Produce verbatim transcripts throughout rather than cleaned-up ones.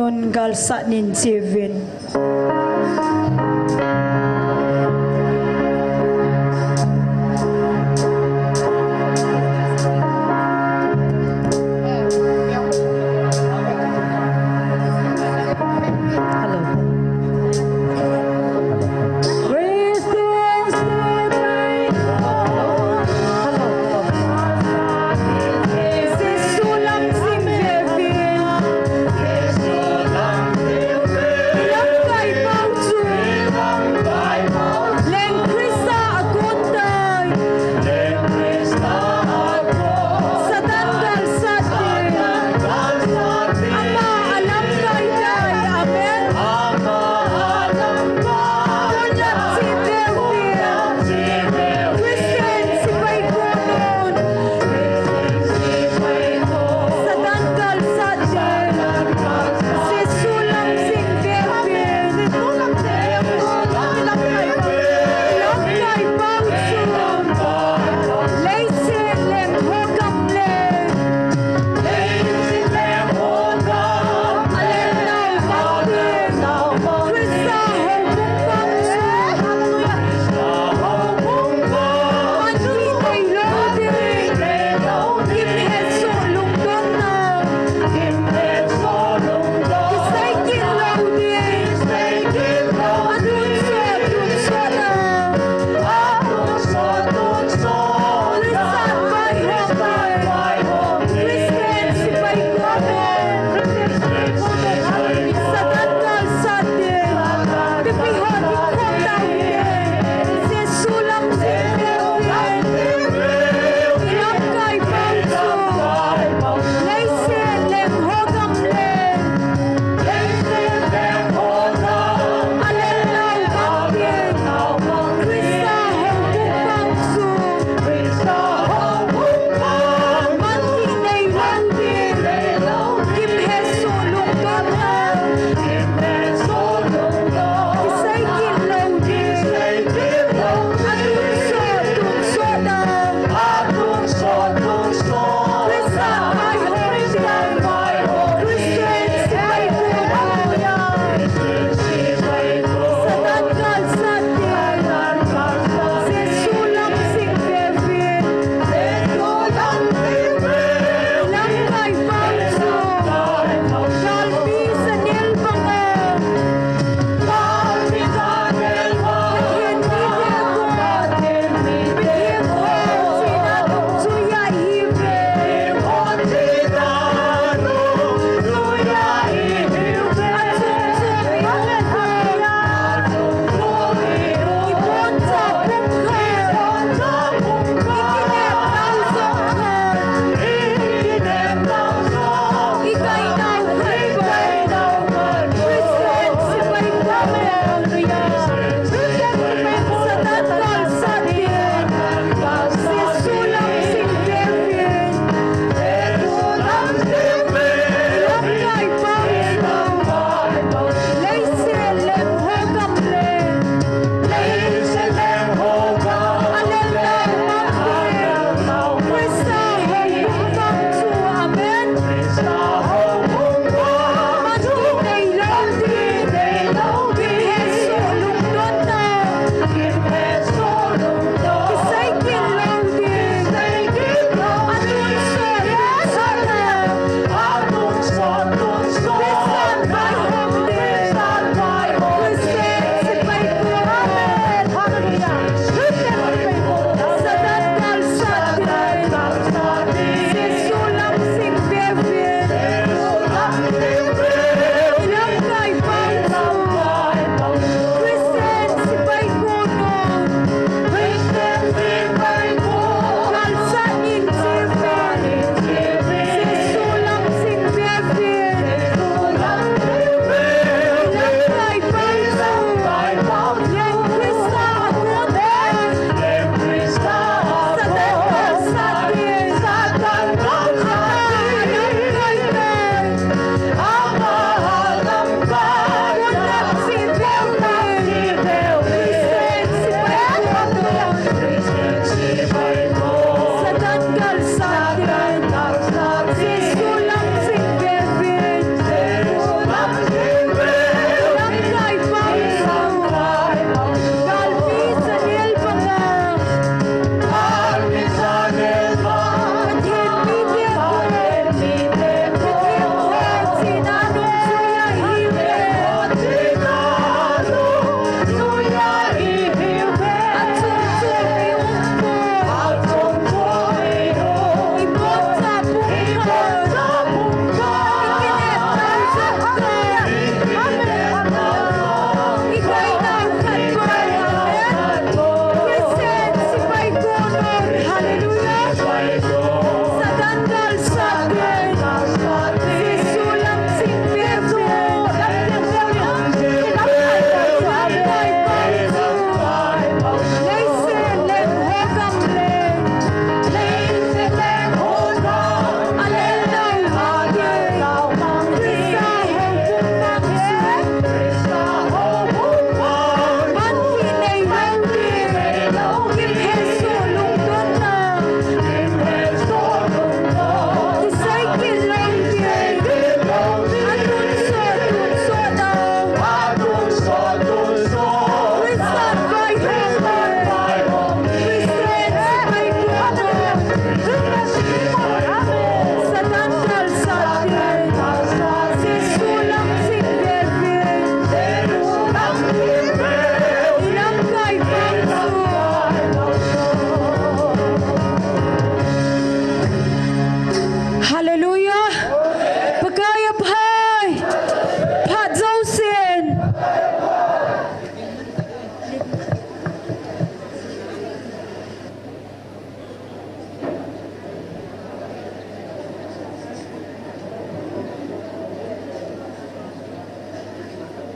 Nun galsat nin chiuvin.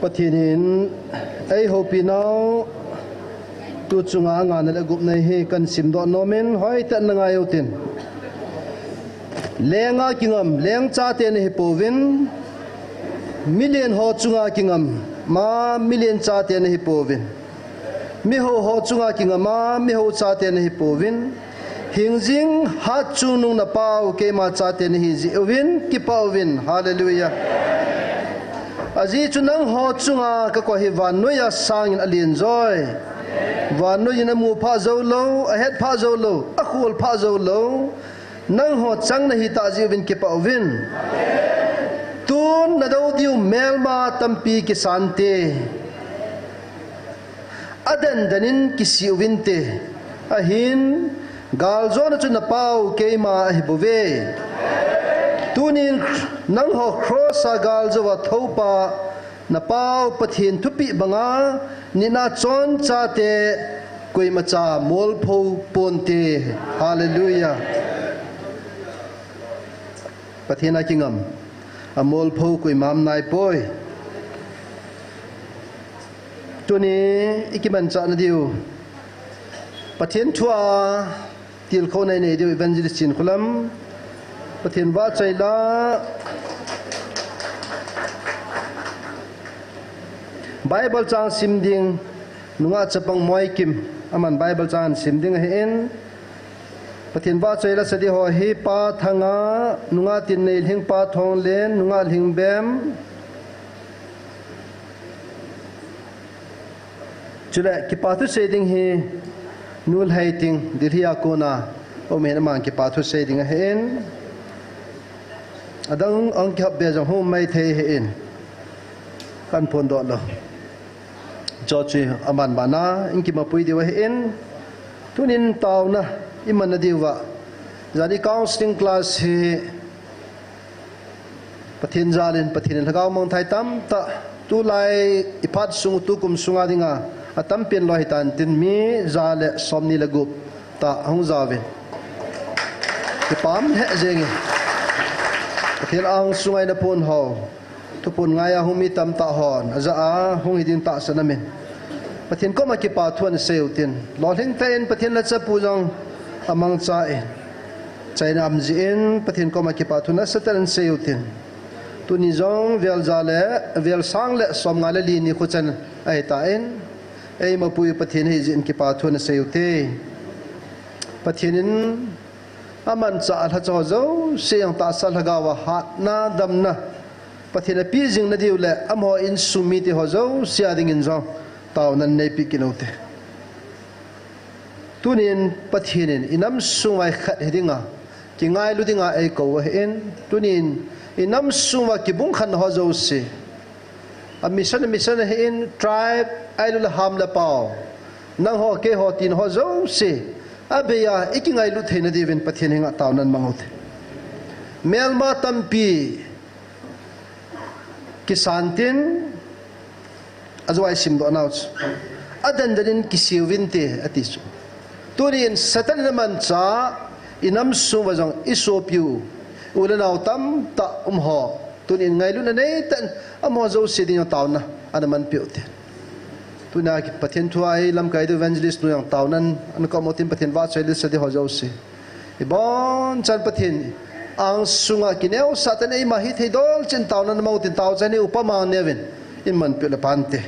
Pathen in eihoupi nau tu chunga ngana le gupna hi kahin simdoh nom in, hoitah in ngai utin. Lenga kingam leng chate nahi pouvin, milen ho chunga kingam a milen chate nahi pouvin, mihou ho chunga kingam a mihou chate nahi pouvin, hingjing hatchungnung na Pa u keima chate nahi jeh uvin kipah uvin. Hallelujah. Ajeh chu nangho chunga kakoi hi vannoiya sangin alen joi. Vannoi in amu phah jou lou, ahet phah jou lou, akhol phah jou lou. Nangho chang nahi tah jeh uvin kipah uvin. Tun nadou diu melma tampi kisante. Aden den in kisi uvinte. Ahin, galjona chu na Pa u keima ahi bouve. Tunin nangho cross a galjou a thoupa, na Pa u Pathen thupeh banga, nina chonchate koimacha molpho ponte. Hallelujah. Pathen a kingam amolpho koima um naipoi. Tuni ikimanchah nadiu Pathen thua tilkhou nei nei diu Evangelist Chinkholam. Pathen vahchoi la. Bible chang sim ding nungah chapang Moikim, aman Bible chang sim ding ahin. Pathen vahchoi la sa ding ho hi Pa Thanga, nungah Tinneilhing, Pa Thonglen, nungah Lhingbem. Chule kipa thusei ding hi Nu Lhaiting, Delhi a kona um in, aman kipa thusei ding ahin. Adang ang kihap be jong hung um maithei ahin. Kahin phondoh lou. Chuche aman bana in kimapui diu ahin. Tunin taona iman nadiuva, jani counseling class hi Pathen jalin, Pathen in lhagao mangthai tamtah, tulai iphat sung, tukum sunga dinga atampen loi hitan tin, mi ja le somni le gup tah ahung jauvin. Kipah lheh jenge. Pathen angsunga eina phon ho, thuphon ngaiya hung mi tamtah hon ajah a hung hiding tahsan aumin, Pathen koma kipa thu ana sei utin. Lolhing tah in Pathen lhachapu jong amangchan, chaina um jeh in Pathen koma kipa thu nasatah in ana sei utin. Tuni jong vel ja le, vel sang le somnga le li nikho chan ahitan, eimapui Pathen ahi jeh in kipa thu ana sei ute. Pathen in amanchah alhacha ho jouse jong tahsa lhagao a hatna, damna Pathen in apeh jing nadiu le amaho insung mite ho jouse a dingin jong taonan neipeh kit ute. Tunin Pathen in inam sunga khat hidinga, kingailu dinga eikou ahin, tunin inam sunga kibungkhan ho jouse, a mission, a mission ahin, tribe, ailu le ham le pao, nangho keiho tina ho jouse, abeiya ikingailu theina diuvin Pathen henga taonan mang ute. Melma tampi kisan tin, ajou a isimdoh nau chu, aden den in kisi uvinte ati chu. Tunin Satan in amanchah, inam sunga jong isopiu, u le nao tamtah um ho, tunin ngailutna neitah in amaho jouse ding jong taona ana manpeh ute. Tuna Pathen thua hi lamkai diu evangelist nu jong taonan ana kom utin, Pathen vahchoi lisa ding ho jouse. Ibonchan Pathen angsunga kineosah tah in eima hithei dol chan taonan mang utin, taochan hi upama neuvin eimanpeh le pante.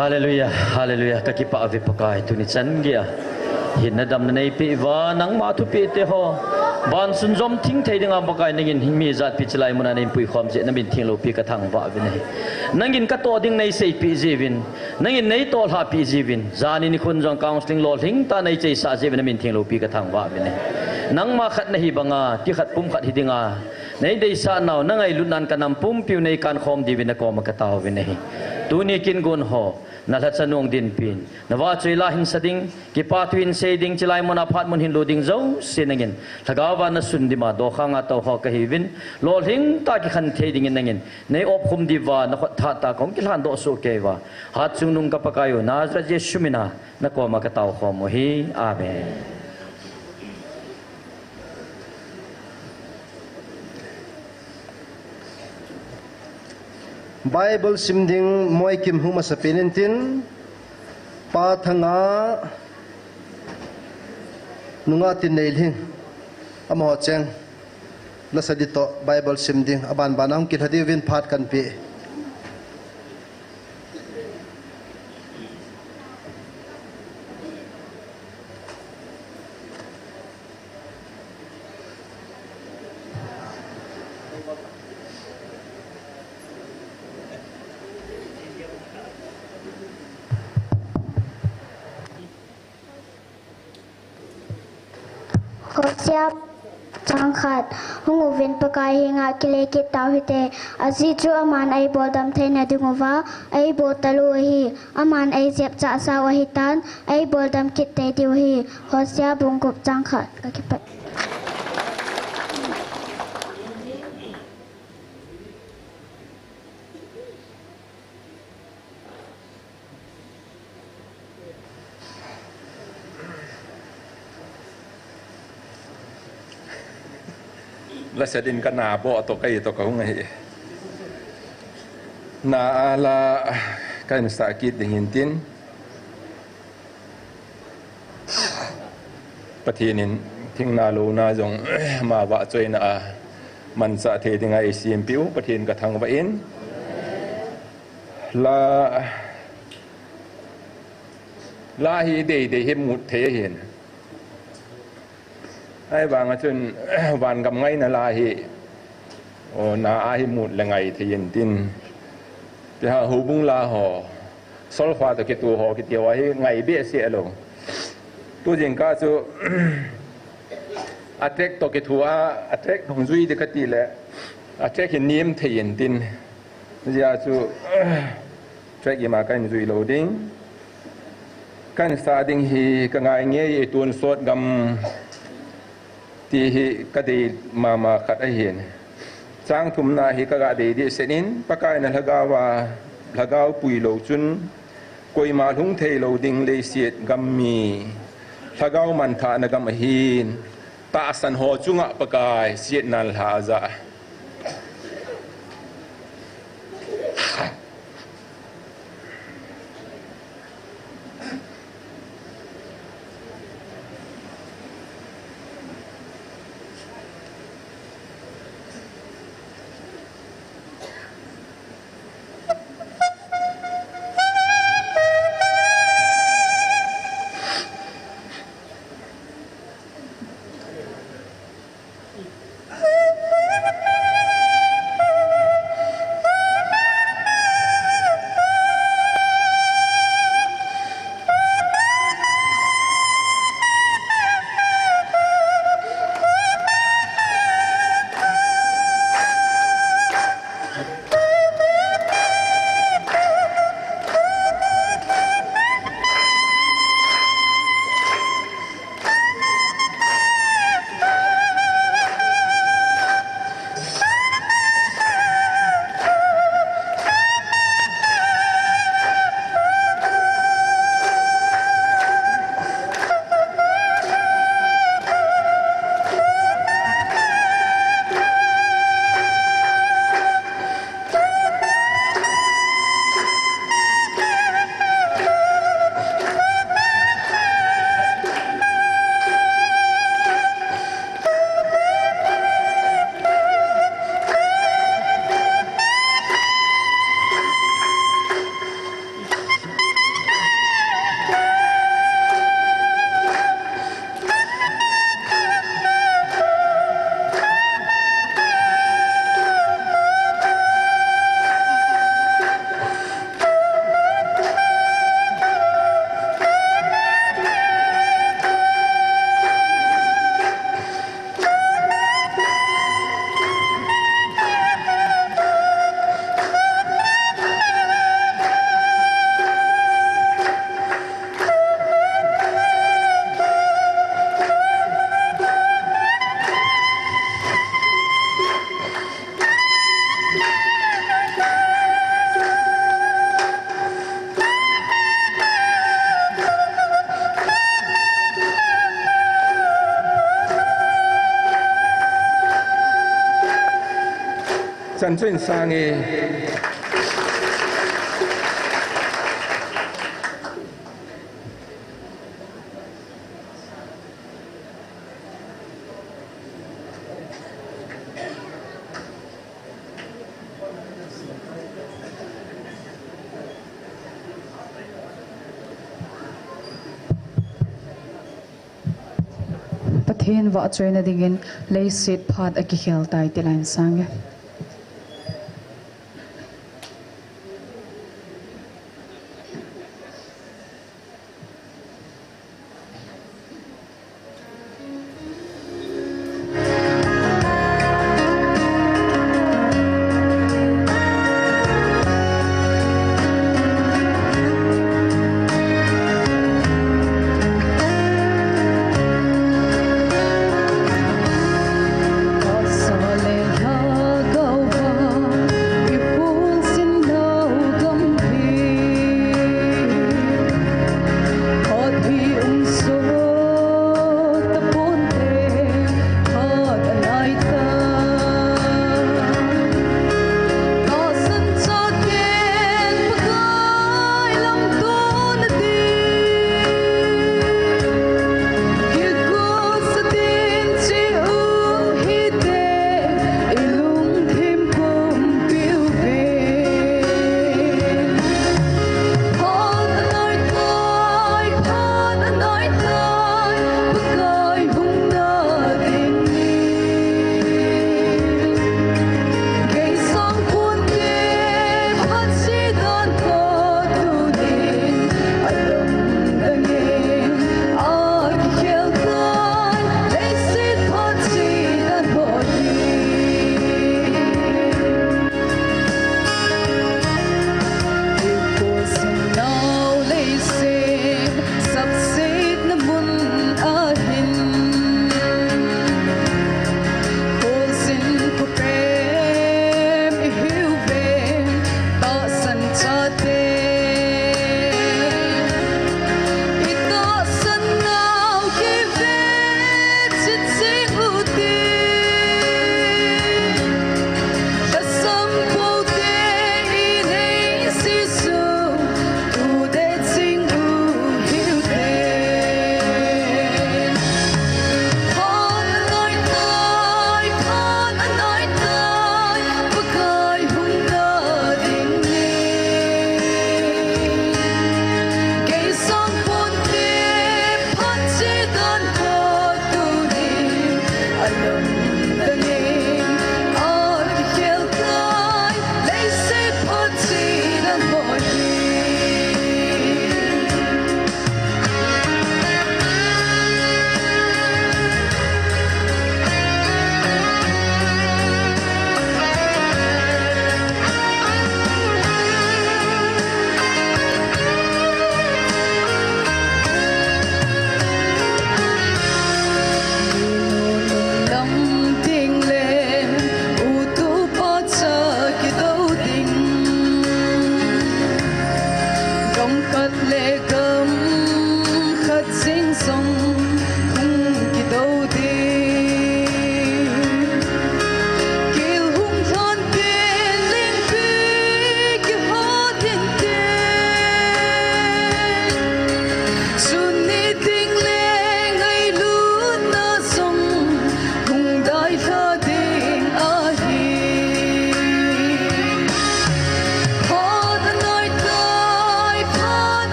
Hallelujah, hallelujah. Ka kipah uve Pakai, tuni chan geiya hinna damna neipeh uva, nangma thupeh te ho. Ban sunjom thing thei dinga Pakai nangin himi jatpi chilai muna neipui khom jeh namin thengloupi ka thangvah uve nahi. Nangin ka toh ding neiseipeh jiuvin, nangin neitoh lhahpeh jiuvin, jani nikhon jong counseling lolhing tah neicheisah jeh uva namin thengloupi ka thangvah uve nahi. Nangma khat nahi banga, ti khat pum khat hi dinga, neideisah nau, nangailutnan ka nam pumpiu neikan khom diuvin nakoma ka tao uve nahi. Tuni kin gon ho, na lhacha nung dinpin, na vahchoi la hinsa ding, kipathu hinsei ding, chilai muna phat mun hinlut ding jouse nangin, lhagao va nasun dima, dokhanga tou ho kahiuvin, lolhing tah kikhen thei dingin nangin, neiopkhum diuva, nakhut thahat tah kahung kilhan doh soh kei uva, hatchungnung ka Pakai u, Nazareth Jesu mina, nakoma ka tao khom u ahi. Amen. Bible sim ding Moikim hung masapen intin, Pa Thanga, nunga Tinneilhing, amaho cheng, lasa ding toh Bible sim ding, aban bana hung kilha diuvin phat kanpe. Hosea chang khat, hung uvin Pakai henga kile kit tau hite, ajeh chu aman eiboldam theina dinguva, eibol talou ahi, aman eijep chahsau ahitan, eiboldam kit tei diu ahi. Hosea bung gup chang khat, ka kipah. Lasa din kana boh toh kahi toh kahung ahi. Na ala kahin sah kit ding hintin. Pathen in thingna louna jong ama vahchoina a manchah thei dinga eisempeh u Pathen ka thangvah in. La, la hi deidei hi mut thei ahin. Ahivanga chun, vangam ngaina la hi, o, na a hi mut le ngai thei intin. Tia houbung la ho, solfa toh kitu ho, kiti ho hi ngai behseh lou. Tu jingkah chu, a track toh kitu a, a track hung jui ding kati le, a track hi nem thei intin. Hijeh a chu, track ima kahin jui lou ding. Kahin sah ding hi ka ngai ngei e, tonsot gam ti hi ka dei mama khat ahin. Chang thumna hi ka ga dei dehset in, Pakai na lhagao a, lhagao pui lou chun, koima lhung thei lou ding leiset gam mi, lhagao manthahna gam ahin. Tahsan ho chunga Pakai sietna lha aja. Chanchoinsang e. Pathen vahchoina dingin leiset phat akikhel tai ti lainsang e.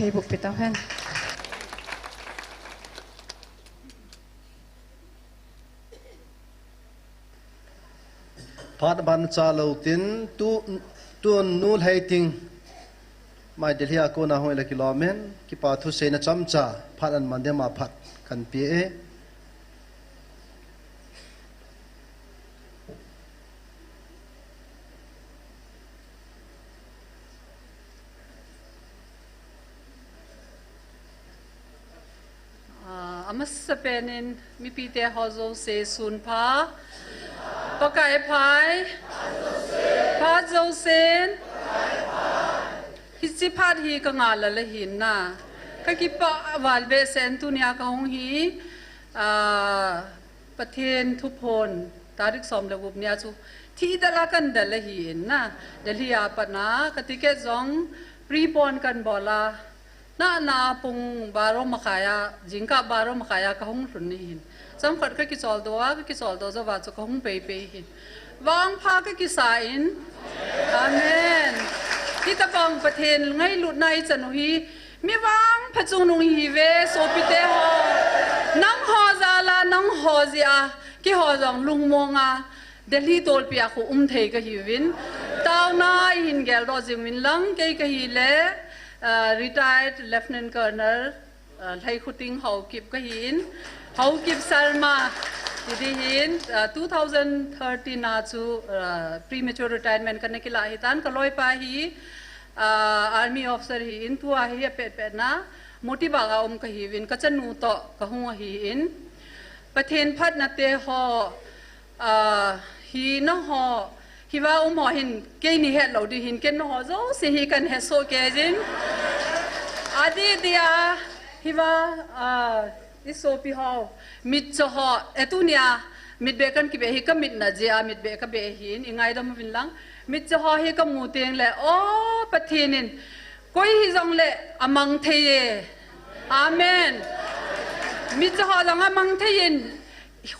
Ibu pitau hen. Phat ban cha lo tin tu, tun nu Lhaiting mai Delhi a kona hung le kilom in, kipa thu seina chomcha phat an man dema phat kan pe e. Ah, amasapen in mipite ho jouse sun pha. Pakai phai. Phat jousen. Hichi phat hi ka ngah lal ahin na. Ka kipa val behseh in tunia ka hung hi. Ah, Pathen thuphon tarik som le gup nia chu thi dal a kan dal ahin na. Delhi a pat na ka ticket jong prepone kan bol a. Na na pung baro makhai a, jingkah baro makhai a ka hung lhun ahin. Chomkhat ka kicholdo a, ka kicholdo jou va chu ka hung peipei ahin. Vangpha ka kisa in. Amen. Hitabang Pathen ngailutna i chan u hi, mi vangpha chungnung ihi ve, sopite ho. Nangho jal a, nangho jeh a, keiho jong lungmong a, Delhi tolpi a khu um thei ka hiuvin. Taona i hin geldoh jing uvin lang, kei ka hi le, ah, retired Lieutenant Colonel, ah, Lhaikhuting Haokip ka hin. Haokip Sharma, ti di hin, ah, two thousand thirteen a chu, ah, premature retirement ka na kila hitan, ka loipa hi, ah, army officer hi in, tua hi a pet pet na, Motibagh a um ka hiuvin, ka chanu toh ka hung ahin. Pathen phatna te ho, ah, hi nangho, hiva um ho hin, keini het lou di hin, ken nangho jouse hi kan hesoh kei jin. Adi dia, hiva, ah, i sopi ho, mitcho ho, e tunia, mitbeh kan kibeh hi ka mitna jeh a, mitbeh ka beh ahin, i ngaidam uvin lang. Mitcho ho hi ka mu teng le, o Pathen in, koi hijong le, amang thei e. Amen. Mitcho ho jong amang thei in,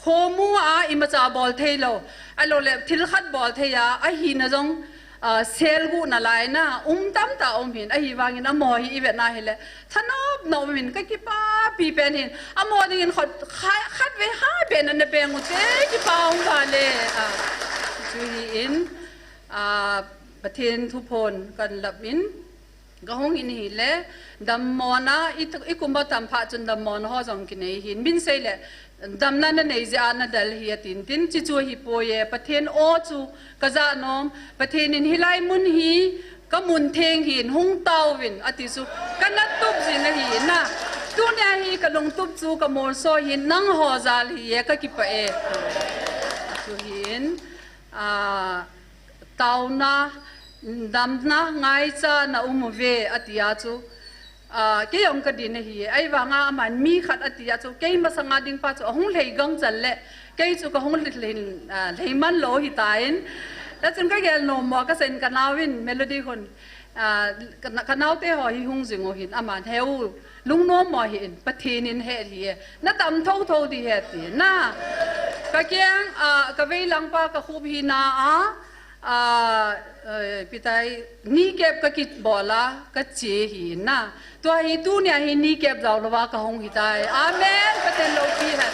khomu a imacha bol thei lou. Ahilou le, thil khat bol thei a, ahina jong, ah, selguh nalai na, um tamtah um hin, ahivangin amaho hi i vet na hile, thanop na um hin, ka kipapi pen hin, amaho dingin khat, kha-, khatvei ha pen na peng u te, kipa um va le, ah, chu hi in, ah, Pathen thuphon kan lap in, ka hung in hile, dammona, i, i kum ba tam pha chun dammona ho jong kinei hin, min sei le, damna na nei jeh a na dal hi a tin tin, chi chu hi poi e, Pathen o chu ka ja nom, Pathen in hilai mun hi ka mun theng hin hung tauvin, ati chu ka na tup jing ahi na. Tunia hi ka lungtup chu ka molso hin nangho jal hi e, ka kipah e. Chu hi in, ah, taona, damna, ngaicha na um uve, ati a chu, ah, kei jong ka din ahi. Ahivanga aman mi khat ati a chu, kei masanga ding pa chu, ahung lhei gang chan le, kei chu ka hung lhei, lhei, ah, lhei man lou hitan. Tachun ka gel nom mo, ka sen ka nau in, Melody hun, ah, ka, ka naote ho hi hung jing u hin, aman heu, lungnom mo hi in, Pathen in he hi e, na dam tho tho di he ti, na. Ka kiang, ah, ka veilang pa ka khup hi na a, ah, eh, pitai, kneecap ka kibol a, ka che hi na. Tua hi tunia hi kneecap jao louva ka hung hitai. Amen. Pathen loupi hen.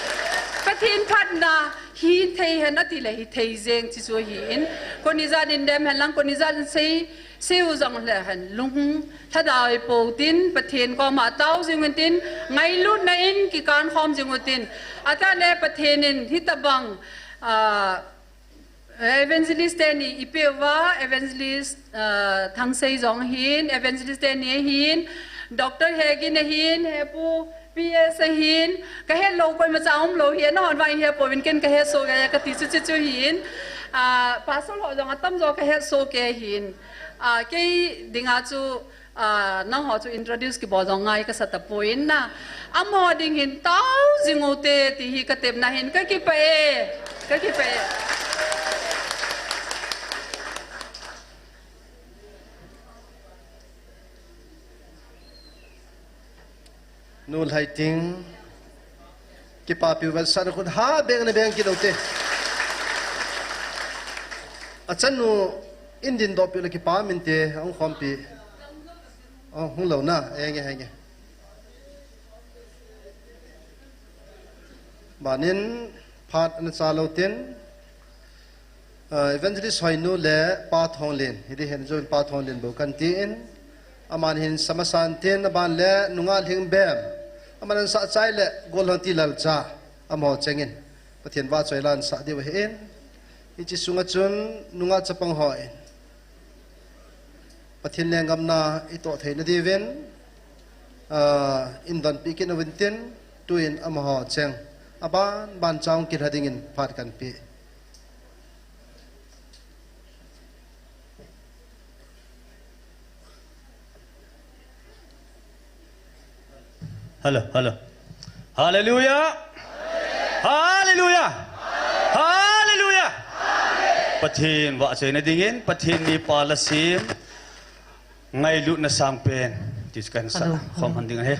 Pathen phatna hi thei hen ati le hi thei jeng chi chu hi in. Koni jan in dem hen lang, koni jan in sei, sei u jong le hen lung lhadai pou tin, Pathen koma tao jing u tin, ngailutna in kikan khom jing u tin. Ata le Pathen in hitabang, ah, Evangelist teni i peuva, Evangelist, ah, Thangsei jong hin, Evangelist teni hin, Doctor Hegin hin, Hepu P S hin, ka het lou koima cha um lou hi, nahon vang he pouvin ken ka hesoh kei, ka ti chu chu chu hin, ah, Pastor ho jong atam jo ka hesoh kei hin, ah, kei dinga chu, ah, nangho chu introduce kibol jong ngai kasa tapoi na. Amaho ding hin tao jing u te ti hi ka tepna hin ka kipah e. Ka kipah e. Nu Lhaiting. Kipapi u vetsahna khut ha beng na beng kit u te. Achanu in dindoh pi u le kipa min te, ahung khompi. Oh, hung lou na, enge, enge. Banin phat ana cha lou tin, ah, Evangelist Hoinu le Pa Thonglin, hiti hin jong Pa Thonglin bou kan tin, aman hin samasan tin, aban le nungah Lhingbem, aman an sah chai le Golhang Tilalcha, amaho chengin Pathen vahchoi la an sah diu ahin, hiche sunga chun nungah chapang hon Pathen lenggam na i toh theina diuvin, ah, in donpi kit uvin tin, tuin amaho cheng aban ban chang kilha dingin phat kan pe. Hello, hello. Hallelujah! Hallelujah! Hallelujah! Pathen vahchoina dingin, Pathen mipa la sem, ngailutna sangpen, ti chu kan sa, hello, khom hello, han ding ahi.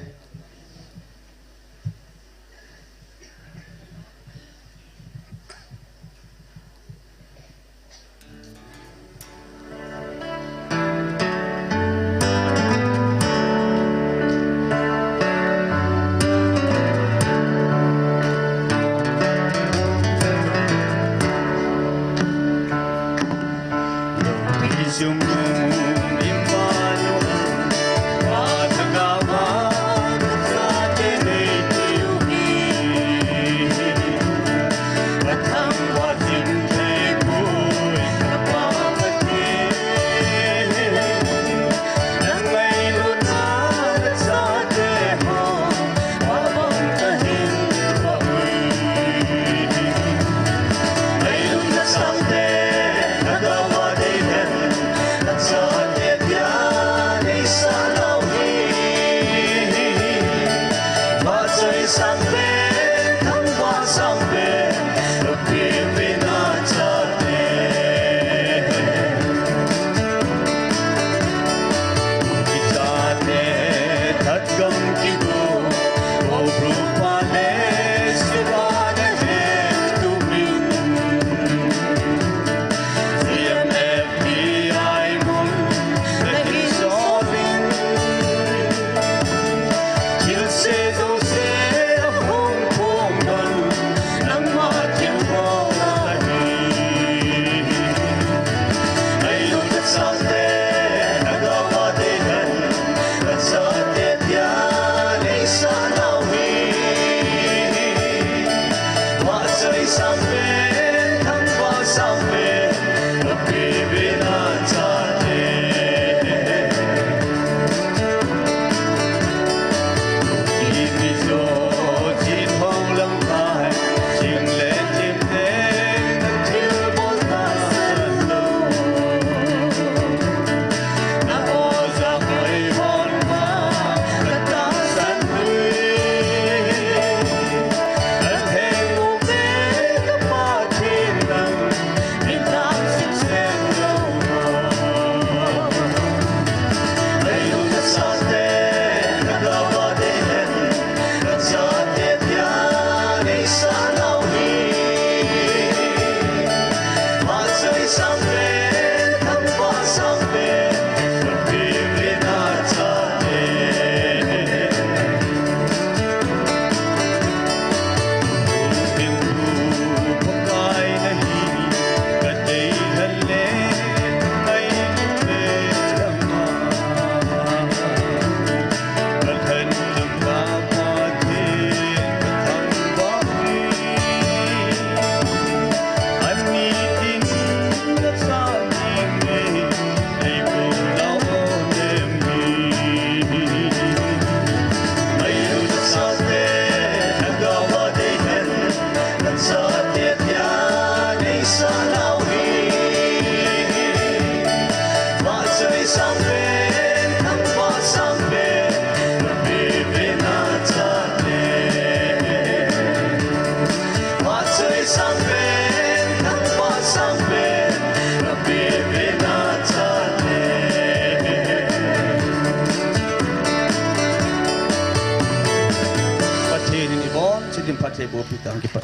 Pathen in ibon chitin phatthei boh peh tang, kipa.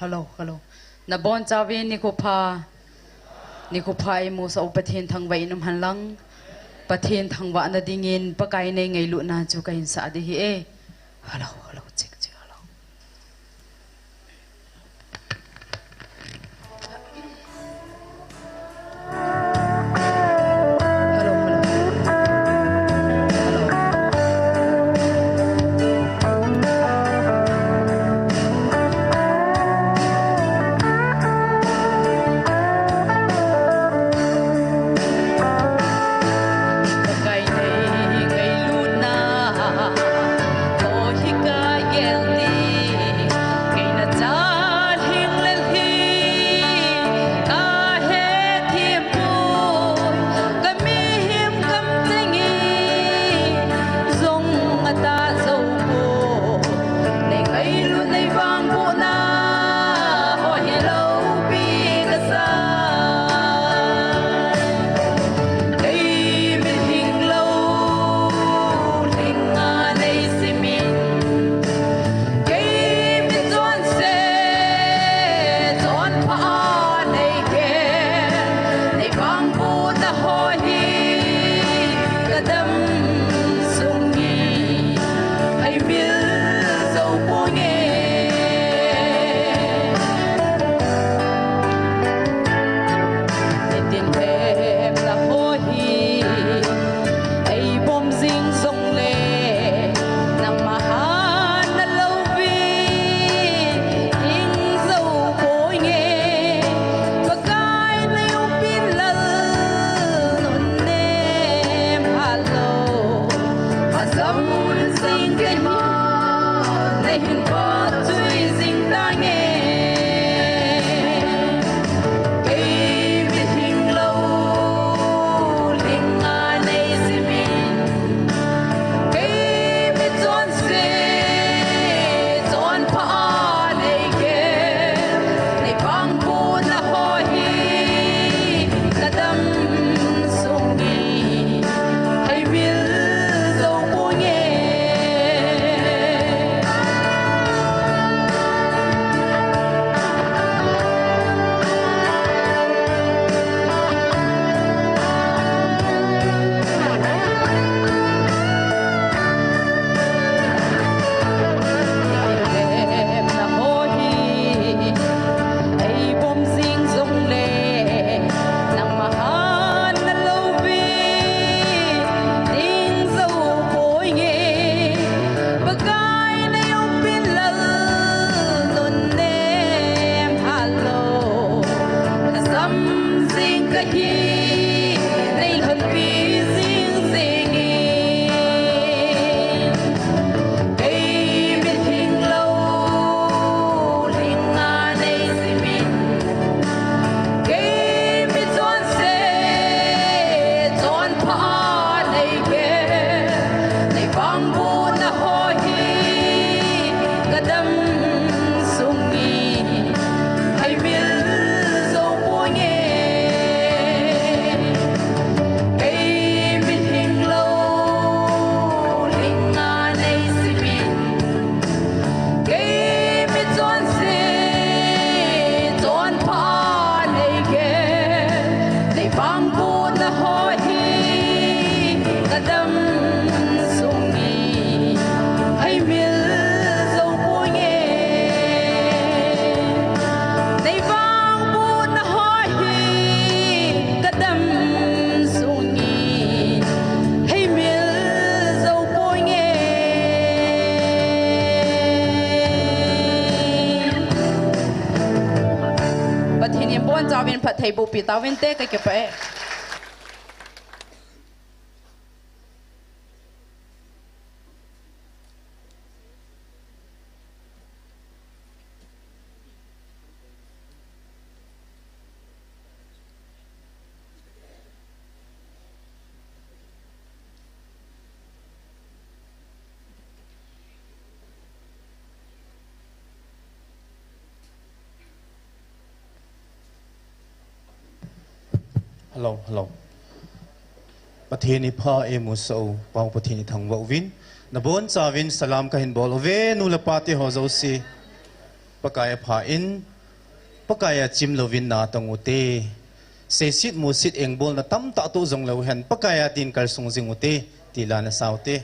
Hello, hello. Nabonchauvin nikho pha. Nikho pha eimusah u, Pathen thangvah in umhen lang. Pathen thangvahna dingin Pakai nei ngailutna chu kahin sah ding ahi e. Hello, hello, check, check, hello. Pathen in abonchauvin phattheiboh peh tauvinte, kakipah e. Hello, hello. Pathen in pha eimusah u, Pa Pathen in thangvah uvin. Nabonchauvin salam kahin bol uve, nu le pa te ho jouse. Pakai a pha in, Pakai a chim louvin na tong ute. Seiset muset engbolna tamtah toh jong leu hen, Pakai a din kalsung jing ute, ti la na sa ute.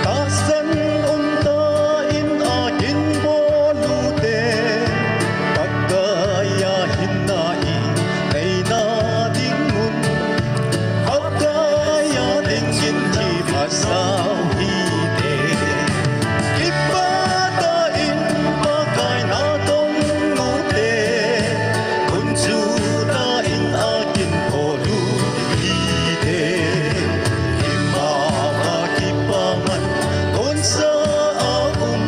Tahsan umtah in akin bol ute, Pakai a hinna i neina dingun, Pakai a dingin thi masang hite. Kipah tah in Pakai na tong ute, gunchu tah in akin bol u hite. Ima a kipaman, konsa a um,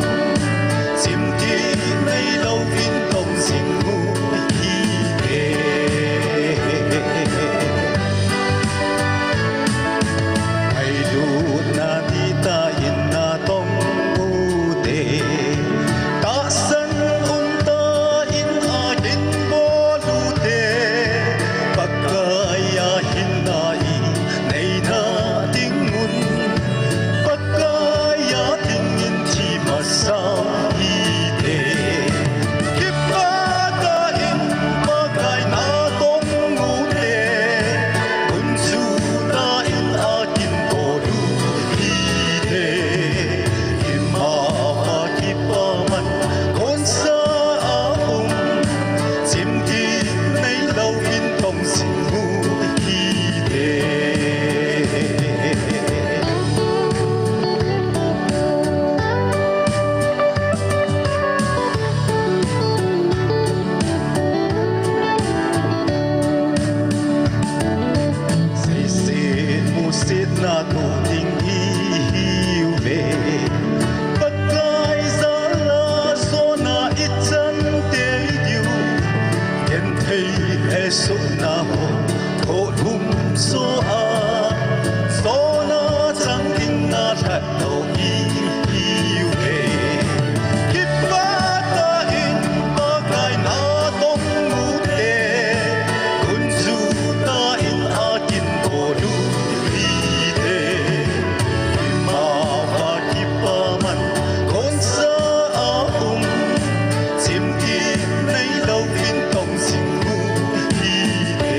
chimtih neilou in tong jing u hite. Ngailutna ding tah in na tong ute, tahsan umtah in akin bol ute, Pakai a hinna i neina dingun, Pakai a dingin thi masang hite. Kipah tah in Pakai na tong ute, gunchu tah in akin bol u hite. Ima a kipaman, konsa a um, chimtih neilou in tong jing u hite. Seiset muset na toh ding ihiuve, Pakai jal a jona i chan tei diu, genthei le sukna ho thoh lhum soh a, sona chang ding na lhat toh ihiuve. Kipah tah in Pakai na tong ute, gunchu tah in akin bol u hite. Ima a kipaman, konsa a um, chimtih neilou in tong jing u hite.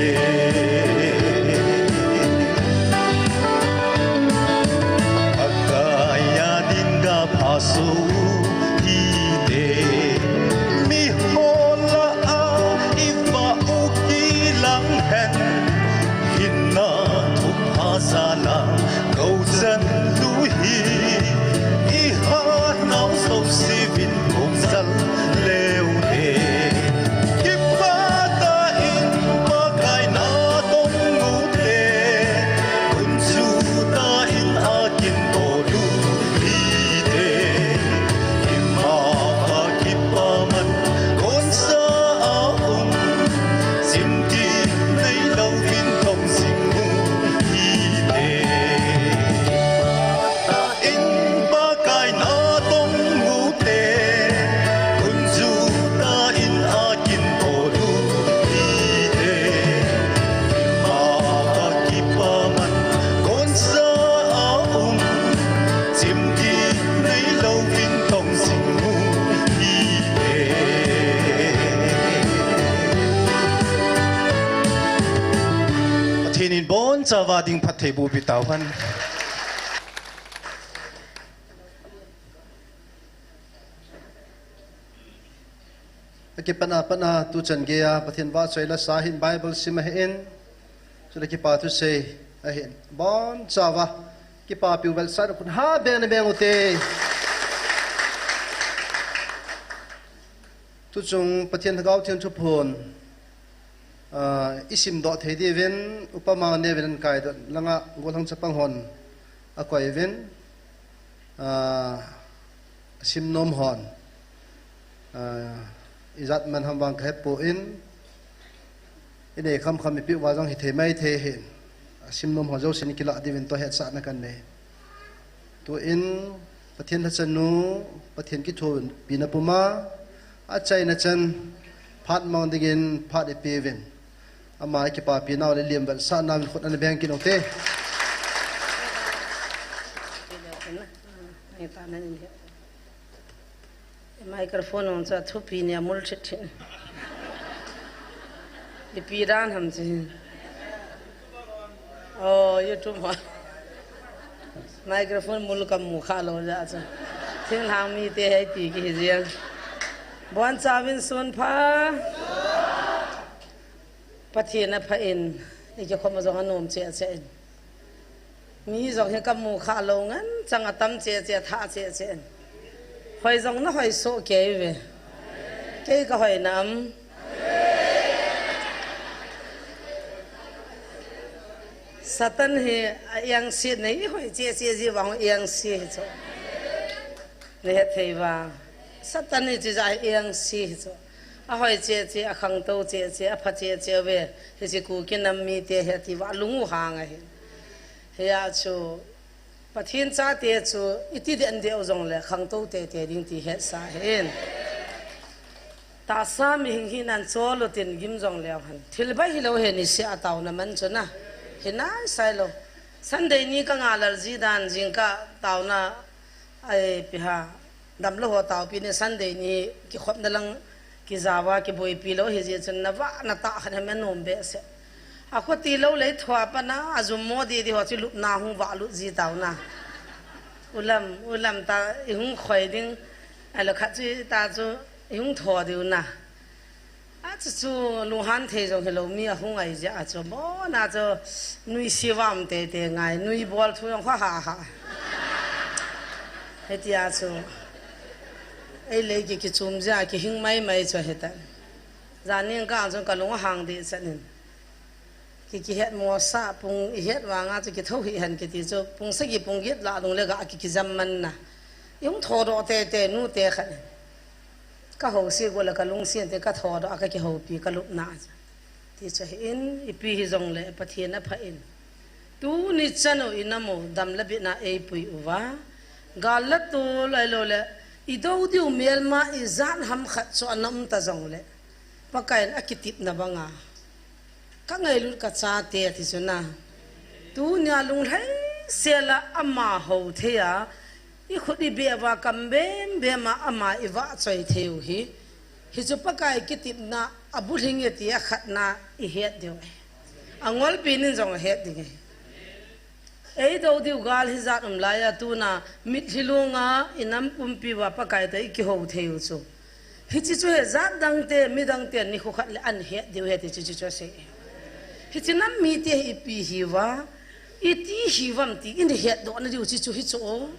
Pakai a din ga phaso u hite. Miho lah a i vah u kilang hen, hinna thupha jal a gou chan lui hi, i hatnau jouse vin kong jal leu te. Kipah tah in Pakai na tong ute, gunchu tah in akin bol u hite. Ima a kipaman, konsa a um, chimtih neilou in tong jing u hite. In Pakai na tong ute, gunchu tah in akin bol u hite. Ima a kipaman, konsa a um, chimtih neilou in tong jing u hite. Pathen in bonchauva ding phattheiboh peh tauhen. Akipat a pat a tuchan geiya Pathen vahchoi la sa hin Bible sim ahin. Chule kipa thusei Ahin, bonchauva kipapiu vetsahna khut ha beng na beng ute. Tuchung Pathen Lhagao Theng thuphon, ah, i simdoh thei diuvin, Upama Neo in ahin kaidoh langa Golhang Chapang hon akoi uvin, ah, asim nom hon, ah, ijat man ham vang kahepoi, inei kham kham ipi uva jong hithei maithei ahin, asim nom ho jousen ikilah diuvin tua hetsahna kanei. Tuin Pathen lhachanu, Pathen kithopi na puma, achaina chan phat mang dingin phat ipeuvin, ama kipapi nau le liam vetsahna in khut ana beng kit ute. Microphone hung chu thupi ni amul thit thit. Ipi dan ham chi. Oh, YouTube ho. Microphone mul kamu kha lou jeh chu. Thinglhang mite hiti kihi jeng. Bonchauvin sunpha. Pathen apha in, ikikhom jong anom cheh cheh in. Mi jong hi kamu kha lou ngen, chang atam cheh cheh, athah cheh cheh. Hoi jong nahoi soh kei uve. Kei kahoi nam. Satan hi a-angse nei hoi cheh cheh ji vang angse hi chu. Nahet thei uva. Satan hi chu ja hi angse hi chu. Ahoi cheh cheh, akhangtou cheh cheh, apha cheh cheh uve. Hiche Kuki nam mite hi ati uva lung u hang ahi. Hia chu Pathen chate chu iti den deu jongle khangtou tete ding ti hetsa ahin. Tahsa mihing hinan chol utin gim jong leu hen. Thil bai hilou hen ise a taona man chu na. Hinai sai lou. Sunday ni ka ngalal ji dan jingkah taona ai pi ha. Damlou ho taopi ni Sunday ni kikhopna lang kijao a kiboipi lou hi jeh chun na vah na tah khat hem anom behseh. A khuti lou lei thua pa na a jum mo di di ho chu lupna hung vah lut ji taona. Ulam, ulam ta i hung khoi ding. Ahilou khat chu ta chu i hung tho diu na. A chu chu lunghan thei jong hilou mi ahung ai jeh a chu bona chu nuisat vam tete ngai, nui bol thu jong kha ha ha. Hitia chu ei lei ki kichum jeh a kihing mai mai chu hitan. Jan ning kah chu kalung ahang deh chan in. Ki, kihet mo sa pung ihet vanga chu kithou hih hen kiti chu pung sagi pung get lah lung le ga ki, kijam man na. I hung thodoh tete nute khat in. Ka houset go le ka lungset te ka thodoh a ka kihoupi ka lupna. Ti chu hi in ipi hi jongle Pathen apha in. Tuni chan u i nam u dam le bitna eipui uva. Gal le tol ahilou le i do diu melma ijat ham khat chu ana um ta jongle. Pakaiyin akitepna banga. Ka ngailut ka chate ti chu na. Tunia lunglhai sela ama hou thei a, i khut i beh uva kam bem bem a ama i vahchoi thei u hi. Hichu Pakai kitepna a bulhing e ti a khatna i het diu ahi. A ngolpi nin jong a het ding ahi. Ei do diu gal hijat um lai a tuna mitlhi lunga i nam pumpi uva Pakai toh i kihou thei u chu. Hiche chu he jat dang te, midang te nikho khat le ana het diu ahi ti chu, chu, chu asei. Hiche nam mite hi ipi hi uva, iti hi uvam ti in hetdoh na diu chu, chu hi chu o.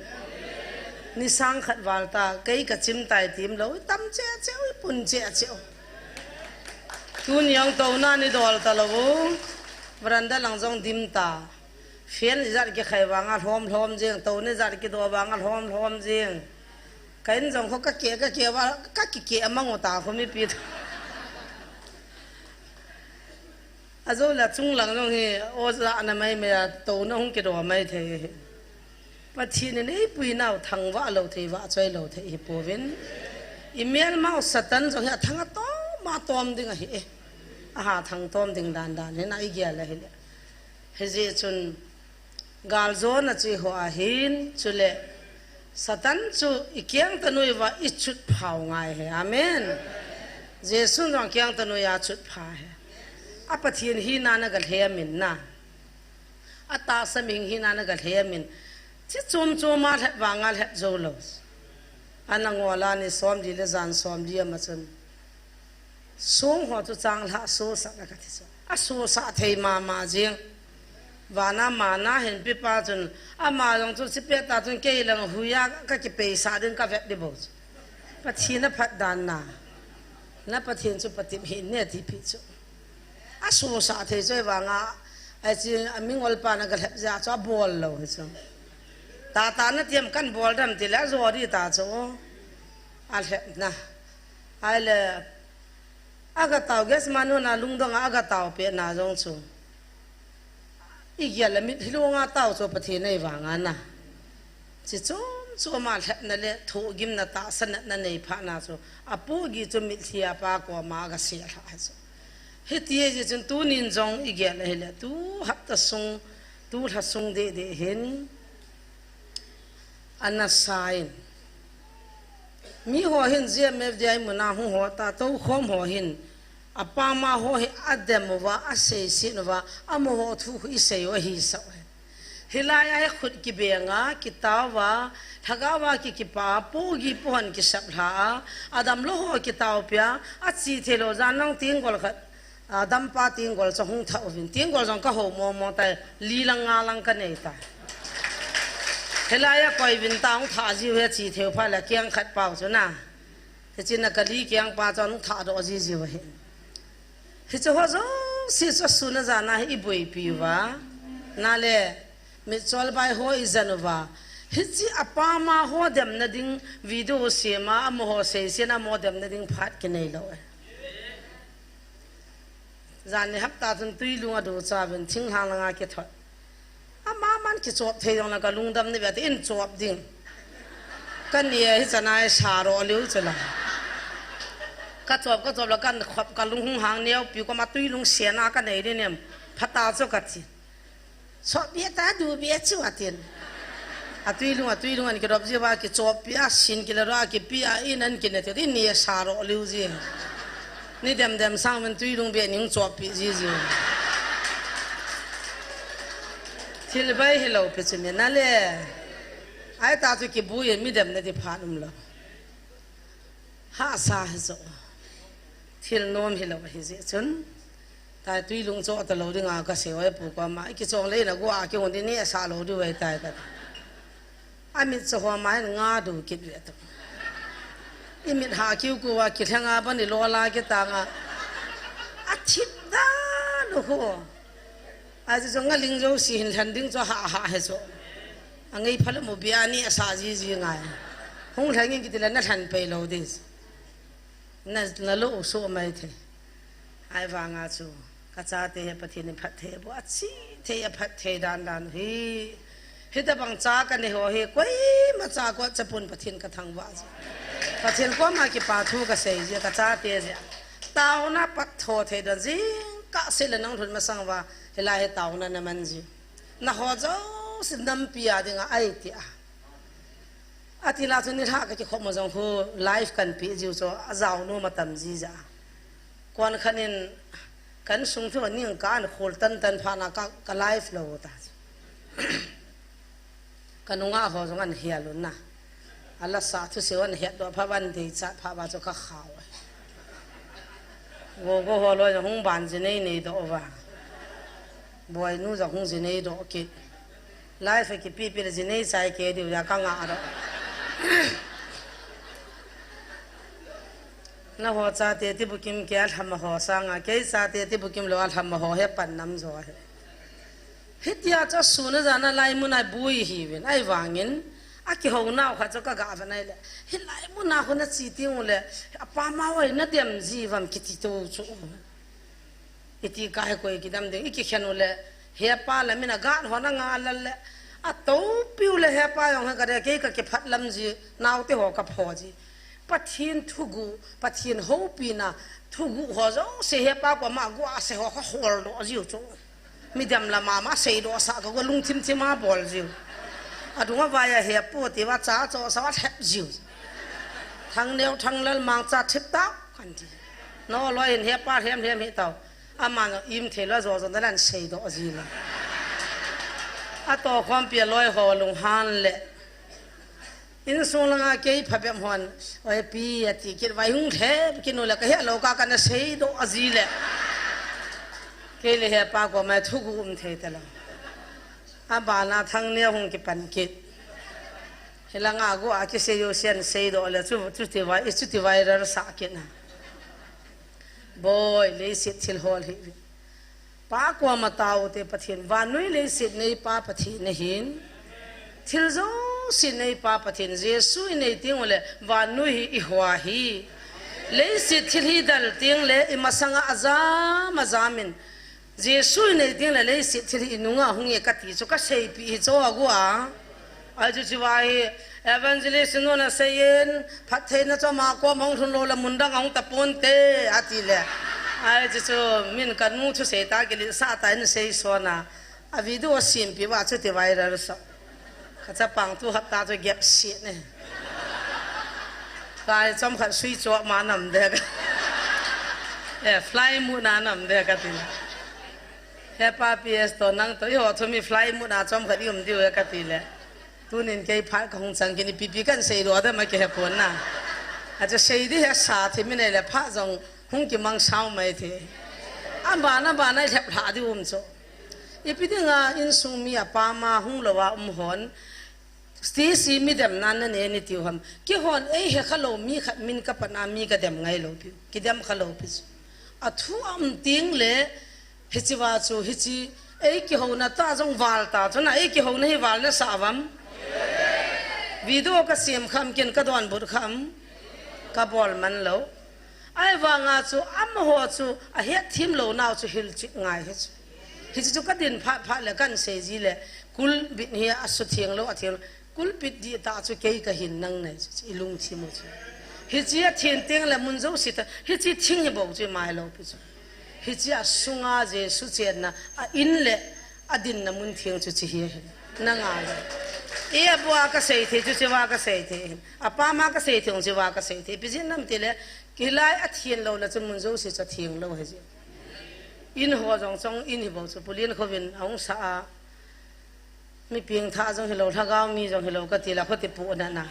Ni sang khat val ta, kei ka chim tai tim lou, i tam cheh cheh u, i pun cheh cheh u. Tuni jong touna ni dol ta lou u. Veranda lang jong dim ta. Fan ijat kikhai vanga lhom lhom jing, touna ijat kido vanga lhom lhom jing. Ka in jong kho ka ke, ka ke va, ka kike amang u ta kho mipi. Ajou le chung lang jong hi, o ja na mai mai a, touna hung kido mai thei hi. Pathen in eipui nau thangvah lou thei, vahchoi lou thei hi pouvin. I melmau Satan jong hi athang atom, atom ding ahi e. Aha thang tom ding dan dan hi na i gel ahi le. Hijeh chun galjona chu i ho ahin, chule Satan chu i keng tanui uva i chutphau ngai ahi. Amen. Jesu jong keng tanui a chutpha ahi. A Pathen hina na galhem in na. A tahsa mihing hina na galhem in. Chi chom chom a lhep vanga lhep jou lou. Ana ngol a ni somli le jan somli ama chun. Song ho chu changlhah sosah na kati chu. A sosah thei mama jing. Vana mana hin pipa chun, ama jong chu sipet ta chun kei lang huiya ka kipeisa ding ka vet di bou chu. Pathen a phat dan na. Na Pathen chu patim hi ne ti pi chu. A susa thei chu vanga, ai chi a mingol pa na ka lhep ja chu a bol lou hi chu. Ta ta na tiam kan bol dam ti la jo di ta chu. A lhep na. Ai le, a ka tau gas manu na lungdong a ka tau pe na jong chu. I gel le mit hilunga tau chu Pathen nei vanga na. Chi chom chom a lhepna le thugimna tahsanna nei pha na chu. A pu gi chu mit hia pa ko ma ga se lha chu. Hiti ji chun tunin jong i gel le hile tu hapta sung, tu lha sung de de hin. Ana sain. Mi ho hin G M F D I muna hung ho ta, to khom ho hin. A pama ho hi a dem uva, a sei sin uva, a mo ho thu i sei u a hi sa u. Hilai a hi khut ki benga, ki tau va, thaga va ki ki pa, pu gi pu han ki sap hla a, a dam lo ho ki tau pia, a chi the lo jan nang ting gol khat. A, dampa tinggol chu hung tha uvin. Tinggol jong ka ho mo mo tai, li lang nga lang ka nei tai. Helai a koi vin ta hung tha jiu he chi theu pha le kiang khat pau chu na. He chi na ka li kiang pa chu hung tha do ji jiu he. Hi chu ho jo si chu suna jana hi i bui pi va. Na le, mi chol bai ho i jan va. Hi chi a pa ma ho dem na ding video si ma a mo ho sei si na mo dem na ding phat ki nei lo e. Jan ni hapta chun tui lung a du cha vin thing hang langa ki thot. A ma man ki chop thei jong la ka lungdam ni ve te in chop ding. Ka ni hi chana e sa ro liu chu la. Ka chop ka chop la kan khop ka lung hung hang neo pi ko ma tui lung se na ka nei ni nem. Phata chu ka chi. Chop bia ta du bia chu atin. A tui lung, a tui lung an ki rop ji va ki chop pi a sin ki la ra ki pi a in an ki ne te ni sa ro liu ji. Ni dem dem sang men tui lung bia ning chop pi ji ji. Thil bai hi lo pi chu mi na le. Ai ta chu ki bu ye mi dem na di pha um lo. Ha sa hi zo. Thil nom hi lo hi ji chun. Tai tui lung cho ta lo ding a ka se wai pu ko ma ki chong le na go a ki hon di ni sa lo di wai tai ka. A mit cho ho ma hin nga du kit ve to. I mit ha kiu ku wa ki thlenga ba ni lo la ki ta nga. A thip da lo ho. A ji jong a ling jo si hin lhan ding cho ha ha he cho. A ngei pha le mo bia ni a sa ji ji ngai. Hung lhan ngin ki ti la na lhan pe lo dis. Na, na lo so mai the. Ai vanga chu. Ka chate he Pathen in phat thei bo a chi thei a phat thei dan dan hi. Hi ta bang cha ka ne ho hi koima cha ko cha pun Pathen ka thangvah ji. Pathen ko ma ki pa thu ka sei ji ka chate ji. Tauna pat tho thei dan jing ka se le nang thun ma sang va. Hi la he tauna na man ji. Na ho jo si nam pi a ding a ai ti a. A ti la chu ni lha ka ki khop ma jong hu live kan pi jiu cho a jau nu ma tam ji ja. Kon khan in kan sung thu ning ka an khol tan tan pha na ka, ka live lo ta. Ka nunga ho jong an hial un na. A la sa thu se wan hiat do pha wan dei cha pha ba cho ka khau. Go go ho lo jong hung ban ji nei nei do va. Boi nu jong hung ji nei do ki. Life ki pi pi le ji nei chai ke diu ya ka nga do. Na ho chate ti bukim ke a lham ho sanga, kei chate ti bukim lo a lham ho he pan nam jo he. Hitia chu suna jana lai mun a bui hi vin, ai vangin, a ki ho nau kha chu ka ga van ai le. Hi lai mun a khu na chi ti u le, a pa ma wai na dem ji vam ki ti to chu. I ti ka he koi ki dam ding, i ki khen u le, he pa la min a ga ho na nga la le. A to piu le he pa jong he ka de, kei ka ki phat lam ji, nau te ho ka pho ji. Pathen thugu, Pathen hopina, thugu ho jong se he pa ko ma gu a se ho ka hol do ji u chu. Mi dem la mama sei do sa ka go lung thim thim a bol jiu. A dunga vai a he pu ti va cha cho sa va thep jiu. Thang neo thang lal mang cha thip ta kan ti. No loi in he pa hem hem hi tau. A man im the lo jo jo na lan sei do ji la. A to khom pi loi ho lung han le. Insung langa kei phabep hon, oi pi, a ti kit vai hung thep kinu le ka he lo ka kana sei do a ji le. Kei le he pa ko mai thugu um thei ta lo. Abana Thangneo hung kipan kit. Hilanga go a kisei u sian sei do le chu, chuti vai, chuti viral sa kit na. Boi, leiset thil hol hi. Pa koma tao te Pathen, vannoi leiset nei Pa Pathen ahin. Thil jouse nei Pa Pathen, Jesu i nei ting u le, vannoi hi i hoa hi. Leiset thil hi dal ting le, i masanga ajam ajam in. Jesu i nei ting le, leiset thil hi i nunga hung e kati chu ka seipi hi cho agu a. Ai chu chu vai, evangelist nu na seiyin, phattheina chu ama koma hung lhun lou le mun dang a hung tapon te, ati le. Ai chu chu, min ka nu thusei ta kili sa ta in sei so na. A video a simpi va chu ti viral sa. Ka chapang tu hapta chu gap si ne. Kai chom khat sui cho ma nam de ka. Eh, fly mu na nam de ka ti. He pa P S to nang to, i ho thu mi fly mu na chom khat i um diu e ka ti le. Tunin kei phat ka hung chang kini pipi kan sei lo da ma ke he pon na. A chu sei di he sa thi mi nei le pha jong hung ki mang sao mai thi. A ba na ba na lhep lha di um cho. Ipi dinga insung mi a pa ma hung lo a um hon. Sti si mi dem nan na ne ni tiu ham. Ki hon ei he kha lo mi khat min ka pa na mi ka dem ngai lo pi. Ki dem kha lo pi. A thu a um ting le Hichi va chu, hichi, ei kihona ta jong val ta chu na, ei kihona hi val na sa vam. Video ka siam kham kin ka donbut kham, ka bol man lo. Ai vanga chu, amaho chu, a het thim lo nau chu hil chik ngai hi chu. Hichi chu ka din phat phat le kan sei ji le, kul bit hi a su thiang lo, a thiang lo. Kulpit di ta chu kei ka hin nang nei chu, chu i lungthim u chu. Hichi a thing teng le mun jouse ta, hichi thing hi bou chu i mai lo pi chu. Hichi a sunga Jesu chenna, a in le a dinna mun thing chu chi hi hin. Na ngai le. E a bua ka sei thei chu chi va ka sei thei hin. A pa ma ka sei thei chu va ka sei thei. Pi jin nam ti le, kilai a thing lo le chu mun jouse chu thing lo hi ji. In ho jong chong in hi bou chu, pulin khovin a hung sa a. Mi pengtha jong hilou, lhagao mi jong hilou, ka ti la, khuti pu na na.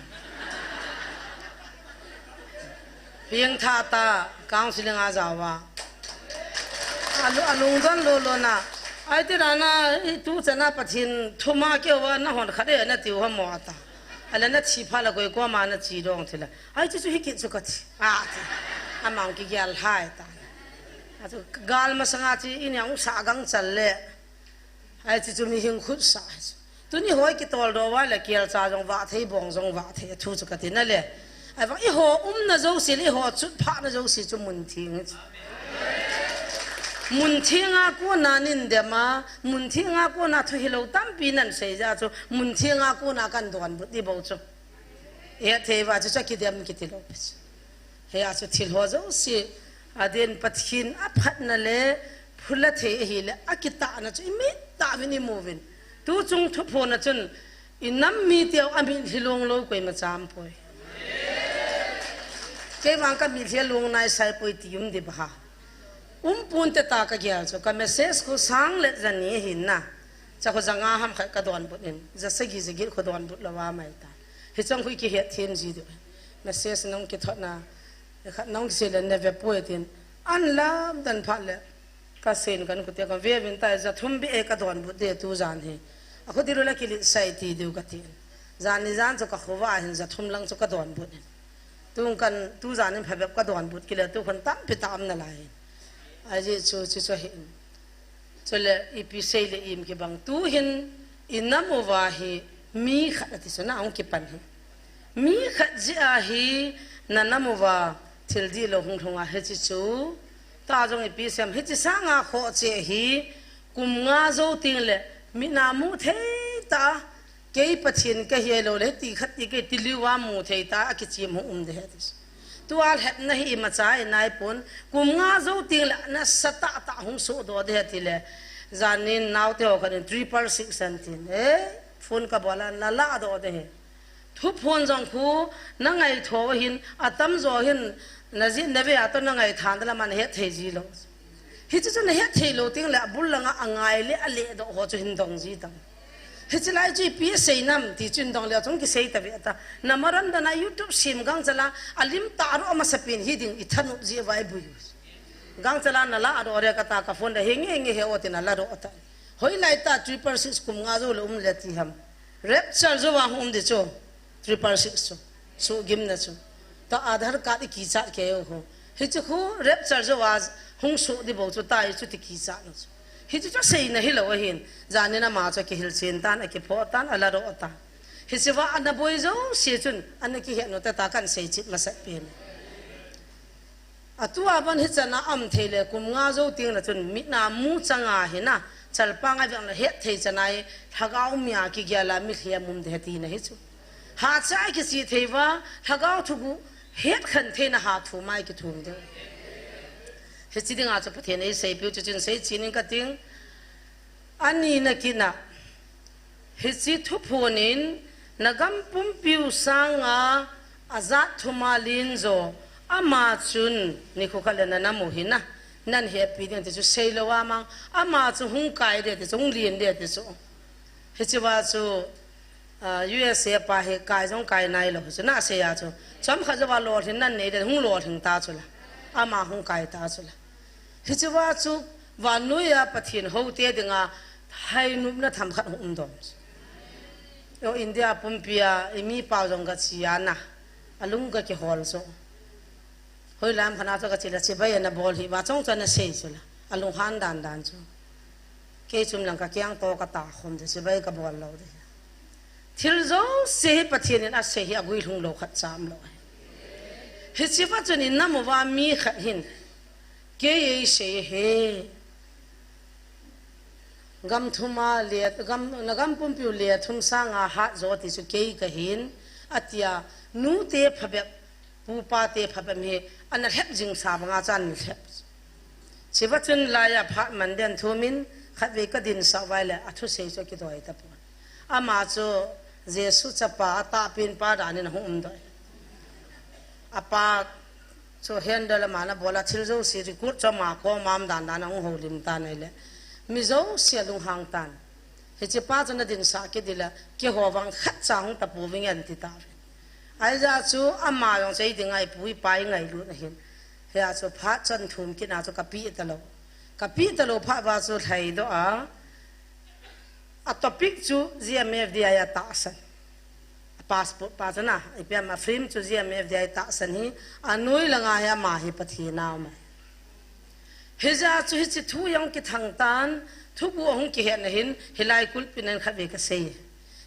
Pengtha ta, counseling a jawa. Alu, alungdon lo lo na. Ai ti na na, i tu chana Pathen, thuma keu va, na hon khat e, na tiu ha mo ta. Ala na thi pha la koi ko ma na chi dong thi la. Ai chu chu hi kit chu ka thi. A ti. Amang ki gyal hai ta. A chu gal masanga chi, in yang sa gang chal le. Ai chu chu mi hing khut sa. Tuni hoi kitol do va le kial cha jong va thei bong jong va thei thu chu ka ti na le. Ai va i ho um na jouse le i ho chut pha na jouse chu mun thing. Mun thing a ko na nin dem a, mun thing a ko na thu hilou tampi nan sei ja chu, mun thing a ko na kan donbut di bou chu. E thei va chu chu ki dem ki ti lo pe chu. He a chu thil ho jouse, a den Pathen a phatna le phula thei ahi le a kitahna chu i mit tah vin i mu vin. Tu chung thuphon a chun i nam mi teu a mi hilong lo koima cham poi. Kei vang ka mi hilong nai sai poi ti um di ba ha. Um pun te ta ka gyal chu ka message khu sang le zani hin na. Cha khu zanga ham khat ka donbut in. Za sagi za git khu donbut lo va mai ta. Hi chang khu i kihet thim ji diu. Message nong kithot na. Khat nong kisei le neve poi tin. An lam dan phat le. Ka sen kan khu te ka ve vin ta za thum bi e ka donbut de tu jan hi. A khu dilu la kilit sai ti diu ka tin. Jan ni jan chu ka khu va hin za thum lang chu ka donbut in. Tung kan tu jan in phabep ka donbut kile tu khon tampi ta am na lai. Aji chu chu chu hin. Chule ipi sei le im kibang tu hin i nam uva hi mi khat ati chu na ong kipan hi. Mi khat ji a hi na nam uva thil di lo hung hung a he chi chu. Ta jong ipi sem hi chi sanga kho che hi kum nga jo ting le mi na mu thei ta. Kei Pathen ka hi lo le ti khat ti kei ti liu a mu thei ta a kichim hung um de he ti. Tu a lhepna hi ima chai nai pon kum nga jo ting le na sa ta ta hung so do de he ti le. Zanin nau te ho kan triple six an tin. Eh, phone ka bola na la do de he. Thu phone jong khu na ngai tho hin a tam jo hin na ji na ve a to na ngai than da la man he thei ji lo. Hi chu chu na he thei lo ting le a bul langa a ngai le a le do ho chu hin dong ji tam. Hichi lai chu ipi sei nam ti chun dong le chung kisei ta ve ta. Na maran da na YouTube sim gang chala a lim ta ro ma sa pin hi ding i thanu ji vai bui. Gang chala na la ro re ka ta ka phone da he nge nge he o ti na la ro ta. Hoilai ta triple six kum nga jou le um le ti ham. Rapture jou a hung um di chu. Triple six chu. Suhgimna chu. Ta Aadhaar card i kichat kei u ho. Hichu khu rapture jou a hung suh di bou chu ta hi chu ti kichatna chu. Hichu chu seina hilou ahin. Janin ama chu akihil chen tan, akiphoh tan, ala doh tan. Hichea ana boi jouse chun, ana kihet u te ta kan sei chit masat pen. Atua ban hichan a um thei le kum nga jou teng le chun mit a mu chang a hina, chalpang a veng le het thei chan a hi, lhagao mi a kigel a mitlhi a um ding ahi tina hi chu. Hahcha a kiche thei uva, lhagao thuguh het khen theina ha thum a kithum ding. Hiche dinga chu Pathen in eiseipiu chu chun sei chinin kating. Ani na kina. Hiche thuphon in, na gam pumpiu sanga ajat thum a len jo, ama chun nikho khat le na nam u hina, nan hepi ding ti chu seilou a mang, ama chu hung kai ding ti chu, hung len ding ti chu. Hichea chu, ah, U S A pa hi kai jong kai nailou chu, na sei a chu. Chomkhat jou a lolhing nan nei ding, hung lolhing ta chu la. Ama hung kai ta chu la. Hichea chu vannoi a Pathen houte dinga hainopna themkhat hung um dom. O India pumpi a i mi pau jong kache a na, alung kakihol chu. Hoilam khat a chu kache le chibai ana bol hi uva chong chu ana sei chu la. Alunghan dan dan chu. Kei chom lang kakeng to kata khom ding, chibai kabol lou ding. Thil jouse hi Pathen in asei hi aguilhung lou khat cha umlou. Hichea chun i nam uva mi khat hin, kei eisei e. Gam thum a le, gam, na gam pumpiu le thum sanga hat jo ti chu kei kahin, atia, nute phabep, pupa te phabep hi, ana lhep jing sa banga chu ana lhep. Hichea chun laiya phat man den thumin, khatvei kadin sah uva le, athusei chu akidoi tapon. Ama chu Jesu chapa, atahpen pa danin ahung um doi. Apa chu handle ama ana bol a, thil jouse record chu ama koma um dan dan ahung houlim tan ahile. Mi jouse alunghang tan. Hiche pa chu nadin sah kit ding le, keiho vang khatcha hung tapou vinge ti tauvin. Ahijeh chu ama jong chu eiding a ipu ipa ingailut ahin. Hia chu phat chun thum kit na chu kapeh talou. Kapeh talou phat uva chu lhaidoh a, a topic chu G M F D I a tahsan. A passport pa chu na, ipi ham a film chu G M F D I tahsan hi, anoi langa hi ama hi Pathen a um ahi. Hijeh chu hiche thu jong kithang tan, thuguh ahung kihetna hin, hilai kulpi nan khatvei kasei.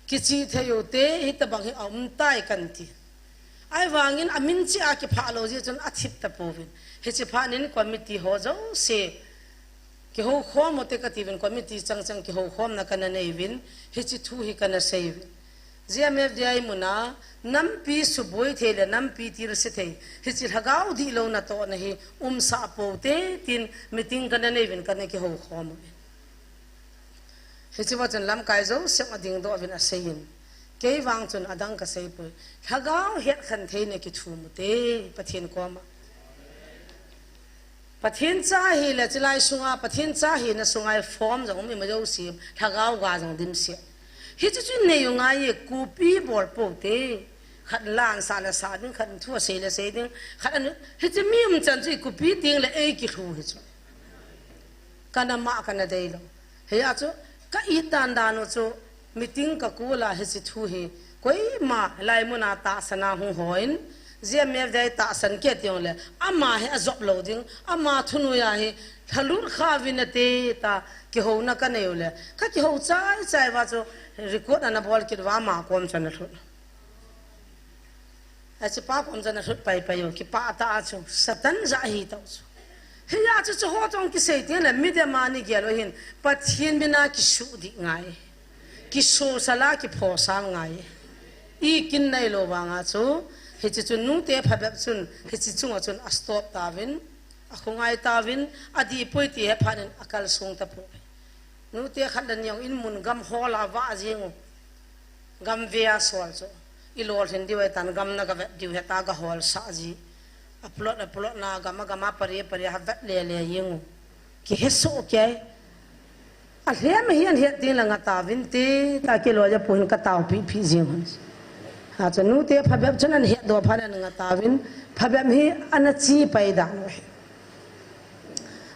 Kiche thei u te, hitabang hi aum tai kan ti. Ahivangin amin cheh a kiphah lou jeh chun athip tapouvin. Hiche phat nin committee ho jouse, kihoukhom u te katiuvin, committee chang chang kihoukhomna kana nei uvin, hiche thu hi kana sei uvin. G M F D I muna, nampi suboi thei le nampi tilse thei, hiche lhagao dihlou natohna hi umsah pou te, tin meeting kana nei uvin kana kihoukhom uvin. Hichea chun lamkai jouse adingdoh uvin aseiyin. Kei vang chun adang kaseipoi. Lhagao hetkhen theina kithum u te, Pathen koma. Pathen cha hile, chulai sunga, Pathen cha hina sunga form jong um ima jouse, lhagao ga jong dimset. Hichu chu nei u ngai e, copy bol pou te. Khat la ansah le sah ding, khat thu asei le sei ding, khat an, hiche mi um chan chu i copy teng le ei kilhu hi chu. Kana mah kana deilou. Hia chu, ka it dan dan u chu, meeting ka call a hiche thu hi, koima hilai muna tahsan a hung hon, G M F D I tahsan kit jongle, ama hi ajop lou ding, ama thunoi a hi, lhalut kha uvin ate ta, kihouna kanei u le, kakihou chai chai uva chu, record ana bol kit uva ama kom chu ana lhut. Hiche pa kom chu ana lhut pai pai u, kipah tah a chu, Satan jah ahi tah u chu. Hia chu chuho jong kisei teng le, midang a ni gel u hin, Pathen mina kisuhdih ngai. Kisosal a, kiphosal ngai. I kin nailou vanga chu, hiche chu nute phabep chun, hiche chunga chun astop tauvin, akhongai tauvin, adih poi ti hephat in akalsong tapoi. Nute khat le ni jong in mun gam hol a vah jing u. Gam ve a sol chu. I lolhin diu ahitan gam na gavet diu heta gahol sah ji. Aplot, aplot na gam a gam a pari, pari a vet le le jing u. Kihesoh kei. Alhem hi ahet ding le ngah tauvin ti, ta kiloi a pu hin kataopi pi jing u. Achu nute phabep chun ahetdoh phat in ngah tauvin, phabep hi ana che pai dan u ahi.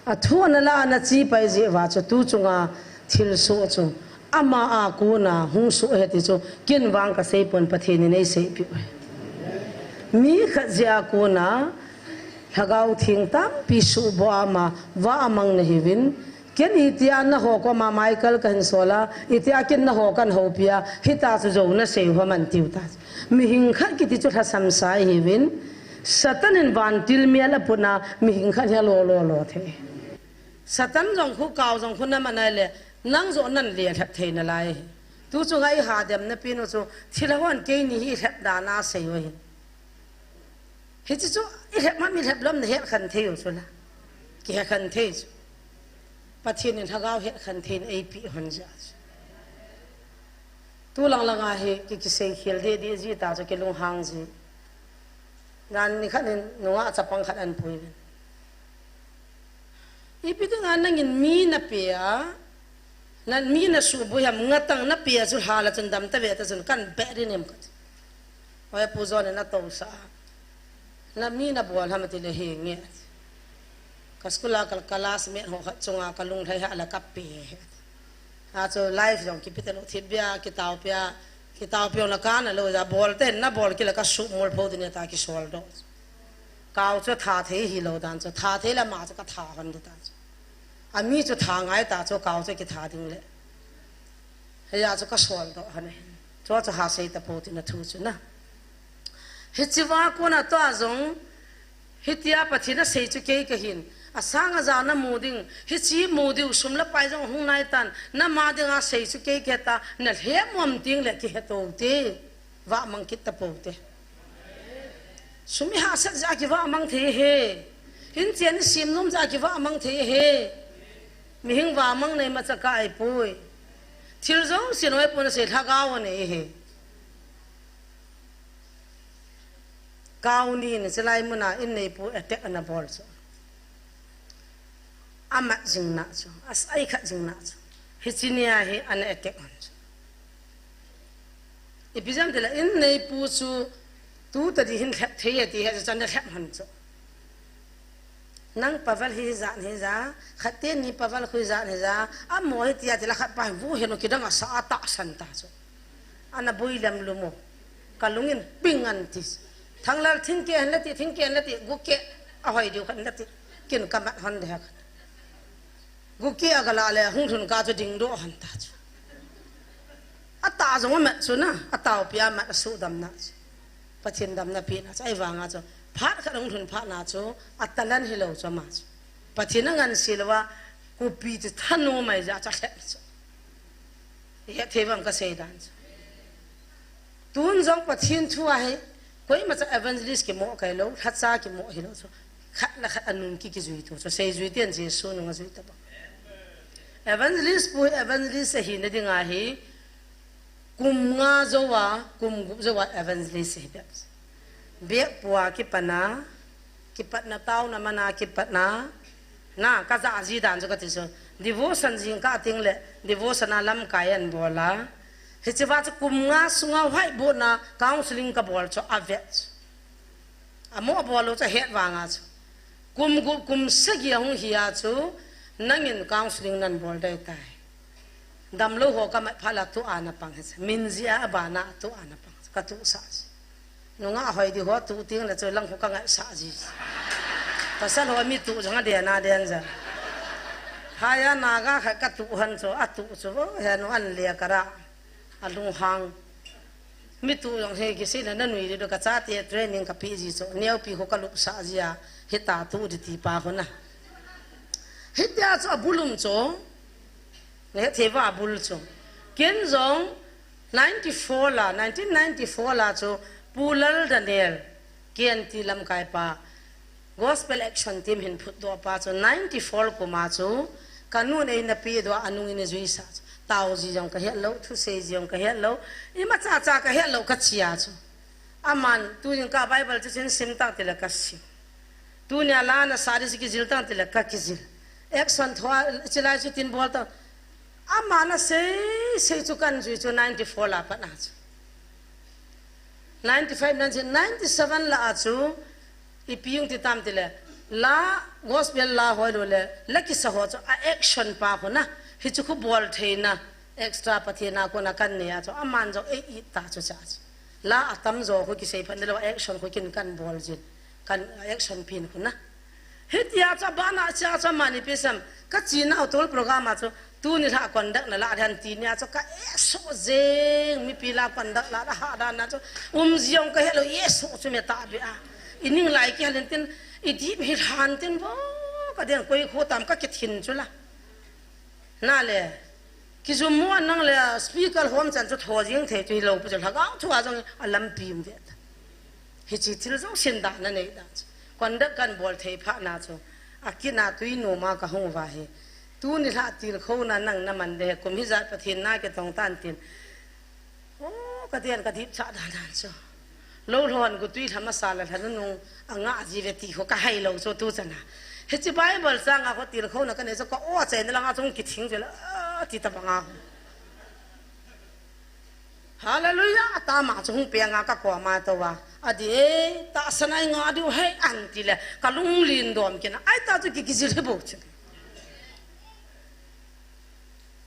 Athu ana la ana che pai jeh uva chu tu chunga Thilsoh chu ama a kona hung soh ahi ti chu ken vang kaseipon, Pathen in eiseipeh u ahi. Mi khat jeh a kona Lhagao Theng tampi suhboh a ama vah amang nahiuvin, ken itia naho koma Michael kahin sol a, itia ken naho kahin houpi a, hitia chu jou nasei u ham antiu ta. Mihing khat kiti chu lhasam sa ahiuvin, Satan in vantil mel aput na, mihing khat hi alolo lo thei. Satan jong khu, kau jong khu naman ahile, nang joh nan lelhep thei nalai. Tu chunga iha demna pen u chu, thilha hon keini hi lhep dan a sei u ahi. Hiche chu, ilhep ham ilhep lou ham nahet khen thei u chu la. Kihet khen thei chu. Pathen in Lhagao het khen theina eipeh hon jeh chu. Tu lang lang a hi, ki, kiseikhel deh deh ji ta chu kilunghang ji. Jan nikhat in nungah chapang khat ahin pui uvin. Ipi dinga nangin mi nape a, na mi nasuhboi ham, ngatang nape a chu lha la chun dam tave ta chun kan beh ri nem kati. Oi, Pu John in atousah a. Na mi nabol ham atile henge. Ka school a ka, ka classmate ho khat chunga kalung lhai ha la kape. Achu life jong kipe talou, thipbeh a kitaopi a, kitaopi jong la kana lou ja, bol ten nabol kit le kasuhmol pho ding ahi ta kisol doh. Kau chu tha thei hilou dan chu, tha thei le ama chu katha hon ding ta chu. Ami chu tha ngai ta chu, kau chu kitha ding le. Hia chu kasol doh hon e. Chu chu ha sei tapou tina thu chu na. Hiche va kona tua jong, hitia Pathen asei chu kei kahin. Asang aja namu ding, hiche mu diu sum le pai jong hung nai tan, nama dinga sei chu kei kahi ta, nalhem mom ding le kihe tou te. Vah mang kit tapou te. Sum ihahsat jeh a kivah mang thei ahi. Inchen isem nom jeh a kivah mang thei ahi. Mihing vah mang nei macha ka ahipoi. Thil jouse noipu nasei Lhagao anei ahi. Kau ni in chulai muna inneipu attack anabol chu. Amat jing na chu, as-, aikhat jing na chu. Hiche nia hi ana attack hon chu. Ipi jeh ham itile inneipu chu tu tadi hin lhep thei e ti ahi chu, chun ana lhep hon chu. Nang paval hi hijat hija, khat teni paval khu hijat hija, amaho hitia tile khat pa hi vu henu kidang asa atahsan ta chu. Ana boi lem lum u. Kalung in ping anti. Thanglal thingkeh hen lati, thingkeh hen lati, gukeh ahoi diu khat lati. Kin kamat hon deh khat. Gukeh agala le hung lhun kah chu dingdoh hon ta chu. Atah jong amat chu na, ataopi amat asuhdam na chu. Pathen damna pena chu, ahivanga chu. Phat khat hung lhun phat na chu, atalan hilou chu ama chu. Pathen anganse louva, kupi chu thanom ahi jeh a chu alhep chu. Ihet thei uvam kasei dan chu. Tun jong Pathen thu ahi, koima cha evangelist kimo kahi lou, lhacha kimo hilou chu. Khat le khat anung ki, kijui tou chu. Seijui ten Jesu nung ajui tabang. Evangelist pu hi evangelist ahina dinga hi, kum nga jouva, kum gup jouva evangelist ahi bep. Bep pua kipatna, kipatna taona mana kipatna, na, kajah ji dan chu kati chu. Devotion jingkah teng le, devotion a lamkai anabol a. Hicheva chu kum nga sunga whiteboard na counseling kabol chu avet chu. Amo abol lou chu ahet vanga chu. Kum gup kum sagi ahung hi a chu, nangin counseling nanabol dei tai. Damlou ho kamat phat la tu ana pang hi chu. Min jeh a abana tu ana pang chu. Katuhsah chu. Nungah hoi di ho tu teng le chu lang khu kangaisah ji. Pasal ho mi tu jong aden aden ja. Haya naga khat katuh hon chu, atuh chu vo, he nu an le kara. Alunghang. Mi tu jong hi kisei le nanui di do kachate training kapeh ji chu. Neopi khu kalupsah ji a. Hita tu di ti pa khu na. Hitia chu abul um chu. Nahet thei uva abul chu. Ken jong ninety-four la, nineteen ninety-four la chu Pu Lal Daniel, K N T lamkai pa, Gospel Action Team hin phutdoh pa chu ninety-four kum a chu, kanun eina pehdoh a anung in ajuisah chu. Tao ji jong kahet lou, thusei ji jong kahet lou, imacha cha kahet lou kachi a chu. Aman, tuin ka Bible chu chin sim tang tile kasim. Tunia la nasah di chu kijil tang tile kakijil. Action thua, chilai chu tin bol tang. Aman asei, sei chu kanjui chu ninety-four la pat na chu. Ninety-five, ninety, ninety-seven la a chu, ipi hung ti tam tile, la gospel la hoi lou le, la kisa ho chu a action pa khu na, Hichu khu bol theina extra Pathen a kona kanei a chu, aman jong ei it ta chu cha chu. La atam jo khu kisei phat nalou, action khu kin kan bol jin. Kan action pin khu na. Hitia chu abana cha chu amani pi sam. Ka china u tol program a chu, tuni lha conduct na la dan ti nia chu ka eso jeng, mipi la conduct la da ha dan na chu. Um jong ka helou eso chu me ta be a. I ning lai kihal in tin, i dip hi lhan tin vo, ka den koi khu tam ka kithin chu la. Na le, kijum mo nang le speaker hom chan chu tho jing thei chu hilou pu chu lhagao thu a jong a lampi um ve ta. Hichi thil jong sin da na nei da chu. Conduct kan bol thei pha na chu. A kina tui nu ma ka hung va hi. Tuni lha tilkhou na nang na man de kum hi jat Pathen na ke tong tan tin. O, ka tian ka dip cha dan dan chu. Lo lhon gu tui lha masa la lha nung a nga ji ve ti kho ka hai lo chu tu chana. Hichi Bible chang a kho tilkhou na ka nei chu ka o chai na la nga chung kithing chu la, a, ti ta banga. Hallelujah, ta ma chu hung pe nga ka ko ma to wa. A di e, ta sanai nga diu hei an ti le, ka lung lin dom kina. Ai ta chu ki ki jil he bo chu.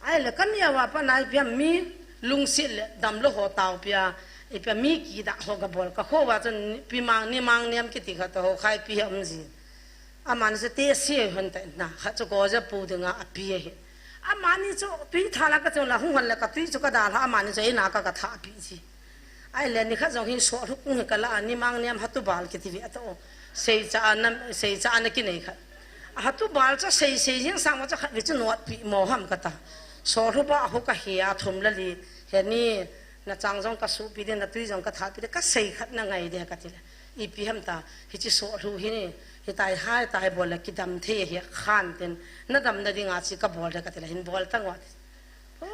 Ai le, kan ya wa pa nai pia mi lungsit le damlou ho tao pia, i pia mi kida ho ka bol, ka kho wa chun pi mang, ni mang niam kiti kha to ho khai pi um ji. Aman se te se hon ta na, kha chu ko ja pu dinga a pi he. Amani chu tui tha la ka chu la hung hon le ka tui chu ka da la, amani chu e na ka ka tha pi ji. Ai le ni kha jong hin so lhuk nge ka la ni mang niam hatu bal kiti ve ta o. Sei cha ana, sei cha ana ki nei kha. A hatu bal cha sei sei jing sang ma cha kha ve chu nuat pi mo ham ka ta. So lhu ba hu ka he a thum la li. He ni na chang jong ka su pi de na tui jong ka tha pi de ka sei khat na ngai de ka ti le. I pi ham ta hi chi so lhu hi ni. Hi tai hai tai bol le ki dam thei hi khan ten. Na dam na ding a chi ka bol de ka ti le hin bol ta ngot. O,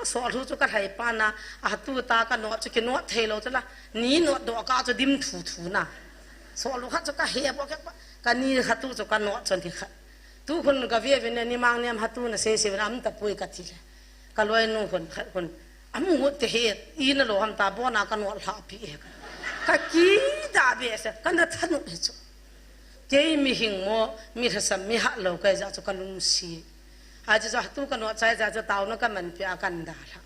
so lhu chu ka lhai pa na, a tu ta ka nuat chu ki nuat thei lo chu la, ni nuat do ka chu dim thu thu na. So lhu khat chu ka he bo ke pa, ka ni khat tu chu ka nuat chun ti khat. Tu khun ka ve ve ne, ni mang niam ha tu na se se na am ta pui ka ti le. Ka loi nu khun khat khun. Am ngut te he, i na lo ham ta bo na ka nuat lha pi e ka. Ka ki da be se, ka na thanu he chu. Kei mi hing mo, mi lhasam, mi ha lo ka ja chu ka lung si. A ji ja tu ka nuat chai ja chu tau na ka man pi a kan da la.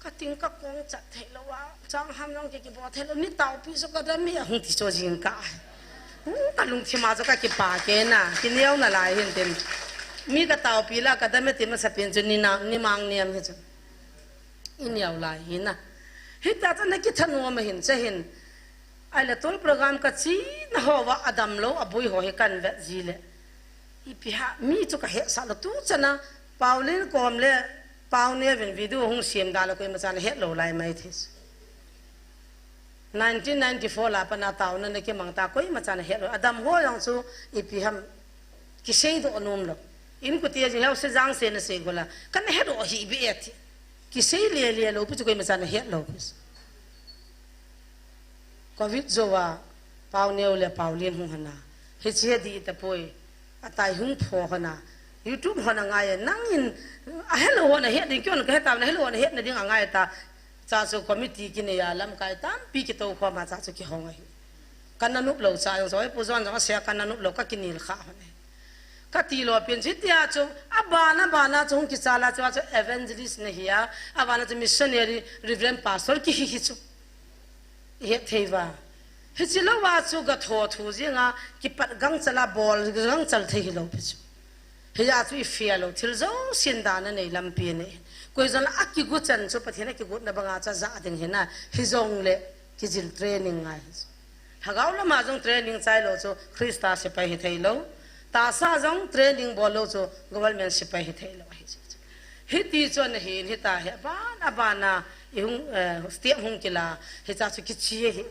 Ka ting ka kong chat thei lo wa, chang ham jong ki ki bo thei lo, ni tau pi so ka da mi a hung ti so jing ka. Hung ka lung thi ma so ka ki pa ke na, ki neo na lai hin tin. Mi ka tau pi la ka da me ti ma sa pin chu ni na, ni mang niam hi chu. I neo lai hi na. Hi ta chu na ki thanu ma hin che hin. Ai le tol program ka chi na ho wa a dam lo a bui ho hi kan vet ji le. I pi ha, mi chu ka he sa lo tu chana, Pauline kom le, Pau ne vin video hung siam da lo koi ma chan he lo lai mai this. Nineteen ninety-four la pa na tau na na ki mang ta koi ma chan he lo. A dam ho jong chu i pi ham ki sei do nom lo. In ku tia ji hau se jang se na se gola. Kan he do hi bi e ti. Ki sei le le lo pu chu koi ma chan he lo. Covid jo wa, Pau Neo le Pau Lin hung hana. Hichi he di ta poi. A tai hung pho hana. YouTube hana ngai e. Nang in, a hello hana he ding kyon ka he ta na hello hana he na ding a ngai ta. Cha chu committee ki ne ya lam kai tam pi ki to kho ma cha chu ki hong a hi. Kan na nup lo cha jong so, pu jon jong a se kan na nup lo ka ki nil kha hana. Ka ti lo pin chi tia chu, a bana bana chu hung ki cha la chu, a chu evangelist na hi a, a bana chu missionary, reverend pastor ki hi hi chu. I het thei va. Hichi lo va chu ga tho thu jing a, kipat gang chala bol gang chal thei hi lo pi chu. Hi a chu i fia lo, thil jo sin da na nei lampi nei. Koi jong a ki gu chan chu Pathen a ki gu na banga cha ja ding hi na, hi jong le ki jil training ngai hi chu. Lhagao lama jong training chai lo chu Krista sepai hi thei lo. Tahsa jong training bol lo chu government sepai hi thei lo hi chu. Hiti chu na hin hita he ban a ban a i hung, eh, step hung kila hi cha chu kichi hi.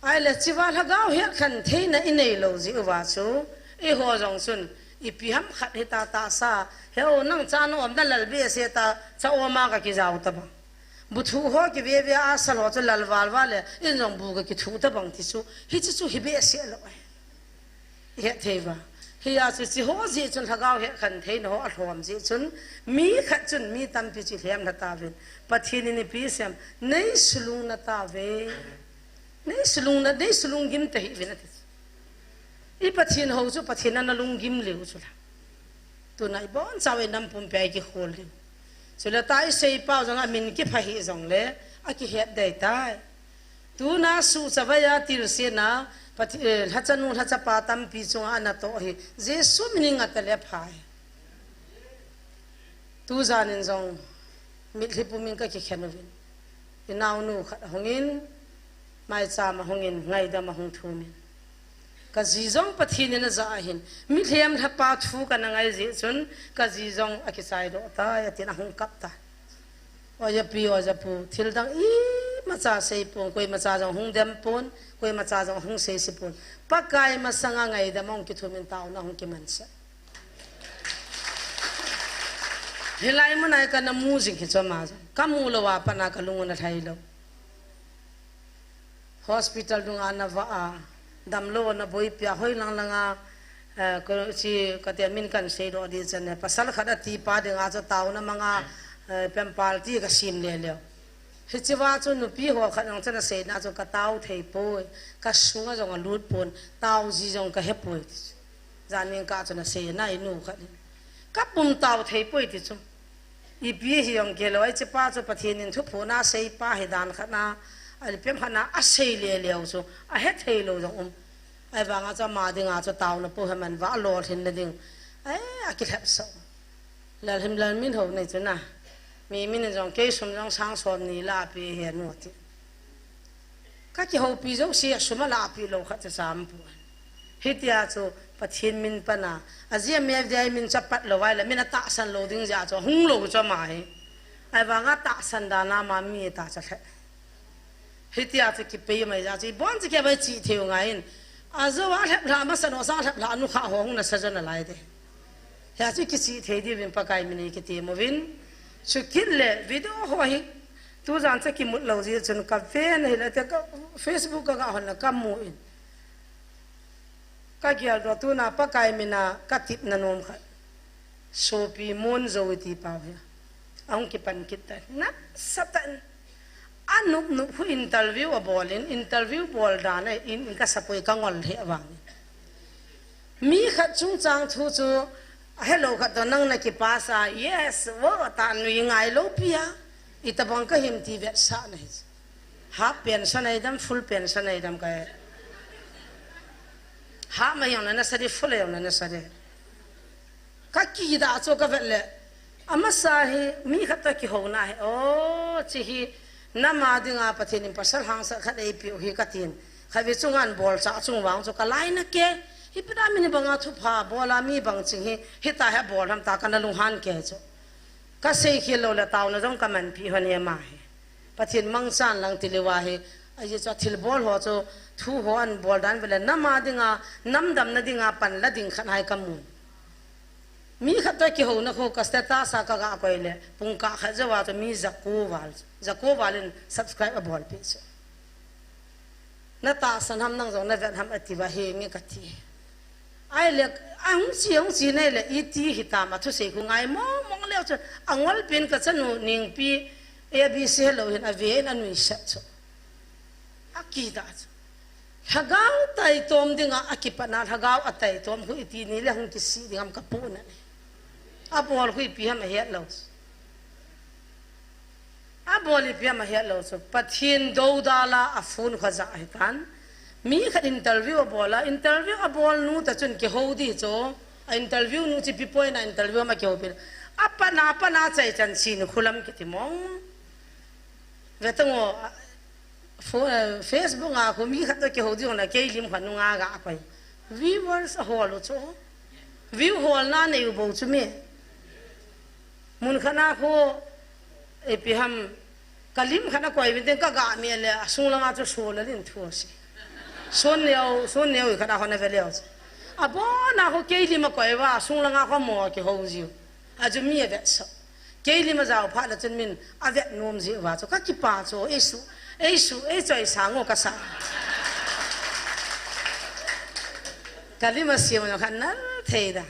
Ai le chi va lhagao he khan theina i nei lo ji u va chu i ho jong chun i pi ham khat hita tahsa he o nang cha no om na lal be se ta cha o ma ka ki jau ta bang. Bu thu ho ki ve ve a sal ho chu lal val val le, in jong bu ka ki thu ta bang ti chu, hi chu chu hi be se lo ai. He thei va. Hi a chu chi ho ji chun lhagao he khan thei na ho a hlom ji chun, mi khat chun mi tampi chi hlem na ta vin. Pathen in i pi sem, nei sulung na ta ve. Nei sulung na, nei sulung gim ta hi vin a ti. I Pathen ho chu Pathen na lung gim leu chu la. Tuna ibon chauvin nam pumpi a ikikhol diu. Chule tua isei pau jong amin kipha hih jongle, akihet dei tai. Tuna suhchavai a tilsina, Pathi-, eh, lhachanu, lhachapa tampi chunga anatoh hi, Jesu min in ngah tale phai. Tujan in jong, mitlhi pumin kakikhen uvin. Inaonu khat ahungin, maicham ahungin, ngaidam ahung thumin. Kaji jong Pathen in ajah ahin, mihem lhapa thu kana ngai jeh chun, kaji jong akichaidoh tai, atin ahung kap tai. Oja pi, oja pu, thil dang imacha seipon, koimacha jong hung dempon, koimacha jong hung seisepon. Pakai masanga ngaidam ahung kithumin taona ahung kimansah. Hilai muna hi kana mu jing hi chu ama jong. Kamu louva pat a kalung ana lhai lou. Hospital dunga ana vah a, damlou ana boipi a, hoilang langa, eh, ko chi kati a min kan seidoh ding chan e. Pasal khat atipa dinga chu taona manga, eh, pempal ti kasem leleu. Hichea chu nupi ho khat jong chun aseina chu katao thei poi, kasunga jong alut pon, tao ji jong kahe poi ti chu. Jan ning kah chun aseina inu khat in. Kapum tao thei poi ti chu. Ipi hijong kilou, hichepa chu Pathen in thuphon a aseipa hi dan khat na, alipem khat na asei leleu chu, ahe thei lou jong um. Ahivanga chu ama dinga chu taona pou hi aman vah lolhin na ding. Ai, akilhep sah. Lalhim Lalminhou nei chu na. Mi min in jong kei sum jong sang som ni la pe hi anu ti. Kakihoupi jouse a sum ala pe lou khat chu cham poi. Hitia chu Pathen min pan a, ajeh a media min chu apat lou vai le, min atahsan lou ding jeh a chu ahung lou chu ama hi. Ahivanga tahsan dan a ama mi ta chu lheh. Hitia chu kipei mai jeh a chu, ibon chu kei vai chi thei u ngai in. Ajou a lhep lha masa lou sa lhep lha nu kha ho hung nasa jo nalai de. Hia chu kichih thei diuvin Pakai min in kitem uvin. Chukit le video ho hi tujan chu kimut lou jeh chun kaven ahile te ka Facebook ka ga hon le kamu in. Kageldoh tuna Pakai min a katepna nom khat. Sopi Monjou iti pau hi. Ahung kipan kit tai. Nasatah in. Anop nop khu interview abol in, interview bol dan a in, in kasa poi kangol lheh vangin. Mi khat chungchang thu chu, ahelou khat toh nang nakipass a, yes, vo, ta nui ngai lou pi a. Itobang kahim ti vetsahna hi. Half pension a idam, full pension a idam kahe. Half a jong nasa ding, full a jong nasa ding. Kakidah chu kavet le. Amasa hi mi khat toh kihouna hi. O, chi hi nam a dinga Pathen in pasal hangsan khat eipeh u hi katin. Khatvei chunga anbolchah chung vang chu kalainat e. Ipi dia mi ni banga thupha bol a mi bang ching hi, hitia hi abol ham tia kana lunghan kei chu. Kasei khel lou le taona jong kamanpi lhon e ama hi. Pathen mangchan lang tilou ahi. Ajeh chu athilbol ho chu thu ho anbol dan vele nam a dinga, nam damna dinga panla ding khat hi kamun. Mi khat toh kihouna khu ka status a kaga koi le, pungkah khat jouva chu mi jako val, jako val in subscribe abolpeh chu. Natahsan ham nang jong navet ham atiuva henge kati. Ahile, ahung chi, ahung chi nai le, iti hitam athusei khu ngai mong mong leu chu, angolpeh in kachanu Nengpi, A B C helou hin ave in anuisat chu. Akidah chu. Lhagao taitom dinga akipatna, lhagao ataitom khu iti ni le hung kisih ding ham kapohnat e. Abol khu ipi ham ahet lou. Abol ipi ham ahet lou chu. Pathen doudal a aphone khu ajah ahitan. Mi khat interview abol a, interview abol nu toh chun kihou ding chu. A interview nu chu ipi point a interview ham akihoupi. Apatna, apatna achaichan Chinkholam kiti mong. Vetan o, a, Fo-, eh, Facebook a khu mi khat toh kihou ding hon a kei lim khat nunga ga koi. Viewers ahol u chu. View holna nei u bou chu mi. Mun khat a khu, eh, ipi ham, kalim khat akoi uvin tin kaga mi le asung langa chu Solal in thu asei. Sonneo, Sonneo khat a hon ave leu chu. Abon a khu kei lim akoi uva, asung langa khu mo kihou jiu. Achu mi avetsah. Kei lim ajao phat le chun min avet nom jiuva chu kakipah chu, eisu, eisu, eichoisang u kasa. Kalim asem u khat nal thei dan.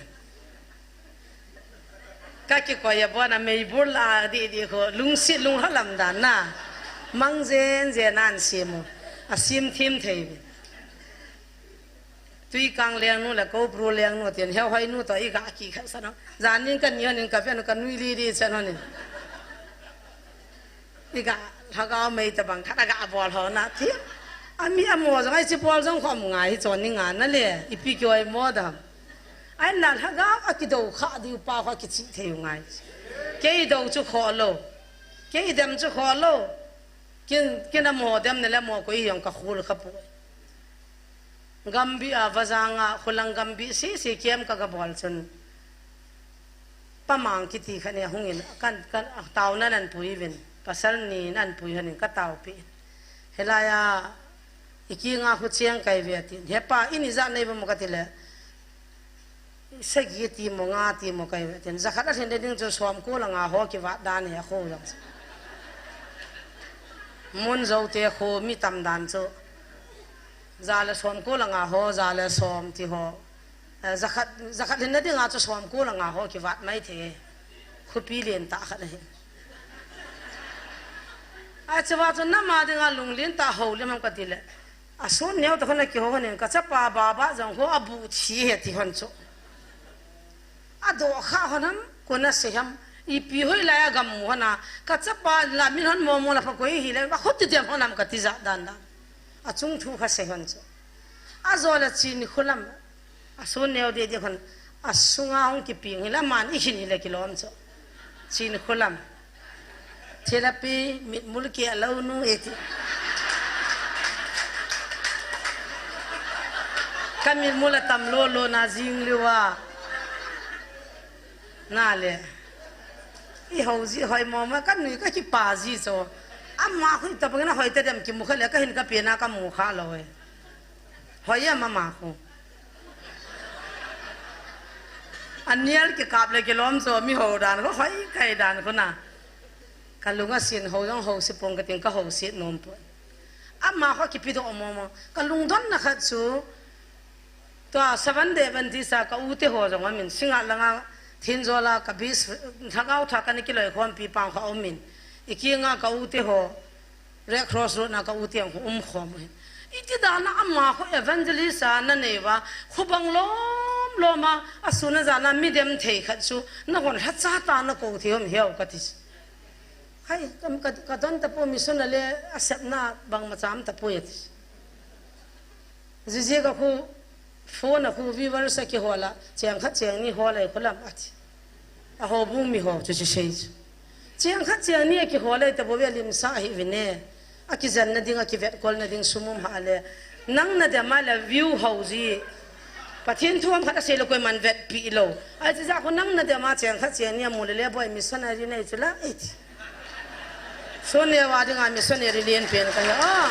Kakikoi abon a meibur la didi khu, lungset lunglha lam dan na. Mang jen jen a asem u. Asem them thei. Tuikang lengnu le Kopru lengnu tin, heuhai nu toh iga kikhen san ho. Janin kani honin kaven u kanui lidi chan honin. Iga lhagao mei tabang khat aga bol ho na ti. Ami amo jong ahi chi bol jong khom ngai hi chon ni nga na le. Ipi kihoi mo dam. Ahinla lhagao akidou kha diu pa kho kichi thei u ngai. Kei dou chu kho lou. Kei dem chu kho lou. Kin, kin amo dem ne le mo koi hi jong kakhol kha poi. Gambih a vajang a, khulang gambih sisi kem kaga bol chun. Pamang kiti khat ni ahungin, kan, kan, taona nan pui vin, pasal ni nan pui hanin kataopi. Helai a, ikinga khu chiang kai ve tin. Hepa, ini ja nei ba mo kati le. Sagi ti mo nga ti mo kai ve tin. Jakhat alhin ding chu som ko langa ho kivat dan he kho jong. Mun jo te kho mi tam dan chu. Ja le som ko langa ho, ja le som ti ho. Eh, jakhat, jakhat lhinna dinga chu som ko langa ho kivat mai thei. Khopi lentah khat ahi. Achuva chu nama dinga lunglen tah ho le ham kati le. Asun neo toh khon akiho honin kachapa baba jong ho abu thi he ti hon chu. Adoh kha hon ham, kona sei ham, ipi hoilai a gam mu hon a, kachapa la min hon momo la pha koi hile, va khut ti dem hon ham kati ja dan dan. Achung thu kha sei hon chu. Ajo le Chinkholam, asun neo dede hon, asunga hung kiping hile, aman ihin hile kilom chu. Chinkholam. Thilha pi, mitmul keh lou nu e ti. Ka mitmul atam lolo na jing liu a. Na le. I hou ji hoi mo ma ka nui ka kipa ji cho. Ama khu tabang na hoi ta dem kimu kha le ka hin ka pe na ka mu kha lou e. Hoi a mama khu. Anial kikap le kilom cho mi hou dan khu hoi kai dan khu na. Ka lung asin ho jong ho si pong ka ting ka ho si nom pon. Ama kho kipi doh mo mo. Ka lungdon na khat chu. Tua seven day ban ti sa ka u te ho jong amin. Singa langa thin jola ka bis thagau tha ka ni kiloi khom pi pang kho amin. Ikinga ka u te ho. Red Cross Road na ka u te ang kho um khom hin. Iti dana ama kho evangelist a na nei va. Khu bang lom lom a. Asuna jana mi dem thei khat chu. Na hon lha cha ta na ko thei hom hiau ka ti. Hai, kam ka, ka don ta po mission a le a sep na bang ma cham ta po yet. Zizi ka khu phone a khu viewers a ki hola, cheng khat cheng ni hola khu lam ati. A ho bu mi ho chu chu sei chu. Cheng khat cheng ni a ki hola ta bo ve lim sa hi vine. A ki jan na ding a ki vet kol na ding sumum ha le. Nang na dem a le view ho ji. Pathian thu ham khat a sei lo koi man vet pi lo. Ai, chi ja khu nang na dem a cheng khat cheng ni a mu le le boi missionary nei chu la. Ei. Sonia wa dinga missionary lien pen ka he. Ah.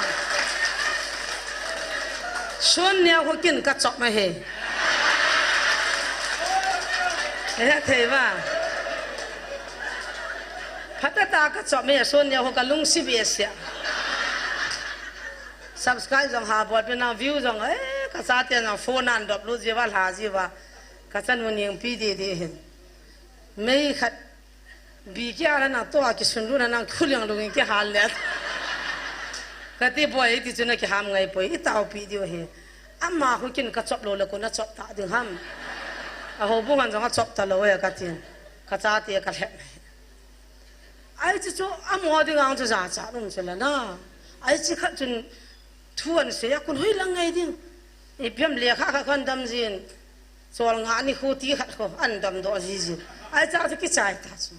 Sonia ho kin ka chop ma he. He thei ba. Phatata ka chop me Sonia ho ka lung si be sia. Subscribe jong ha bol pe na view jong eh ka sa te na phone an dop lu jiwa la jiwa. Ka chan mo ning pi de de hin. Mei khat bi kia la na to a ki sun lu na nang khuliang lu ngi ki hal le. Ka ti boi ti chu na ki ham ngai poi i tau pi diu he. Ama hu kin ka chop lo le ko na chop ta ding ham. A ho bu ngan jong a chop ta lo e ka tin. Ka cha te ka lhep. Ai chi chu amo ding ang chu ja cha lum chu la na. Ai chi khat chun thu an sei a kun hoi lang ngai ding. I piam le kha kha kon dam jin. Chol nga ni khu ti khat kho an dam do ji jin. Ai cha chu ki chai ta chu.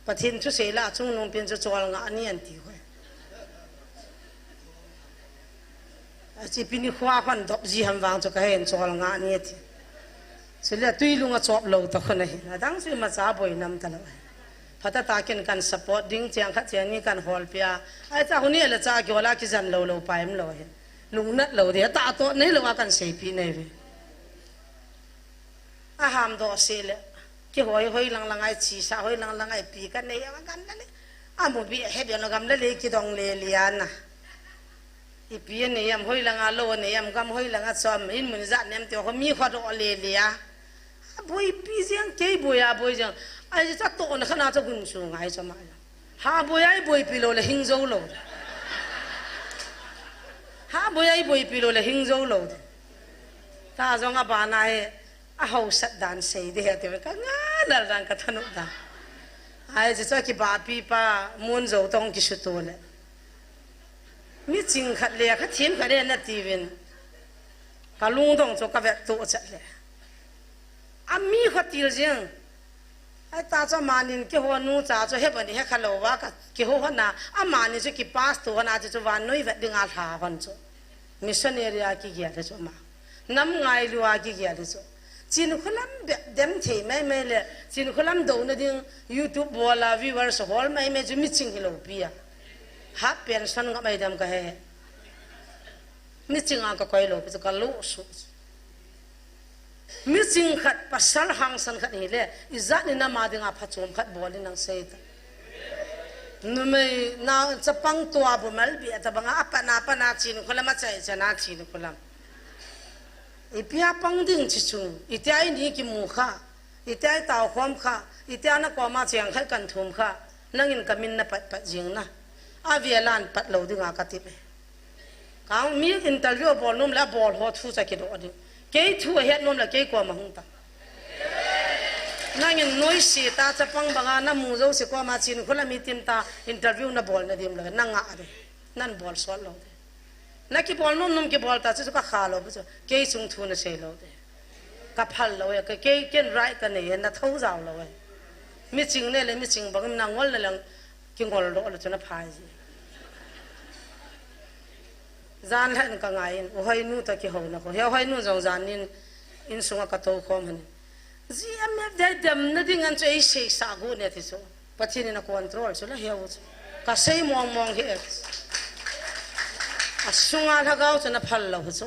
Pathin thu sei la chung nung pin chu chol nga ni an ti hoi. A chi pini khua khon dop ji ham vang chu ka hen chol nga ni ti. Chule tui lung a chop lo ta khon a hin. Adang chu ma cha boi nam ta lo. Phatata kin kan support ding cheng khat cheng ni kan hol pia. Ai cha huni la cha ki hola ki jan lo lo pa em lo hin. Lung nat lo de ta to nei lo a kan sei pi nei ve. A ham do se le. Ki hoi hoi lang lang ai chi sa hoi lang lang ai pi ka nei a gam la le. A mu bi he bi no gam la le ki dong le liana. Ipi nei am hoi langa lo nei am gam hoi langa chom in mun ja nem te ho mi kho do le le a. A boi pi jeng kei boi a boi jeng. Ai cha to na khana cha gun su ngai cha ma. Ha boi ai boi pi lo le hing jo lo. Ha boi ai boi pi lo le hing jo lo. Ta jong abana hi, ahausat dan sei ding ahi ti ka nganal dan ka thanop dan. Ai, hiche chu kibapi pa, Munjo toh kisuto le. Miching khat le, khat thim khat le nati uvin. Ka lungdong chu ka vet to chat le. Ami khat til jing. Ai ta chu amanin keiho nu cha chu he bani he kha lou va ka kihou hon a, amani chu kipas to hon a chu, chu vannoi vet dinga lha hon chu. Missionary a kigel hi chu ama. Nam ngailu a kigel hi chu. Chinkholam be-, dem thei mai mai le, Chinkholam douna ding YouTube bol a viewers hol mai mai chu miching hilou pi a. Half pension ngam mai dem ka he. Miching a ka koi lou pi chu ka lo su. Miching khat, pasal hangsan khat hile, ijat in ama dinga phachom khat bol in nang sei ta. Numei na chapang tua bu mal bi ata banga apana pana Chinkholam a chai chana Chinkholam. Ipi a pang ding chi chu, itia ini kimu kha, itia i tao khom kha, itia na koma cheng khat kan thum kha, nangin ka min na pat pat jing na. A velan pat lou dinga ka ti me. Kang mi interview bol nom le bol ho thu cha kidoh ding. Kei thu ahet nom le kei koma hung ta. Nangin noise ta chapang banga na mu jouse koma Chinkholam mi tin ta interview na bol na dim le na nga de. Nan bol sot lou de. Na kibol nom nom kibol ta chu ka kha lou bu chu. Kei chung thu na sei lou de. Ka phal lou e, ka kei ken right ka nei e, na tho jao lou e. Miching ne le miching bang na ngol na lang kingol doh lou chu na phai ji. Jan lhan ka ngai in, u Hoinu toh kihouna kho. He Hoinu jong jan nin insunga ka tou khom han. G M F dei dem na ding an chu ei sei sa gu ne ti chu. Pathen in a control chu la heu chu. Ka sei mong mong hi e. A sunga lhagao chu na phal lou chu.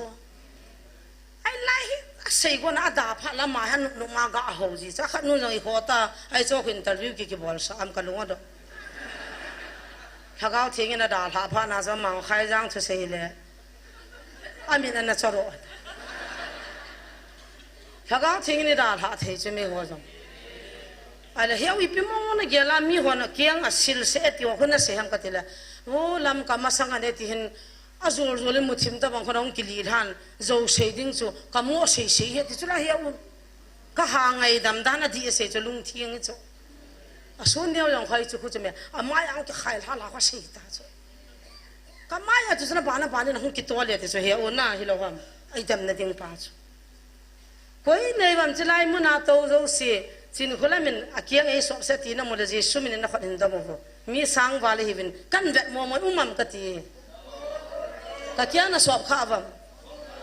Ai lai hi, a sei go na a da pha lama han nu ma ga a ho ji. Cha khat nu jong i ho ta, ai cho interview ki ki bol sa am ka lung a do. Lhagao Theng in a da lha pha na cha ma khai jang chu sei le. Amin ana choro. Lhagao Theng in i dalha thei chu mi ho jong. Ahile, heu ipi mo na gel a mi hon a kiang a sil se e ti ho na sei ham ka ti le. Vo lam ka masang a ne ti hin a jol jol in mu thim ta bang hon a hung kili lhan jo sei ding chu ka mo sei sei he ti chu la heu. Ka ha ngaidam dan a di a sei chu lungthim i chu. A sun neo jong khai chu khu chu me. A mai ang ki khai lha la ka sei ta chu. Ka mai a chu na ba na ba ni na hung kitol le ti chu he u na hi lo ham. Ai dem na ding pa chu. Koi nei bam chi lai mun a to jouse, Chinkholam in a kiang ei sop se ti na mu le Jesu min in na khot in dom u vo. Mi sang va le hi vin, kan vet mo mo um am ka ti. Ka kiang na sop kha vam.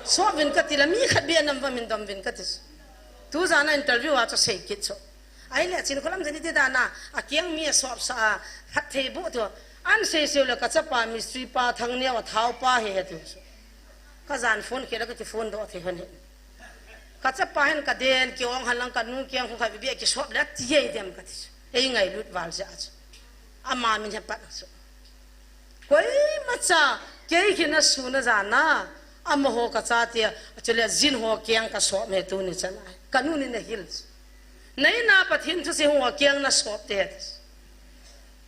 Sop vin ka ti la mi khat bia nam vam in dom vin ka ti. Tu jana interview a chu sei kit chu. Ahile Chinkholam jani ti dana, a kiang mi a sop sa a, phat thei bu tu. An sei sei le ka chapa mistri pa Thangneo a thao pa he he tu chu. Ka jan phone khe le ka ti phone do thei hon he. Ka chapa hin ka den ki ong halang ka nu kiang khu kha bi bi ki sop le ti ye dem ka ti. Ei ngailut val ja chu. Ama min he pat chu. Koima cha kei khin a sun a jan a. Amaho ka chate, chule jin ho kiang ka sop me tuni chan a. Ka nu ni na hil. Nei na Pathen thu sei ho kiang na sop te.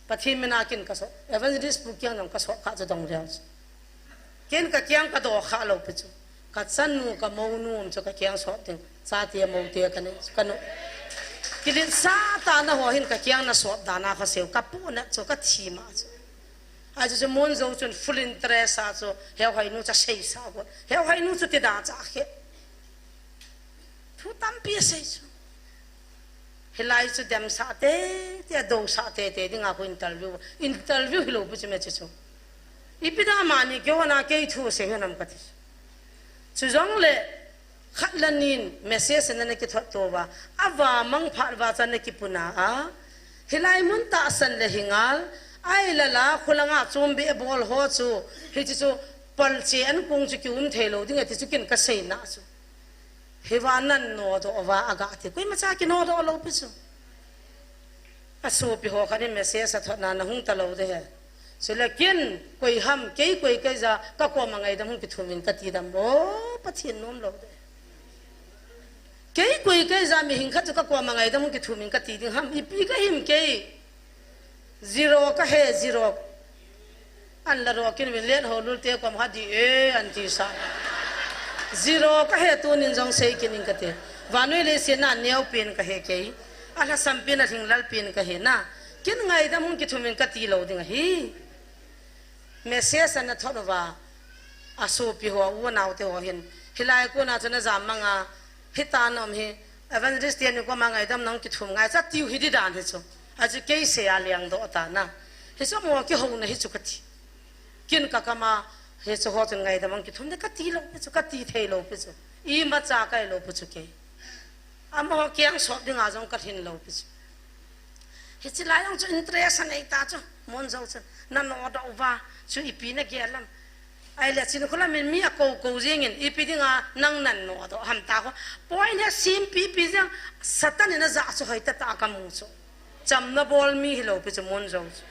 Pathen min a kin ka sop. Evangelist pu kiang jong ka sop kha chu dong leu chu. Ken ka kiang ka do kha lo pi chu. Ka chanu ka monu um chu ka kiang sop ding. Chate mote ka nei chu ka nu. Kilit sa ta na ho hin ka kiang na sop dana kha seu ka pu na chu ka thi ma chu. Achu chu Munjo chun full interest a chu heu hai nu cha sei sa go. Heu hai nu chu ti da cha khe. Thu tampi a sei chu. Hilai chu dem sa te, te do sa te te dinga khu interview. Interview hi lo bu chu me chu chu. Ipi da mani kei hona kei thu sei hon am ka ti. Chu jong le khat la nin message na na kithot to va. A va mang phat va cha na kipuna a. Hilai mun ta san le hingal. Ai la la khulanga chum be bol ho chu. Hi chu chu pal che an kung chu ki um thei lo ding a ti chu kin ka sei na chu. Hi va nan no do va a ga ti. Koima cha ki no do lo pi chu. A sopi ho khan in message a thot na na hung ta lo de he. Chule ken koi ham, kei koi kei ja ka koma ngaidam hung kithum in ka ti dam. O, Pathen nom lo de. Kei koi kei ja mi hing khat chu ka koma ngaidam hung kithum in ka ti ding ham. Ipi ka him kei. Zero ka he, zero. An la ro kin vin let ho lul te kom ha di e an ti sa. Zero kahe, tunin jong sei kit ing kate. Vannoi leiset a neopen kahe kei. Alhasam pen, alhinglel pen kahe na. Ken ngaidam hung kithum in kati lou ding ahi. Message ana thot uva, asopi ho, u anaote ho hin, hilai kona chu najam manga, hitia naum hi, evangelist teni koma ngaidam nahung kithum ngai, chu atiu hi di dan hi chu. Achu kei sei a lengdoh ta na. Hichu amaho kihouna hi chu kati. Ken kakam a, hichu ho chun ngaidam ahung kithum ding kati lou pi chu, kati thei lou pi chu. Imacha kahi lou pi chu kei. Amaho kiang sop dinga jong kalhin lou pi chu. Hiche lai jong chu interest anei ta chu, Monjou chu. Nanodoh uva, chu ipi nagel ham. Ahile Chinkholam in mi akou kou jingin, ipi dinga nang nanodoh ham ta ho. Point hi simpi pi jeng, Satan in ajah chu hoitah tah a kamu chu. Chamna bol mi hilou pi chu Monjou chu.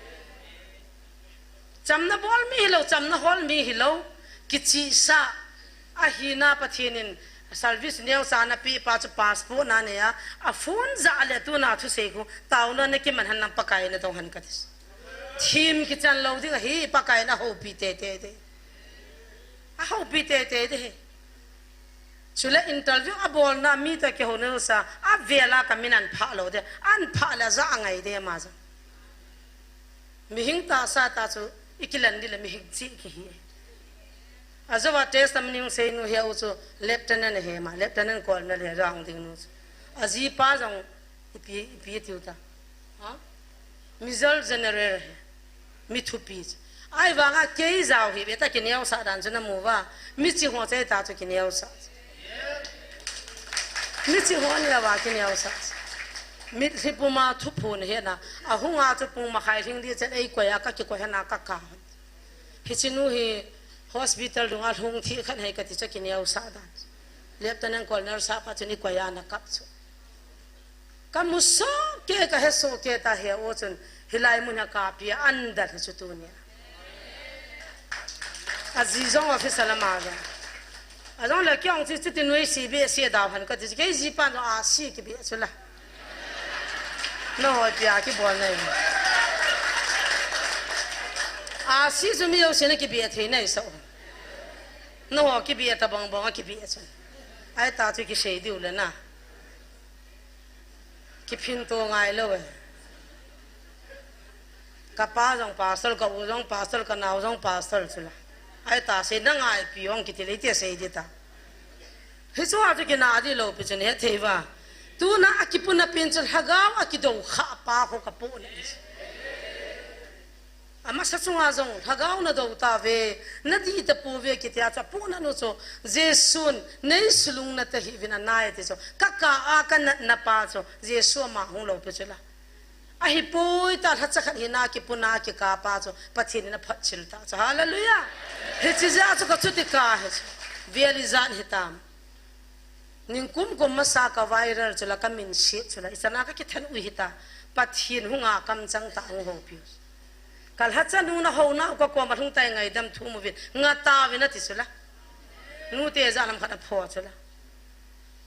Chamna bol mi hilou, chamna hol mi hilou, kichihsah, ahina Pathen in service neocha napeh pa chu passport nanei a, aphone jah le tuna thusei khu, taona nakiman hen lang Pakai nadong hen kati. Thim kichan lou ding ahi, Pakai in ahoupi teitei ding. Ahoupi teitei ding ahi. Chule interview abolna mi toh kihouna sa, avel a kamin aphah lou ding, aphah le ajah angai ding ama jong. Mihing tahsa tah chu, ikilan ding le mihing cheh kihi. Ajou a testimony hung sei nu hi, u chu Lieutenant ahi ama, Lieutenant Colonel ahi, rang ding nu chu. Ajipa jong ipi, ipi tiu ta. Ha? Major General ahi. Mi thupi chu. Ahivanga kei jao hi beta kineosah dan chu namu uva. Miching ho cheh ta chu kineosah. Miching ho ni uva kineosah. Mitlhi puma thuphon hena. Ahunga chu pung makhai lhing ding chen eikoi a kakikoi hena kaka. Hiche nu hi hospital dunga lhung thih khat ahi kati chu kineosah dan. Lieutenant Colonel sah pa chun eikoi a nakap chu. Kamu soh kei, kahe soh kei ta hi, o chun hilai mun a kapia andal hi chu tunia. Aji jong office a lama jong. Ajong le kei jong chu chuti nuisat behseh dau hen kati chu, kei jipa jong ahsi kibeh chu la. Nahoi pia kibol nai. Ahsi chu mi jouse na kibeh thei nai sa. Naho kibeh ta bang bang a kibeh chu. Ahita chu kisei diu le na. Kiphin to ngai lou e. Kapa jong pastor, ka u jong pastor, ka nao jong pastor chu la. Ahita sei na ngaipi ong kiti le iti sei ding ta. Hichu a chu kina ding lou pi chu nahe thei uva. Tuna akipuna pen chu lhagao a kidou kha pa khu kapu na. Amasa chunga jong, lhagao nadou tauve, nadih tapouve, kitia chu apohna nu chu, Jesun, nei sulungnat tahih uvin anai ati chu, kakah a kanatna pa chu, Jesu ama hung lou pi chu la. Ahipoi ta lhacha khat hina kipuna kikah pa chu, Pathen in aphotchil ta chu, hallelujah. Hiche jeh a chu kachuti kah hi chu, vel ijat hitam. Ningkum kum masa ka viral chu la, kamin set chu la, ichan a kakithan u hita, Pathen hunga kamchang tah hung houpi u. Ka lhacha nu nahouna u kakoma lhung tai ngaidam thum uvin, ngah tauvin ati chu la. Nute jat lam khat apho chu la.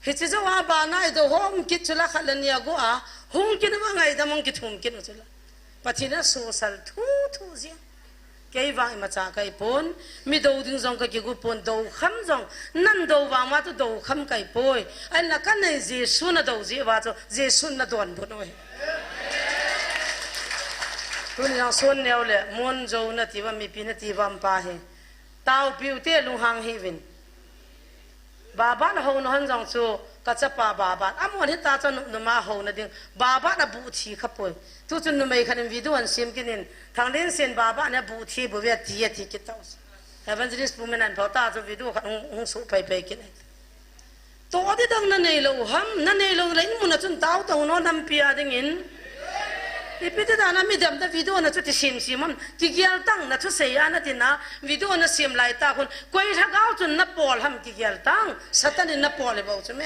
Hiche jou a bana idou hom kit chu la, khat le ni agu a, hung kit uva ngaidam hung kithum kit u chu la. Pathen in asosal thu thu jia. Kei vang imacha kahi pon, mi dou ding jong kakigu pon, dou kham jong, nan dou vang ma tu dou kham kahi poi. Ahinla kanei Jesu nadou jeh uva chu, Jesu nadonbut u ahi. Tuni jong Sonneo le, Monjou nati uva, mipi nati uva um pa hi. Taopiu te lunghang hih uvin. Baban ahou nahon jong chu kachapa Baban. Amahon hita chu numa houna ding. Baban abuh thi khapoi. Tu chun numei khat in video ahin sem kit in. Thanglensen Baban abuh thi bou ve ati ati kit tau. Evangelist Pu Menan pho ta chu video khat hung, hung suh pai pai kit. Toh ding dang nanei lou ham, nanei lou le in mun a chun tao tao no nampi a ding in. Ipi ti dan a midem ta video na chu ti sim sim ham, kigel tang na thusei a nati na, video nasem lai tah khun, koi lhagao chun napol ham kigel tang, Satan in napol e bou chu me.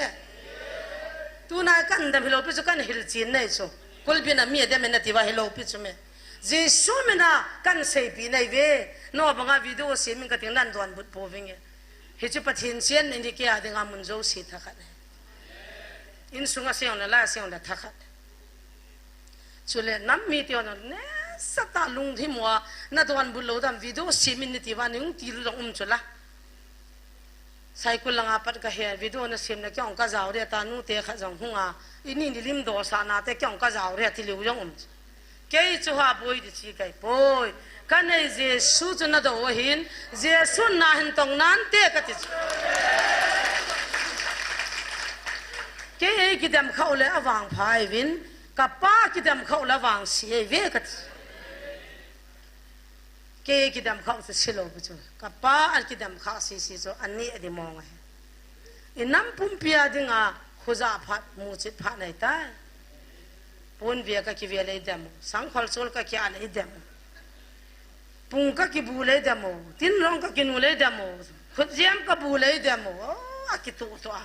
Tuna kan dem hilou pi chu kan hilchen nei chu. Kulbin a mi adem e nati uva hilou pi chu me. Jesu min a kan seipi nei ve. No banga video sem in kating nan donbut pouving e. Hichu Pathen chen in dikea dinga mun jouse thakhat. Insung a seong le la seong le thakhat. Chule nam mite hon nesa tah lungthim uva, nadonbut lou dam video sem in nati uva, nihung til u jong um chu la. Saikul langa pat kahe, video nasemna kei jong kajao re ta, nute khat jong hunga, ini nilim dosahna te kei jong kajao re ti leu jong um. Kei chu ha boi di chi kai poi. Kanei Jesu chu nadou ahin, Jesu nahin tong nante kati chu. Kei ei kidem khau le avang pha ivin, kapa kidem khau le avang si eive kati. Kei kidem khau chu silou pi chu. Kapa a kidem khau sisi chu ani adi mong ahi. Inam pumpi a dinga khuja phat, muchit phat neitai. Pon ve kakive le idem u. Sangkhol chol kakia le idem u. Pung kakibu le idem u. Tin rong kakinu le idem u. Khutjem kabu le idem u. Oh, akituh tuh a.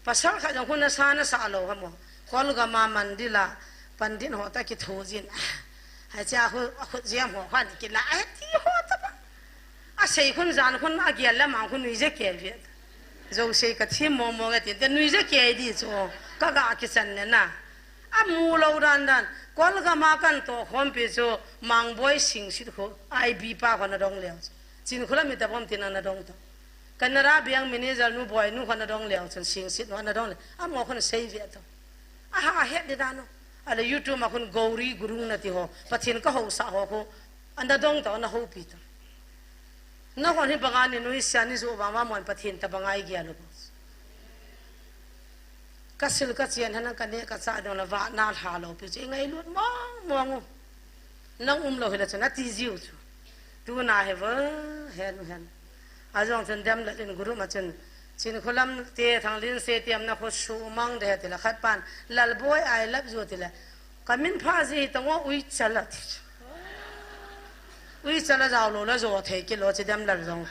Pasal khat jong khun nasa nasa lou ham o. Kolgam a mandal a pandit ho ta kitho jin. Hiche a khu, akhutjem ho khan kila, eh, ti ho ta ba. Asei khun jan khun agel le mang khun nuije kei ve. Jouse kathim mong mong e tin te nuije kei di chu. Kaga kichan ne na. Amu lou dan dan. Kolgam a kanto khompi chu Mangboi Singsit khu. I B pa khu nadong leu chu. Chinkholam mi ta bom tin nadong ta. Canara biang manager nu boi nu khun nadong leu chun Singsit nu nadong le. Amaho khun sei ve to. Aha het di dan o. Ale YouTube ma khun Gauri Gurung nati ho. Pathen kahousah ho khu. Ana dong to, ana houpi to. Nahon hi banga ni nuisat ni jo vang vang mon Pathen ta banga igel u. Kasil kachen hana kaneh kachah dong la vah nalha lou pi chu ingailut mong mong u. Nang umlou hile chun ati jiu chu. Tuna hi vo, hen u hen. Ajong chun dem la in guru ma chun. Chinkholam te Thanglinsei te amna khu sumang de ti la khat pan. Lalboi I love you ti la. Kamin pha ji hi tong o uicha la ti chu. Uicha la jao lou la jo thei kilo chi dem lal jong.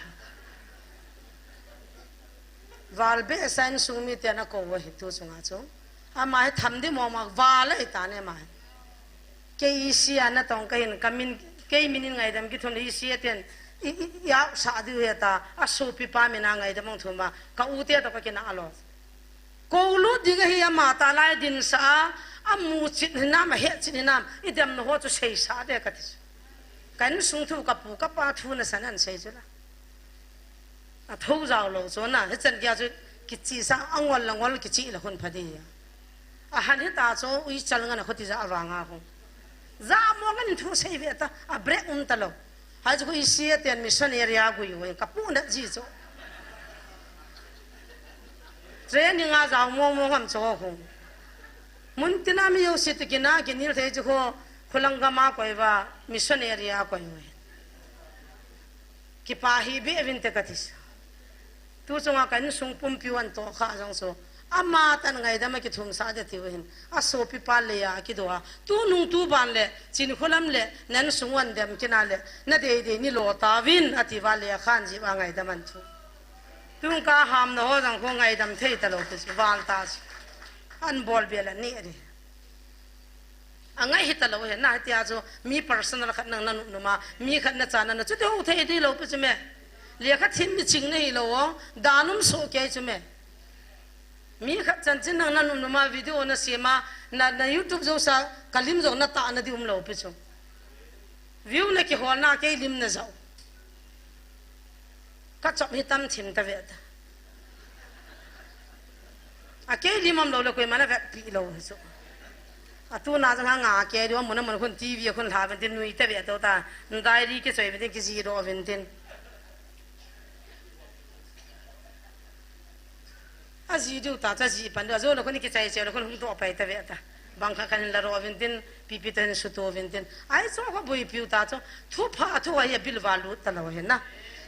Val behseh in sung mite ana kou u ahi tu chunga chu. Ama hi tham di mong mong val ahi ta ne ama hi. Kei isi a natong kahin kamin, kei min in ngaidam kithum le isi a ten i, i, i au sa diu he ta, asopipa min a ngaidam ong thum a, ka u te to kakinah lou. Kou lut ding ahi ama ta lai din sa a, amu chit hinam, ahet chit hinam, idem na ho chu sei sa de kati. Ka insung thu kapu kapa thu nasan an sei chu la. Atho jao lou chu na, hichan gei a chu kichi sa, angol la ngol kichi la hun pha di. Ahan hita chu uicha ngan a khuti ja avanga khu. Ja mo ngan thu sei ve ta, a break um ta lou. Hai chu khu isi a ten mission area gui u, kapu na ji chu. Training a jao mo mo ngam chu khu. Mun tina mi jouse ti kina kinel thei chu khu, khulang gam a koi uva, mission area koi u. Kipa hi be vin te kati sa. Tu chunga ka insung pumpi u an to kha jong chu. Ama tan ngaidam a kithum sa de tiu hin. Asopipa le a kido a. Tunung tuban le, Chinkholam le, nan sung u an dem kina le, na dei dei ni lo ta vin, ati va le khan ji va ngaidam an chu. Tung ka ham na ho jong khu ngaidam thei ta lou ti chu, val ta chu. An bol be la ni ri. Angai hita lou he, na hitia chu mi personal khat nang na num num a, mi khat na cha na na chu te ho thei di lou pi chu me. Lekha thim mi ching na hi lou o, dan um so kei chu me. Mi khat chanchin nang na num num a, video na sem a, na, na YouTube jo sa, ka lim jo na ta na di um lou pi chu. View na kihol na kei lim na jao. Ka chop hi tam thim ta ve ta. A kei lim um lou le koima na vet pi lou hi chu. A tu na jang hanga kei di um mun a mun khun T V khun lha vin tin nui ta ve to ta. Diary kichoi vin tin kiji do vin tin. Aji diu ta, cha ji pan diu, ajo lou khun kichai chai lou khun hung to pai ta ve ta. Bang kha khan la ro vin tin, pipi ta hin su to vin tin. Ai chu kha bui piu ta chu, thu pha thu ai bil va lut ta lou he na.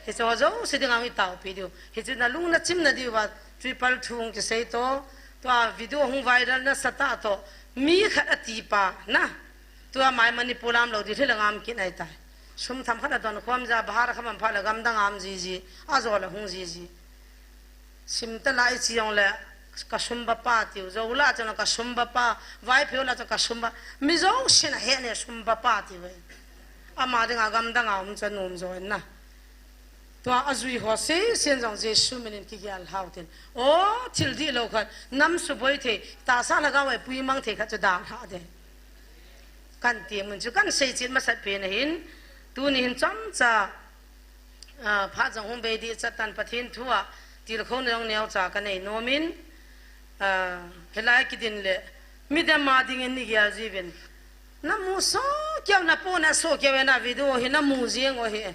Hi chu jouse dinga mi tao pi diu. Hi chu na lung na chim na diu va, triple thung kisei to, tua video hung viral na sa ta to, mi khat ati pa na. Tua mai Manipur lam lou di thil ngam kin ai tai. Sum tham khat a don khom ja, bahar kha man pha la gam dang am ji ji, ajo la hung ji ji. Simta lai chi jong le ka sum ba pa tiu, Zou la chang ka sum ba pa, Vaiphei la chang ka sum ba, mi jouse na he ne sum ba pa tiu ve. Ama dinga gam dang a um cha num jo na. Tua ajui ho se sen jong Jesu min in kigel hau tin. O, thil di lou khat, nam suboi thei, tahsa lhagao a pui mang thei khat chu dal ha de. Kan ti mun chu kan sei chin masat pen ahin, tuni hin chomcha, ah, phat jong hung bei di chatan Pathen thu a, Tilkhouna jong neocha kanei nomin, ah, hilai kidin le, midang ma dingin nei gel jiuvin. Namu sohkei u, napu nasohkei u na video hi namu jing u hi.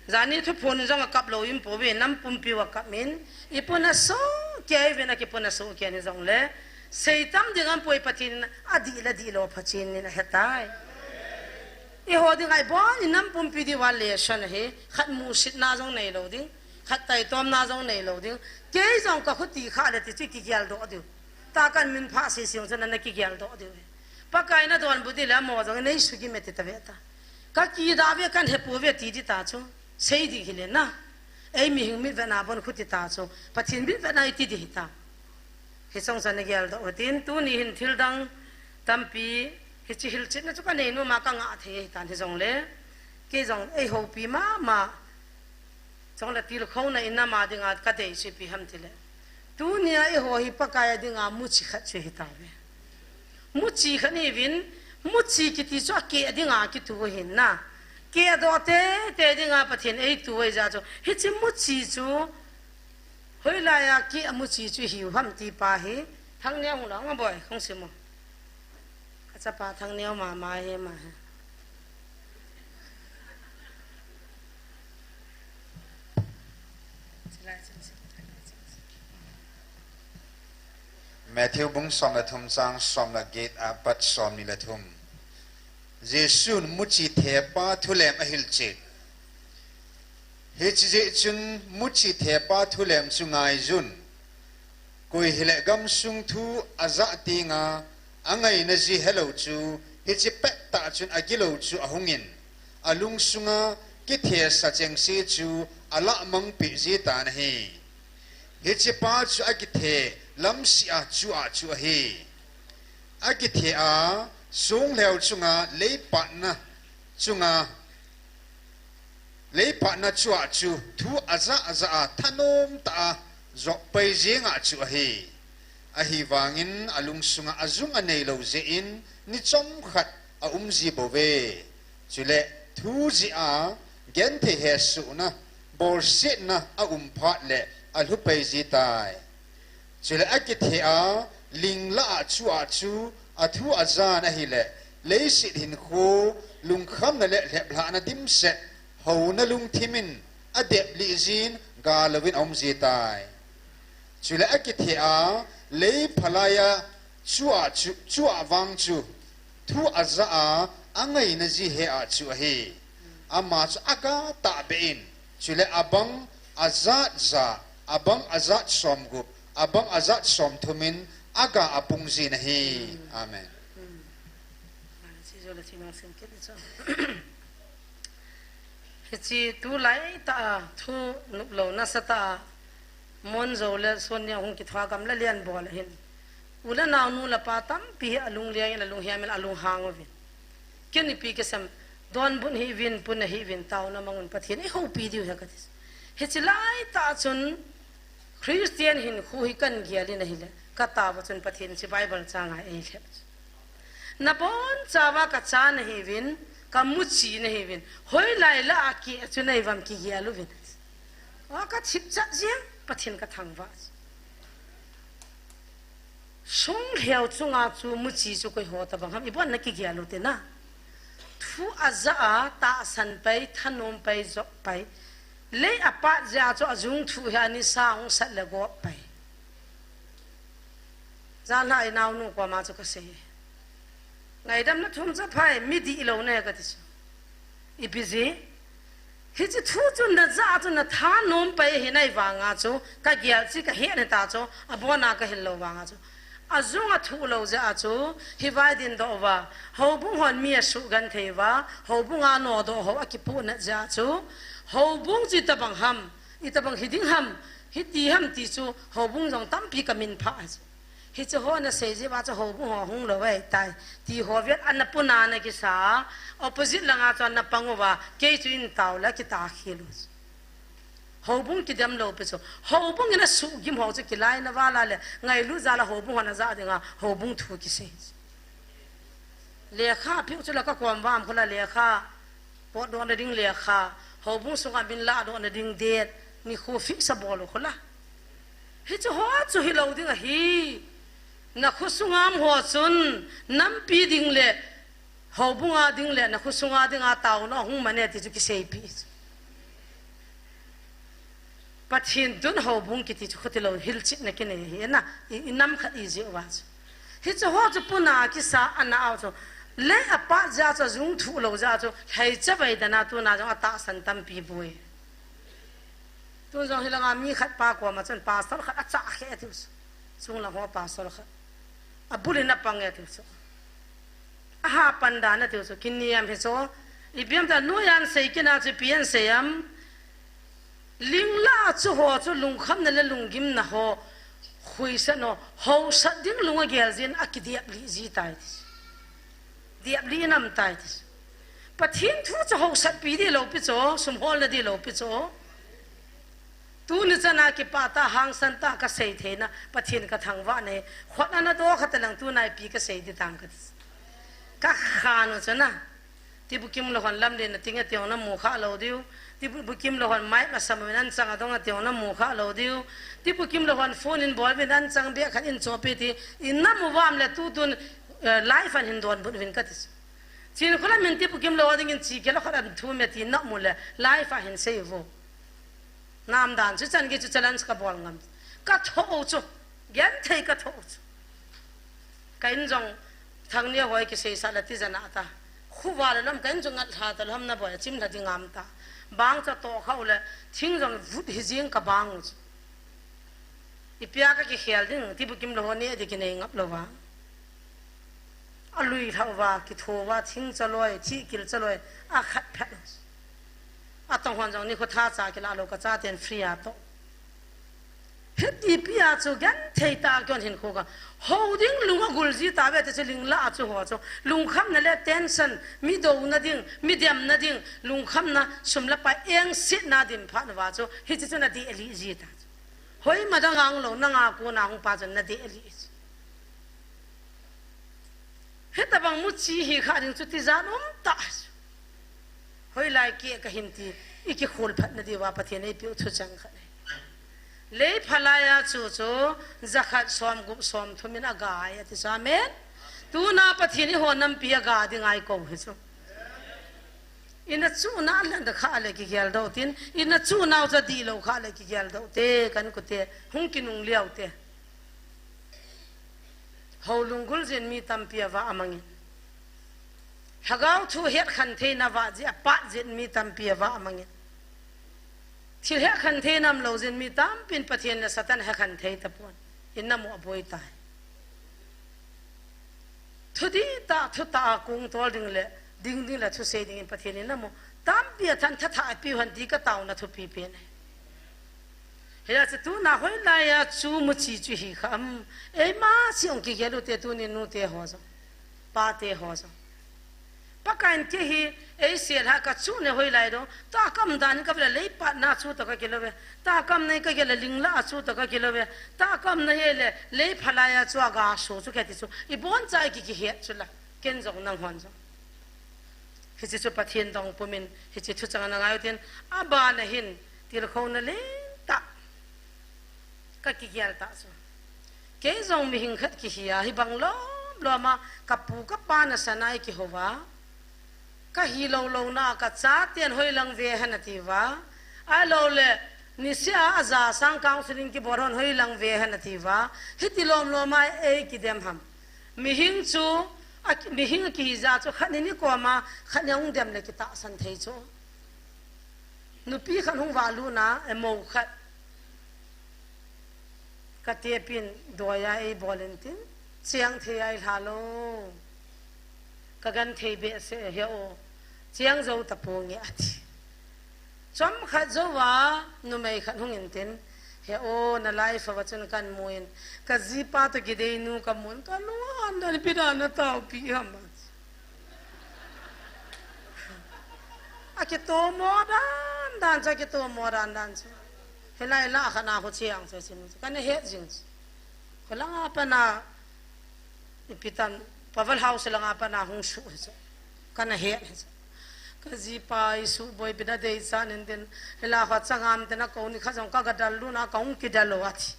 Jani thuphon jong akap lou in pouve, nam pumpi u akap in. Ipu nasohkei uvin, akipu nasohkei ni jongle. Seitam ding aum poi, Pathen in adih le dihlou phachen in ahetai. Eiho dinga ibon in nam pumpi diuva lesson ahi, khat musitna jong neilou ding, khat taitomna jong neilou ding. Kei jong kakhuti kha le ti chu kigeldoh diu. Tahkan min phah sese jong chu nana kigeldoh diu. Pakai nadonbut ding le amaho jong nei sugim e ti tave ta. Kakidah ve, kahe pouve ti ding ta chu. Sei ding hile na. Ei mihing mitvetna bon khuti ta chu. Pathen mitvetna iti ding hita. Hiche jong chu ana geldoh u hitin, tuni hin thildang tampi, hiche hilchetna chu kanei nom a kangah thei ahitan hijongle, kei jong eihoupi mama, chule tilkhouna in nam a dinga kadeisah ipi ham tile, tunia eiho hi Pakai a dinga muchi khat chu hitauve. Muchi khat ihiuvin, muchi kiti chu akeh a dinga kitu ahin na. Kehdoh teitei dinga Pathen in eitu ahijeh chun, hiche muchi chu hoilai a keh a muchi chu hiu ham ti pa hi, Thangneo hung lang a boi, hung sim u. Kachapa Thangneo mama hi ma hi. Matthew bung som le thum chang som le get apat som ni le thum. Jesun muchi thepa thulem ahilchet. Hiche jeh chun muchi thepa thulem chu ngaiyun. Koi hile gamsung thu ajah tenga, angaina ji helou chu, hiche pettah chun agilou chu ahungin, alungsunga kithesa chengse chu alamang peh ji tan ahi. Hichepa chu akithe lamseh a chu a chu ahi. Akithe a, songlheu chunga leipatna chunga, leipatna chu a chu thu ajah ajah a thanom tah a jop pai jeng a chu ahi. Ahivangin alungsunga ajung aneilou jeh in ni chomkhat aum ji bouve. Chule thu jeh a genthei hesohna, bolsetna aum phat le alhu pai ji tai. Chule akithe a, ling lah a chu a chu, athu ajan ahile, leiset hinkho, lungkhamna le lheplhahna dimset, houna lungthim in adep lih jin, gal louvin aum ji tai. Chule akithe a, lei phalai a, chu a chu, chu a vang chu, thu ajah a, angaina ji he a chu ahi. Ama chu aga tahbeh in, chule abang ajat ja, abang ajat somgup, abang ajat somthum in aga apung jin ahi. Amen. Hiche tulai tah a thu noplouna sa tah a, Monjo le Sonia hung kithua gamla lian bol ahin. U le nao, nu le pa tampi hi alunglian in, alunghem in, alunghang uvin. Ken ipi kasei em, donbut hih uvin, puna hih uvin, taona mang un, Pathen in eihoupi diu ahi kati. Hiche lai tah chun Christian hinkho hi kagel in ahile, katao a chun Pathen hiche Bible chang a eilhep. Nabonchauva kacha nahiuvin, kamuchi nahiuvin, hoilai lah a keh chu nahiuvam kigel uvin. A kathip chat jeng, Pathen kathangvah. Songlheu chunga chu muchi chu koiho tobang ham, ibon nakigel u tina. Thu ajah a, tahsan pai, thanom pai, jop pai. Lei apat jeh a chu ajung thu hi anisa hung sat le gop pai. Janhi a inaonu koma chu kasei. Ngaidam nathum chu aphai, mi dihlou nahi kati chu. Ipi jeh? Hiche thu chu najah a chu nathanom pai ahi nai vanga chu, kagel chu kahet ahi ta chu, abona kahil lou vanga chu. Ajung athuh lou jeh a chu, hivai dindoh uva, houbung hon mi asugenthei uva, houbung a nodoh ho akipohnat jeh a chu, houbung chu itobang ham, itobang hiding ham, hiti ham ti chu, houbung jong tampi kaminphah ahi chu. Hiche ho nasei jeh uva chu houbung ho hung lou ahitai. Ti ho vet ana puna nakisa, opposite langa chu ana pang uva, kei chu eitaole akitah khel u. Houbung kidem lou pi chu. Houbung in asuhgim ho chu kilaina vala le, ngailut jal a houbung hon ajah dinga, houbung thu kisei. Lekha piu chu la kakom vam khula lekha. Potdohna ding lekha. Houbung sunga min ladohna ding date. Nikho fix abol u khula. Hichu ho chu hilou ding ahi. Na khosung a um ho chun, nampi ding le, houbung a ding le, na khosung a ding a taona hung mane ti chu kiseipi. Pathen tun houbung kiti chu khuti lou, hilchetna kinei ahi na, i, i nam khat i jeh uva chu. Hichu ho chu puna kisa ana au chu. Lei apat jeh chu jung thu lou jeh chu, lhaicha vei dana tuna jong atahsan tampi boi. Tun jong hilanga mi khat pa koma chun pastor khat acha khe tiu chu. Chunglang ho pastor khat. Abulin apang e tiu chu. Aha pan dan atiu chu. Kiniam hi chu. Ipi ham ta noiya sei kina chu ipi asei em. Lingla chu ho chu lungkhamna le lunggimna ho. Khuisa no. Hausat ding lung agel jin akidep lih ji tai ti chu. Dep lih nam tai ti chu. Pathen thu chu hausatpi di lou pi chu, sum holna di lou pi chu. Tuni chana kipah tah, hangsan tah kasei theina, Pathen kathangvah nei. Khut ana do khat lang tuna ipi kasei di tang kati. Kakhan u chu na. Tibukim lou hon lamlen na ting ati jong namu kha lou diu. Tibukim lou hon mic masang uvin anchang adong ati jong namu kha lou diu. Tibukim lou hon phone in bol uvin anchang beh khat in chopi ti. In namu vam le tutun, eh, live an hin donbut uvin kati. Chin khola min tibukim lou dingin chi kilo khat an thu me ti namu le live a hin sei vo. Nam dan chu chan gei chu challenge kabol ngam. Katho u chu. Genthei katho u chu. Ka in jong Thangnia hoi kiseisa la ti jana ta. Khuva la lam ka in jong ngat lha ta lam na boi chim lha ding ngam ta. Bang cha to khau le thing jong vut hi jing ka bang u chu. Ipia kakikhel ding, tibukim lou ho ne di kinei ngap lou va. Alui lhau va, kitho va, thing chaloi, thihkil chaloi, akhat phat. Atong hon jong nikho tha cha kila lou kacha ten free ato. Hiti pia chu genthei tah a kon hin kho ka. Ho ding lung agul ji ta ve te chu lingla a chu ho chu. Lungkhamna le tension, mi dona ding, mi demna ding, lungkhamna, sum le pai engsetna dim phat na va chu. Hichi chu nadei lih ji ta. Hoi ma dang ang lou, nanga kona hung pa chu nadei lih ji. Hitabang muchi hi kha ding chu tijat um ta. Hoilai kei kahin ti, i kikhol phat nadiu va Pathen in eipeh u thucheng khat. Lei phalai a chu chu, jakhat som gup som thum in aga e ati chu, amen. Tuna Pathen in eiho nampi aga ding ahi kou hi chu. Ina chu na landa kha le kigel doh tin, ina chu nau cha di lou kha le kigel doh te, kan kute, hung kinung liau te. Ho lunggul jin mi tampi avah amangin. Lhagao thu hetkhen theina vah jeh a apat jin mi tampi avah amangin. Thil hetkhen theina umlou jin mi tampin Pathen le Satan hetkhen thei tapon. In namu aboi tai. Thudih tah, thutah a kung tol ding le, ding ding le thusei dingin Pathen in namu. Tampi athan thatha apiu hen ti ka taona thupi pen ahi. Hia chu tuna hoilai a chu muchi chu hi kha am. Eima si ong kigel u te tuni nu te ho jong. Pa te ho jong. Pakaiyin kei hi, eisel ha ka chu ne hoilai do. Tahkam dan ka vela lei pat na chu to ka kilo ve. Tahkam nei ka gel a lingla a chu to ka kilo ve. Tahkam na he le lei phalai a chu aga so chu kati chu. Ibon cha i ki kihet chu la. Ken jong nang hon jong. Hichi chu Pathen dong pumin, hichi thucheng ana ngai u tin, abana hin, tilkhouna lentah. Ka kigel tah chu. Kei jong mihing khat kihi a, hibang lom lom a, ka pu ka pa nasan a eikihou va. Ka hilou louna, ka chaten hoilang ve hen ati va. Ahilou le, niseh a aja sang counseling kibol hon hoilang ve hen ati va. Hiti lom lom a eikidem ham. Mihing chu, a, mihing akihi jeh chu khat ni ni koma, khat ni ahung dem le kitahsan thei chu. Nupi khat hung valut na, e mou khat. Ka tepin doiya eibol in tin, cheng thei a eilha lou. Ka genthei behseh he o, cheng jou tapong e ati. Chomkhat jouva, numei khat hung in tin, he o, na live a chun kan mu in, ka jipa toh kideinu ka mun, ka lunghan dan ipi dan na taopi ham. Akitomo dan dan chu, akitomo dan dan chu. Hilai lah khat na ho cheng chu, chu, chu. Kana het jing chu. Kholanga pat na, ipi tan, Pavel House langa pat na hung suh hi chu. Kana het hi chu. Ka jipa i suh boi pi na dei chan in tin, hila kho changam te na ko ni kha jong ka ga dal lu na ka hung kidal lo ati.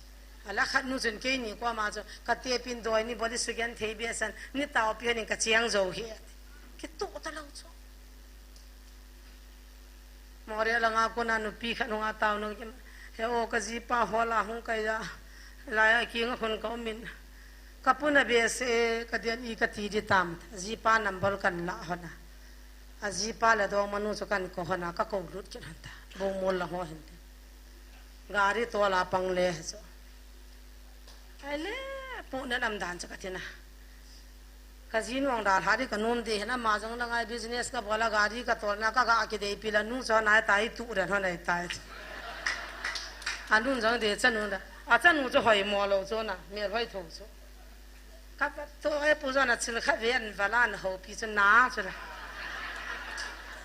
Ala khat nu chun keini koma chu, ka tepin doi ni boli sugen thei be san, ni tao pi hanin ka chiang zo hi. Kitu ta lo chu. Moreh langa kona nupi khat hung a tao nung kim. He o ka jipa hola hung kai ja. Laya kinga khun ka umin. Ka puna be se ka dian i ka ti di tam. Jipa number kan la hona. A jipa le dong manu chu kan ko hona ka ko lut kin hanta. Bo mol la ho hin. Gari to la pang le he so. Ai le, pu na lam dan chu ka tina. Ka ji nuang dal ha di ka num di hena ma jong la ngai business ka bola gari ka tol na ka ga ki dei pila nu cho nai tai tu ren ho nai tai. A nun jong de chanu da. A chanu chu hoi mo lo chu na, mel hoi tho chu. Ka pa to e pu jong na chil kha ve an vala na ho pi chu na chu la.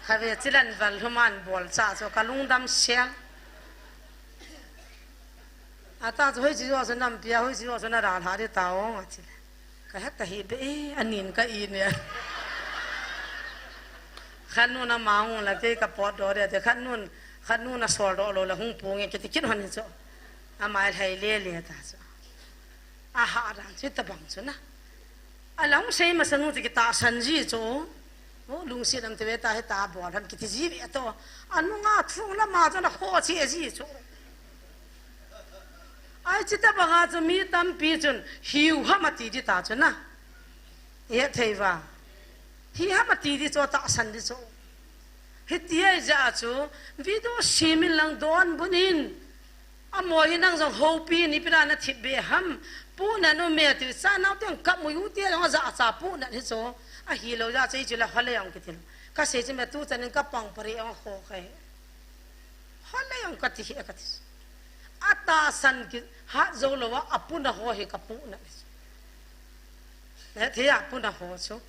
Kha ve chilan val human bol cha chu ka lungdam siang. Ata chu hoi chi jo chu nam pia hoi chi jo chu na ra lha di ta ong a chi. Ka het ta hi be e, anin ka i ne. Khan nu na ma ong la ke ka pot do de, de khan nun, khan nu na sol do lo la hung pu nge ke ti kin hon ni chu. A mai lhai le le ta chu. A ha dan chi ta bang chu na. A la hung sei ma sa nu ti ki ta san ji chu. O lungsi nam te ve ta he ta bol han ki ti ji ve to. A nu nga thung la ma chu na ho chi e ji chu. Ai, chita banga chu mi tampi chun, "Hiu ham," ati di ta chu na. He thei va. "Hi ham," ati di chu ta san di chu. Hiti ai ja chu, video simin lang don bunin. Amo hi nang jong hopi ni pina na thip be ham. Pu na nu me ti sa nau teng kap mu yu ti jong ja cha pu na hi chu. A hi lo ja chu i chu la hole jong ki ti lo. Ka sei chu me tu chan in ka pang pari jong ho kai. Hole jong ka ti hi ka ti. A ta san ki hat zo lo a, a pu na ho hi ka pu na. Ne thei a pu na ho chu.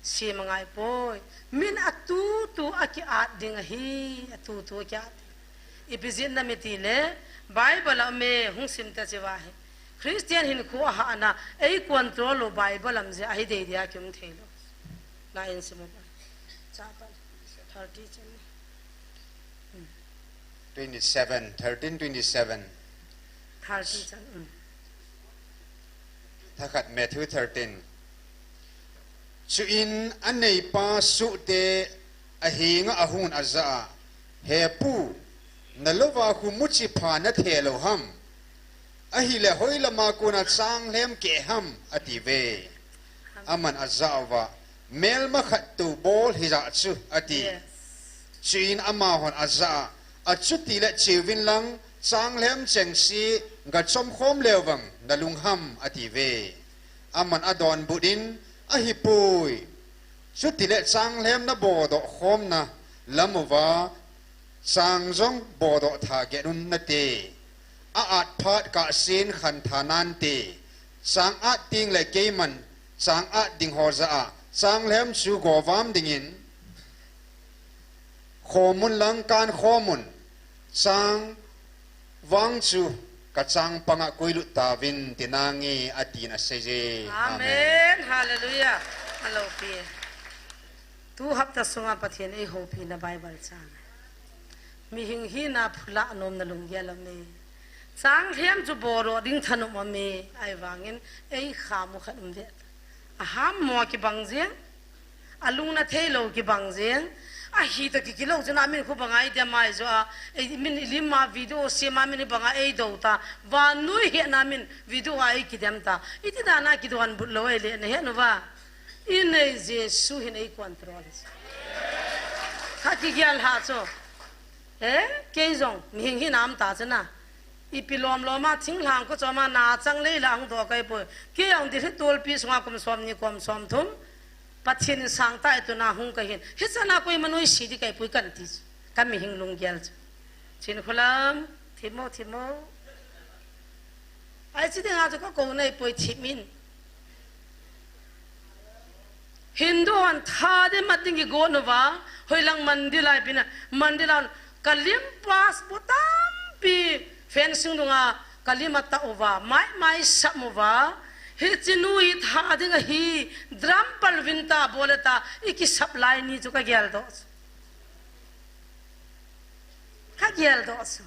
Si ma ngai poi. Min a tu tu a ki at ding a hi. A tu tu a ki at ding. I bizin na mi ti le. Bible a me hung sim ta chi va hi. Christian hin khu a ha na. Ei control lo Bible am je a hi dei dia ki um thei lo. Na in sim ba. Cha pa. Thirty chan. Twenty-seven, thirteen twenty-seven. Thirty chan, um. Thakhat Matthew thirteen. Chuin a neipa suhte a hinga a hun a ja a, "He pu, na lova khu muchi pha na the lo ham? Ahile hoi lama kona chang lhem ke ham?" ati ve. Aman a ja uva, "Melma khat tu bol hi ja chu," ati. Yes. Chuin amahon a ja a, "Achuti le chiuvin lang, chang lhem cheng si ga chom khom leu vang na lung ham?" ati ve. Aman a donbut in, "Ahi pui. Chuti le chang lhem na bodoh khom na lam uva, chang jong bodoh tha get un nate. A at phat kah sin khan tha nante. Chang at ting le keiman chang at ding ho ja a, chang lhem chu govam dingin khomun lang kan khomun, chang vang chu ka chang panga kuilut tavin," ti nange, ati na sei je. Amen. Amen. Hallelujah. Alo pi. Tu hapta sunga Pathen ei hopi na Bible chang. Mihing hina phula nom na lunggel a me. Chang lhem chu bodoh ding thanom a me. Ai vangin ei khamu khat um ve. A ham mo ki bang jeng. A lung na thei lo ki bang jeng. A hi ta ki ki lo chu na min khu bang ai dia mai jo a. Ei min i lim ma video si ma min i bang a ei do ta. Vannoi he na min video a ei ki dem ta. I ti da na ki don but lo ei le na he no va. I nei Jesu hin ei control. Kha ki gel ha cho. Eh, kei jong, mihing hi nam ta chana. Ipi lom lom a, thing lang ko chom a, na chang lei la ang do kai poi. Kei ang di hi tol pi sunga kum som ni kum som thum. Pathen in sang ta itu na hung kai hin. Hi chana koi manoi si di kai poi kan ti. Ka mihing lunggel chu. Chin khulam, thimo, thimo. Ai chi ding a chu ka ko nei poi thim in. Hindu hon tha de mat ding ki go no va, hoi lang mandir lai pina, mandir lan ka lim pass bu tampi fencing dunga ka lim a ta uva, mai mai sam uva, hi chinu i tha ding a hi drum pal vin ta bole ta, i ki sap lai ni chu ka gel do. Ka gel do chu.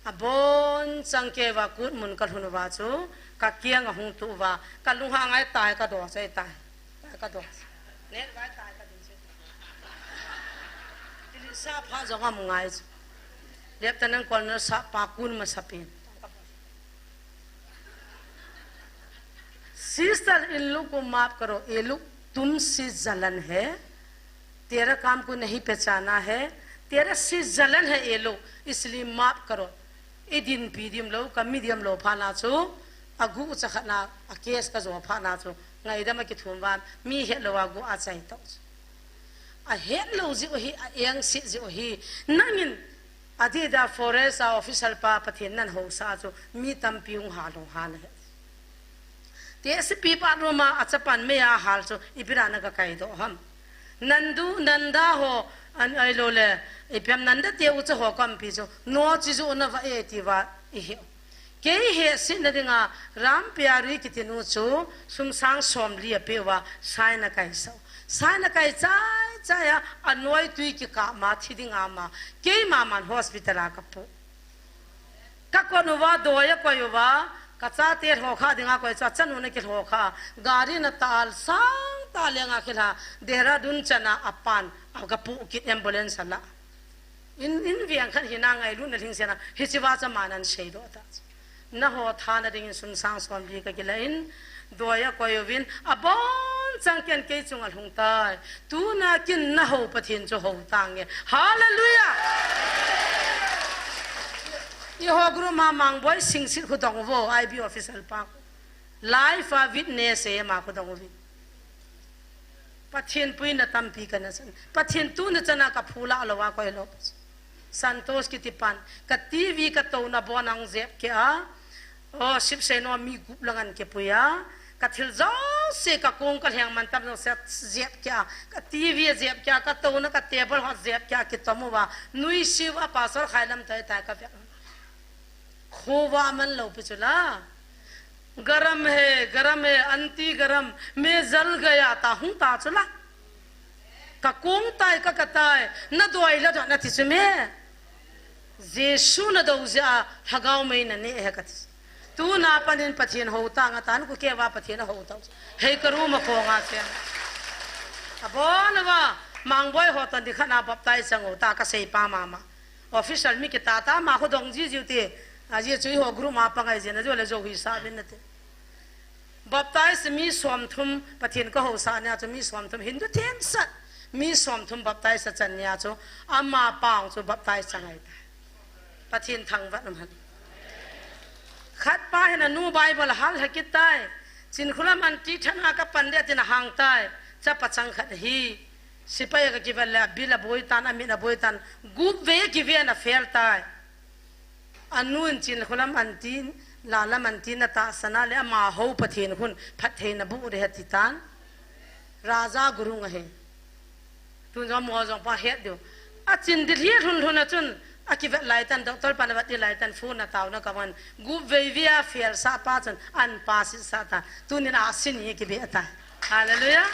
Abon chang kei uva kut mun kalhun uva chu, kakiang ahung tu uva, kalunghang ahitai, kadoh chai tai. Kadoh. Net vai tai, kadoh chai. Ili sa pha jong amu ngai chu. Lep ta nang kol na sa pa kun ma sa pin. Sister, इन लोग को माफ करो, ये लोग तुमसे जलन है, तेरा काम को नहीं पहचाना है, तेरा से जलन है ये लोग, इसलिए माफ करो. Idin pi diam lou, kami diam lou pha na chu, agu cha khat na, a case kajo pha na chu, ngaidam akithum van, mi het lou agu achai tau chu. Ahet lou jiu hi, a engse jiu hi, nangin, adida forest a official pa Pathen nan housa chu, mi tampi hung hal hung hal he. Te sipi pa roma achapan mei a hal chu, ipi dia na kakai doh ham. Nandu, Nanda ho, an ai lo le, ipi ham Nanda te u cha ho kampi chu, no chi ju na va e ti va, i he. Kei he si na dinga, Ram Pyari kiti nu chu, sum sang som li a pe uva, sai na kai sau. Sai na kai chai chai a, anoi tui kikah ma, thi dinga ma, keima man hospital a kapu. Kakon uva, doi a koi uva, kachate lhokha dinga koi chu, achanu na kilhokha, gari na tal, sang ta lenga kilha, Dehradun chana apan, akapu kit ambulance a la. In, in veng khat hina ngailutna lhingsen a, hichi va cha man an sei doh ta. Na ho thana dingin sum sang som li kakila in, doi a koi uvin, abon chang ken kei chunga lhung tai. Tuna kin na ho Pathen chu ho tange. Hallelujah! I ho group ma Mangboi Singsit khu dong uvo, I B official pa. Live a witness e ma khu dong uvin. Pathen puina tampi kana chan. Pathen tuni chana kaphu la lou a koi lou. Santos kiti pan. Ka T V ka touna bon ang jep kei a. O, sip sei no mi gup lang an kipui a. Ka thil jouse ka kong ka lheng man tam jouse jep kei a. Ka T V jep kei a. Ka touna ka table ho jep kei a. Kitom uva. Nui siu a pastor khai lam tai tai ka vek. Khuva man lou pi chu la. गरम है, गरम है, anti गरम, मैं जल गया ta hung ta chu la. Ka kong tai, ka ka tai, na doi la doh na ti chu me. Jesu na do jeh a, lhagao mei na ne he ka ti. Tuna panin Pathen ho tang a tan ku kei va Pathen a ho ta. Hei ka room a kong a che. Abon uva, Mangboi ho tan di khat na baptize chang u ta ka sei pa mama. Official mi kita ta ma khu dong ji jiu ti. A ji chu i ho group ma pangai jin a jo le jo hi sa min na te. Baptize mi som thum Pathen ka ho sa nia chu mi som thum Hindu themsat. Mi som thum baptize a chan nia chu ama pang chu baptize changai ta. Pathen thangvah um hen. Khat pa hin a nu Bible hal ha kit tai. Chinkholam anti thana ka pan de tin a hang tai. Chapa chang khat hi. Sipai ka kivel le, a bil a boi tan, a mit a boi tan, gup vei kiven a fel tai. Anu in Chinkholam anti, Lalam anti na tahsan a le, ama ho Pathen hun, phattheina bu re ha ti tan. Raja Gurung ahi. Tun jong mo jong pa het diu. A chin dil hi lhun lhun a chun, a kivet lai tan, doctor pan a vet dil lai tan, phone a tao na ka man. Gup vei vei a fel sa pa chun, an pa sit sa ta. Tunin a sin hi kibe ta. Hallelujah.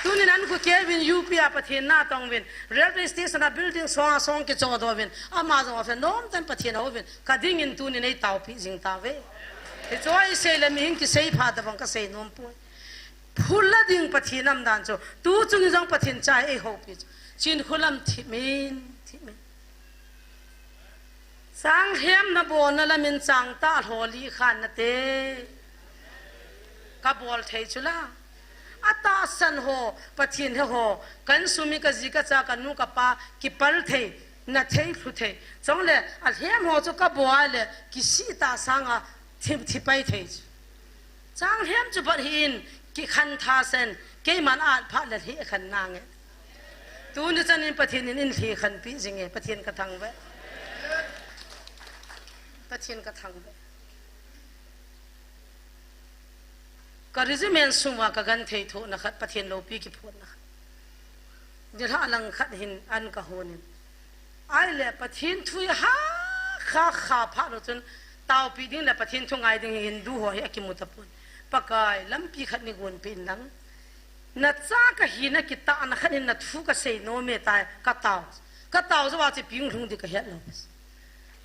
Tunin an khu kei vin U P a Pathen na tong vin. Railway station a building song a song kicho do vin. Ama jong a fe nom tan Pathen ho vin. Ka dingin tunin ei tao pi jing ta ve. Hi choi sei le mi hin kisei pha ta vang ka sei nom poi. Phul la ding Pathen nam dan chu. Tu chung jong Pathen chai ei ho pi chu. Chinkholam thimin, thimin. Changhlem na bol na lamin chang ta lholi khan na te. Ka bol thei chu la. A tahsan ho, Pathen he ho, kan sumi ka ji ka cha ka nu ka pa, kipal thei, na thei, lhu thei. Chong le, a lhem ho chu ka bol le, kisi ta sang a, thi, thi pai thei chu. Changhlem chu bat hi in, kikhan tha sen, keiman at pha le lhi khan na nge. Tuni chan in Pathen in in lhi khan pi jing e, Pathen ka thang ve. Pathen ka thang ve. Ka regiment sung va ka gan thei tho na khat, Pathen lopi ki phot na khat. Ni lha lang khat hin an ka hon in. Ai le Pathen thu ha kha kha pha lo chun tao pi ding le Pathen thu ngai ding Hindu ho hi a kimu ta pon. Pakai lampi khat ni gon pi in lang. Na cha ka hi na kita na khat hin na thu ka sei nom e tai ka tao. Ka tao zo wa chi ping lhung di ka het lo.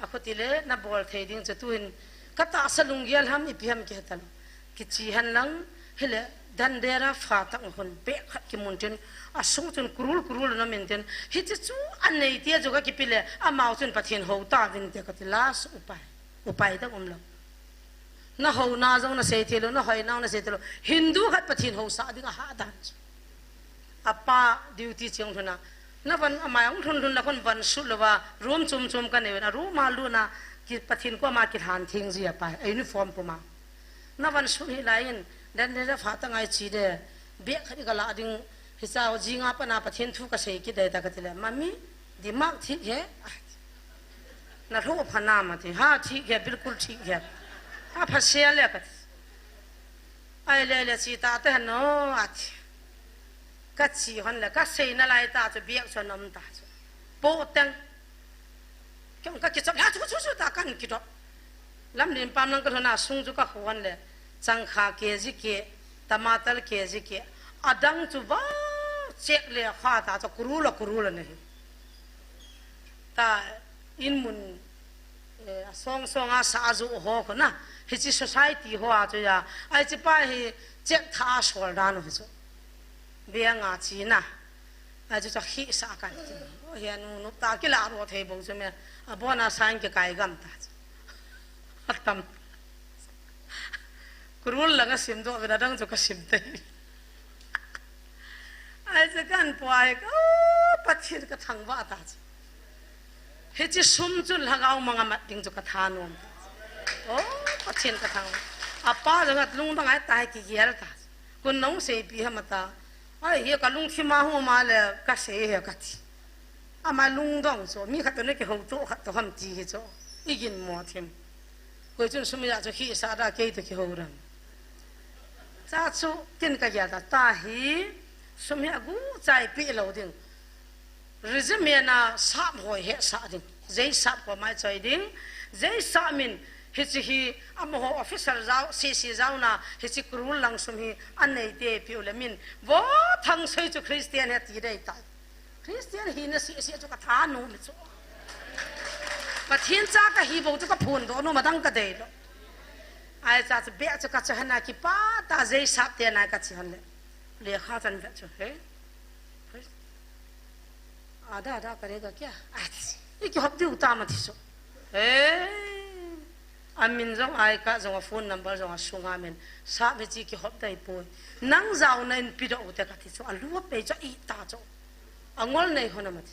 Akhuti le nabol thei ding chu tuhin katahsa lunggel ham ipi ham kihetalou. Kichi henlang, hile dandera phatah hon bag khat kimun tin, asung chun kurul kurul na min tin, hiche chu anei tia chu kakipe le, amau chun Pathen hou tauvin te kati, last upai. Upai dang umlou. Nahouna jong nasei theilou, nahoina jong nasei theilou. Hindu khat Pathen housah ding ahahdan chu. Apa duty cheng lhun a. Navan amai hung lhun lhun la khun van sut louva, room chom chom kanei uvin, a room a lut na, ki Pathen koma kilhan theng ji apai, a uniform puma. Navan sut hih laiyin, dan de phatah ngai chi de, bag khat kalah ding, hicha jinga pat na Pathen thu kasei kit dai ta kati le, mami, दिमाग ठीक है? Nalhu pha nam ati, ha, ठीक है, बिल्कुल ठीक है. Ha, pha sia le kati. Ai le le chi ta te han no ati. Kachi hon le, kasei nalai ta chu bag chu anom ta chu. Po teng. Kei kakichop, ha, chu, chu, chu, ta kan kidop. Lamlen pam lang kalhun a sung chu kakhon le. Changkha kg keh, tamatar kg keh. Adang chu va chek le kha ta chu kurul a kurul a nahi. Ta in mun, eh, asong song a sa ajo ho khun a. Hiche society ho a chu ya. Ai chi pa hi chek tha a sol dan u hi chu. Bia nga chi na. Ai chu chu khi sa kan ti. O hi anu nu ta kila ro thei bou chu me. Abona sign kikai gam ta chu. Atam. Kurul langa sim doh vin adang chu kasim tei. Ai chu kan puai ka, o, Pathen kathangvah ta chu. Hiche sum chun lhagao manga mat ding chu kathanom ta chu. O, Pathen kathangvah. Apa janga lungdong ai ta hi kigel ta chu. Kun nong seipi ham ata. Ai hi kalungthim a huma le kasei hi kati. Ama lungdong chu, mi khat toh nakihouto khat toh ham ti hi chu, iginmo thim. Koi chun sum hi a chu khi sa da kei toh kihou ram. Cha chu kin kagel ta, ta hi sum hi agu chai pi lou ding. Regiment a sap hoi hesah ding. Jei sap koma choi ding. Jei sap min hiche hi amaho officer jao, C C jao na hiche kurul lang sum hi anei te piu le min. Vo Thangsei chu Christian hi ti dei tai. Christian hina seh seh chu kathanom chu. Pathen cha kahi bou chu kaphondoh nom adang kadei lou. Ai cha chu beh chu kache hana kipa ta jei sap te na kache han le. Lekha chan ve chu he. Ada ada kare ga kya? Ati. Iki hop diu ta ma ti so. He. Amin jong ai ka jong a phone number jong asunga min. Sap hiche kihop dai poi. Nang jaona in pidoh u te kati chu. Alu a pei chu ita chu. Angol nei hona mati.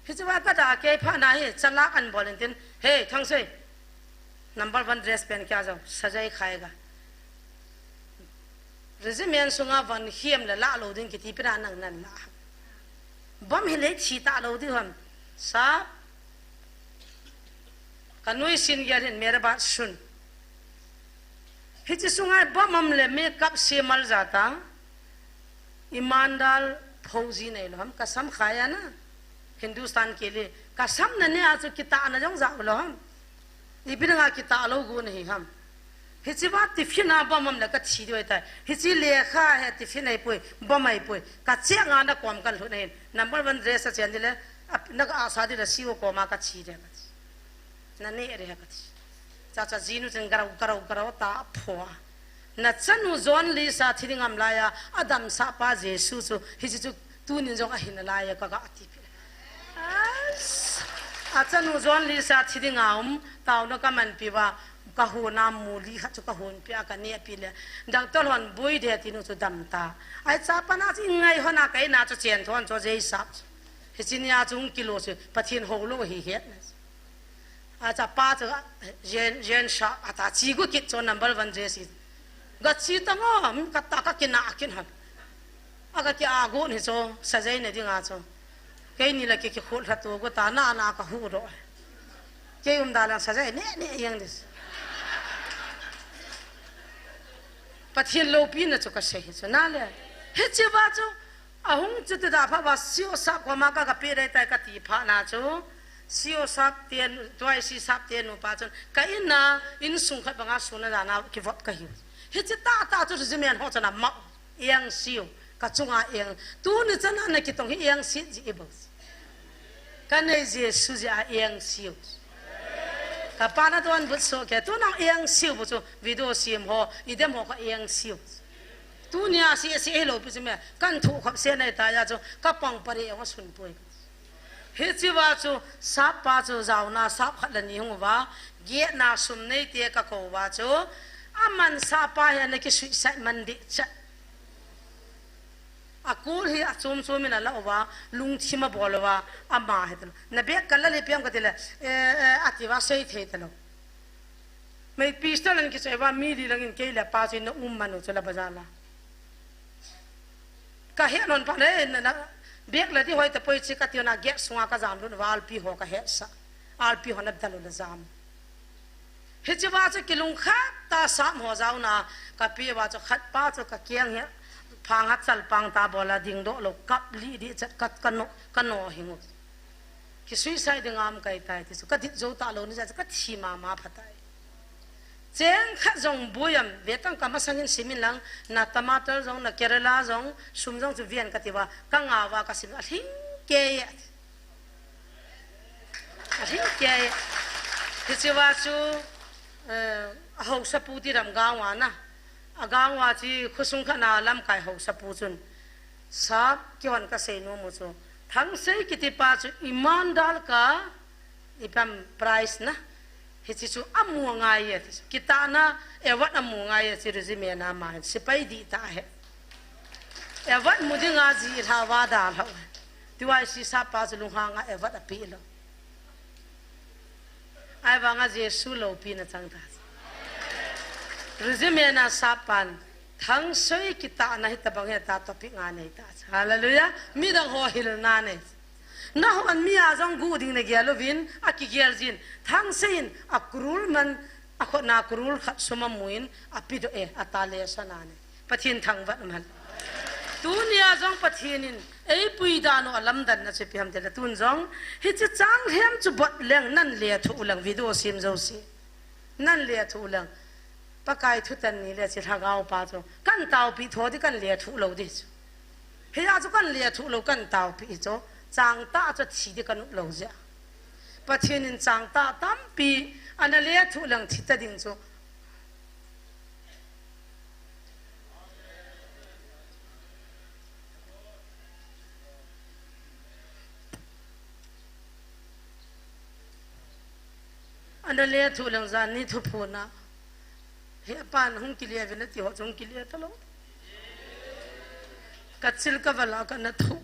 Hiche va kada kei pha na hi chalak an bol in tin. Hey, Thangsei. Number one dress pen kya jao. Sajai khaiga. Regiment sunga van hiam le la lou ding kiti pina nang nan la. Bom hi le thi ta lou ding ham. Sa. Kanui sin gel hin mera ba sun. Hiche sunga bom am le makeup se mal jata. Imandal phouji nei lou ham, kasam khaya na. Hindustan ke liye. Kasam na ne a chu kitahna jong ja lou ham. Ipi dinga kitah lou gu nahi ham. Hiche va tiffin a bom am le kathi diu tai. Hiche lekha hi tiffin ahipoi, bom ahipoi. Kache nga na kom kalhun ahin. Number one dress a chen dile, na ka asa dile C O koma kathi de kati. Na ne re kati. Cha cha jinu chen garau garau garau ta phoa. Nachanu John Lisa thi ding am laiya, adamsah pa Jesu chu, hiche chu tunin jong ahin alaiya kaga ti pi. As, achanu John Lisa thi dinga um, taona kaman pi va, kahon a muli khat chu kahon pi a kane pi le. Doctor hon boi de tinu chu dam ta. Ai cha pa na chu ngai hona kaina chu chen thon chu jei sap. Hiche nia chu hung kilo chu, Pathen hou lou hi het na. Acha pa chu, jen, jen sha, ata chi gu kit chu number one dress hi. Ga chi ta ngo, mi kata ka kina kin han. Aga ki a gu ni chu, sajai ne dinga chu. Keini la ki ki khut lha tu gu ta na na ka hu ro. Kei um da lang sajai ne ne yang dis. Pathen loupina chu kasei hi chu na le. Hiche va chu, Ahung chuti da pha va C O sap koma ka, ka pe dai tai kati pha na chu. C O sap ten, tuai C sap ten nu pa chun. Ka in na, insung khat banga suna da na kivop kahiu. Hiche tah tah chu regiment ho chun ama. Eng siu. Ka chunga eng. Tuni chan a na kitong hi eng si ji i bol. Ka nei Jesu jeh a eng siu. Apa na tuan but so ke, tu nang eng siu bu chu, video sim ho, idem ho ka eng siu. Tunia si, si e lo pi chu me, kan thu khop se nai ta ya chu, ka pang pare eng sun pui. Hichi va chu, sap pa chu, jauna sap khat la ni hung va, giet na sum nei te ka ko va chu, aman sap pa he na ki suicide man di cha. A kul hi a chom chom in a la uva, lungthim a bol uva, ama he talo. Na bek ka la le piam ka ti le, eh, eh, a ti va sei thei talo. Mei pistol an ki sei va mi li lang in kei le pa sei na um manu chu la bazar la. Ka he non pa le, na, na, bek la ti hoi ta poi chi ka ti na get sunga ka jam lun va alpi ho ka he sa. Alpi ho na dalo na jam. Hichi va chu kilung khat ta sam ho jauna ka pi va chu khat pa chu ka kiang he phang ha chal pang ta bola ding do lo kap li di chat kat ka no, ka no hingu. Ki suicide ding am kai tai ti chu ka dit jo ta lo ni cha chu ka thi ma ma pha tai. Cheng khat jong buyam ve tang ka masang in simin lang na tomato jong na kerala jong sum jong chu vian ka ti va ka nga va ka sim a hling ke ye. A hing ke, hichi va chu, eh, a hausa pu ti ram gangwa na. A gangwa chi khosung kha na lamkai hausa pu chun. Sap ki wan ka sei no mu chu. Thangsei kiti pa chu iman dal ka ipam price na. Hichi chu amu ngai ye. Kita na evat amu ngai ye chi regiment na ma. Sipai di ta he. Evat mu dinga ji lha va da lha. Tua si sap pa chu lunghang a evat a pi lo. Ai vanga Jesu lo pi na chang ta. Regiment a sap pan thangsei kita na hita bang he ta topic nga nei ta. Hallelujah. Mi dang ho hil na nei. Na hon mi a jong gu ding na gel lovin a ki gel jin thangsei in a kurul man a khot na kurul khat suma muin a pi do e a ta le sa na nei. Pathen thangvah um hen. Tunia jong Pathen in eipui dan u a lamdanna chu ipi ham tile tun jong hichi chang lhem chu bot leng nan le thu leng video sim jo si. Nan le thu leng. Pakai thutan ni le chi lhagao pa chu. Kan taupi tho di kan le thu lo di chu. Hiya chu kan le thu lo kan taupi chu. Chang ta chu thi di kan up lo jia. Pathen in chang ta tampi ana le thu leng thi ta ding chu. Ana le thu leng jan ni thu phuna. He pan hung kile ve na ti ho chung kile ta lo. Ka chil ka vala ka na thu.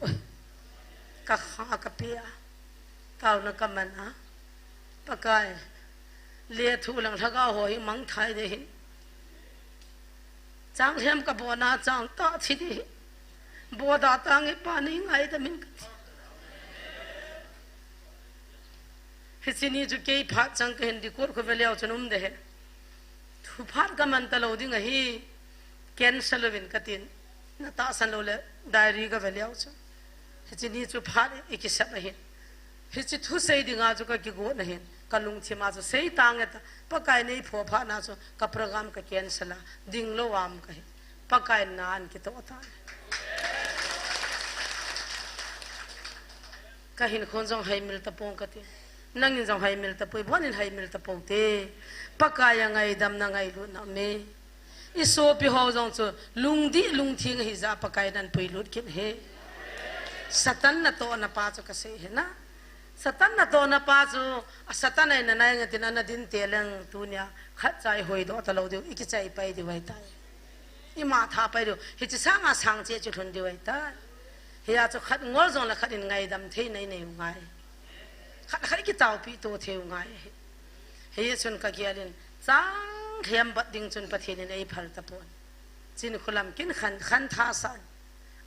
Ka kha ka pia. Tau na ka man a. Pakai. Le thu lang lhagao ho hi mang thai de hi. Chang lhem ka bona chang ta thi de hi. Bo da ta nge pa ni ngai da min ka thi. Hichi ni chu kei phat chang ka hin di kot khu ve leo chun um de he. Thu phat ka man ta lo ding a hi. Cancel uvin ka tin. Na tahsan lo le diary ka ve leo chu. Hichi ni chu phat i kisap ahin. Hichi thu sei dinga chu ka kigot na hin. Ka lungthim a chu sei ta nge ta. Pakai nei pho phat na chu ka program ka cancel a. Ding lo am ka hi. Pakai na an kito ta. Ka hin khon jong hai mil ta pong ka ti. Nangin jong hai mil ta poi. Bon in hai mil ta pong te. Pakai a ngaidam na ngailut na me. I sopi ho jong chu lungdi lungthing hi ja Pakai nan pui lut kin he. Satan na to na pa chu ka sei he na. Satan na to na pa chu a Satan ai na nai ngatin ana din te leng tunia khat chai hoi do ta lo diu i ki chai pai diu ai tai. I ma tha pai diu hi chi sanga sang che chu lhun diu ai tai. Hi a chu khat ngol jong la khat in ngaidam thei nei nei u ngai. Khat khat i ki taupi to thei u ngai. Hi chun ka gialin chang lhem bat ding chun Pathen in ei phal ta pon. Chin khulam kin khan, khan tha san.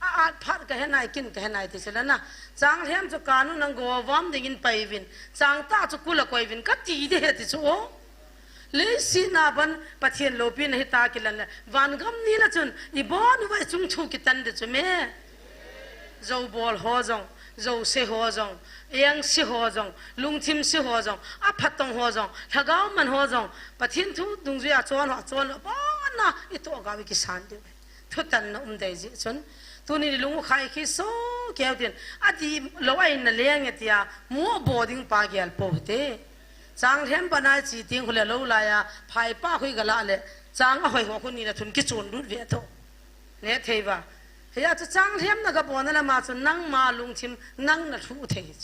A at phat ka henai kin ka henai ti sila na. Chang lhem chu kanu nang go vam ding in pai vin. Chang ta chu kula koi vin ka ti de he ti chu o. Lei si na ban Pathen lopi na hi ta kilan le. Van gam ni la chun i bon vai chung thu kitan de chu me. Zo bol ho jong, zo se ho jong, eng se ho jong, lungthim se ho jong, a phatong ho jong, lhagao man ho jong, Pathen thu dungjui a chon ho, a chon ho, bon na i to ga wi kisan de. Thutan na um dei ji chun. Tuni lung khai khi so keu tin. A di lo ai na leng e tia, mu bo ding pa gial po te. Chang lhem bana chi ting khu le lo laiya, phai pa khu i ga la le, chang a hoi ho khu ni le thum kichun lut ve to. Ne thei va. Hia chu chang lhem na ga bon na la ma chu nangma lungthim nang na thu thei.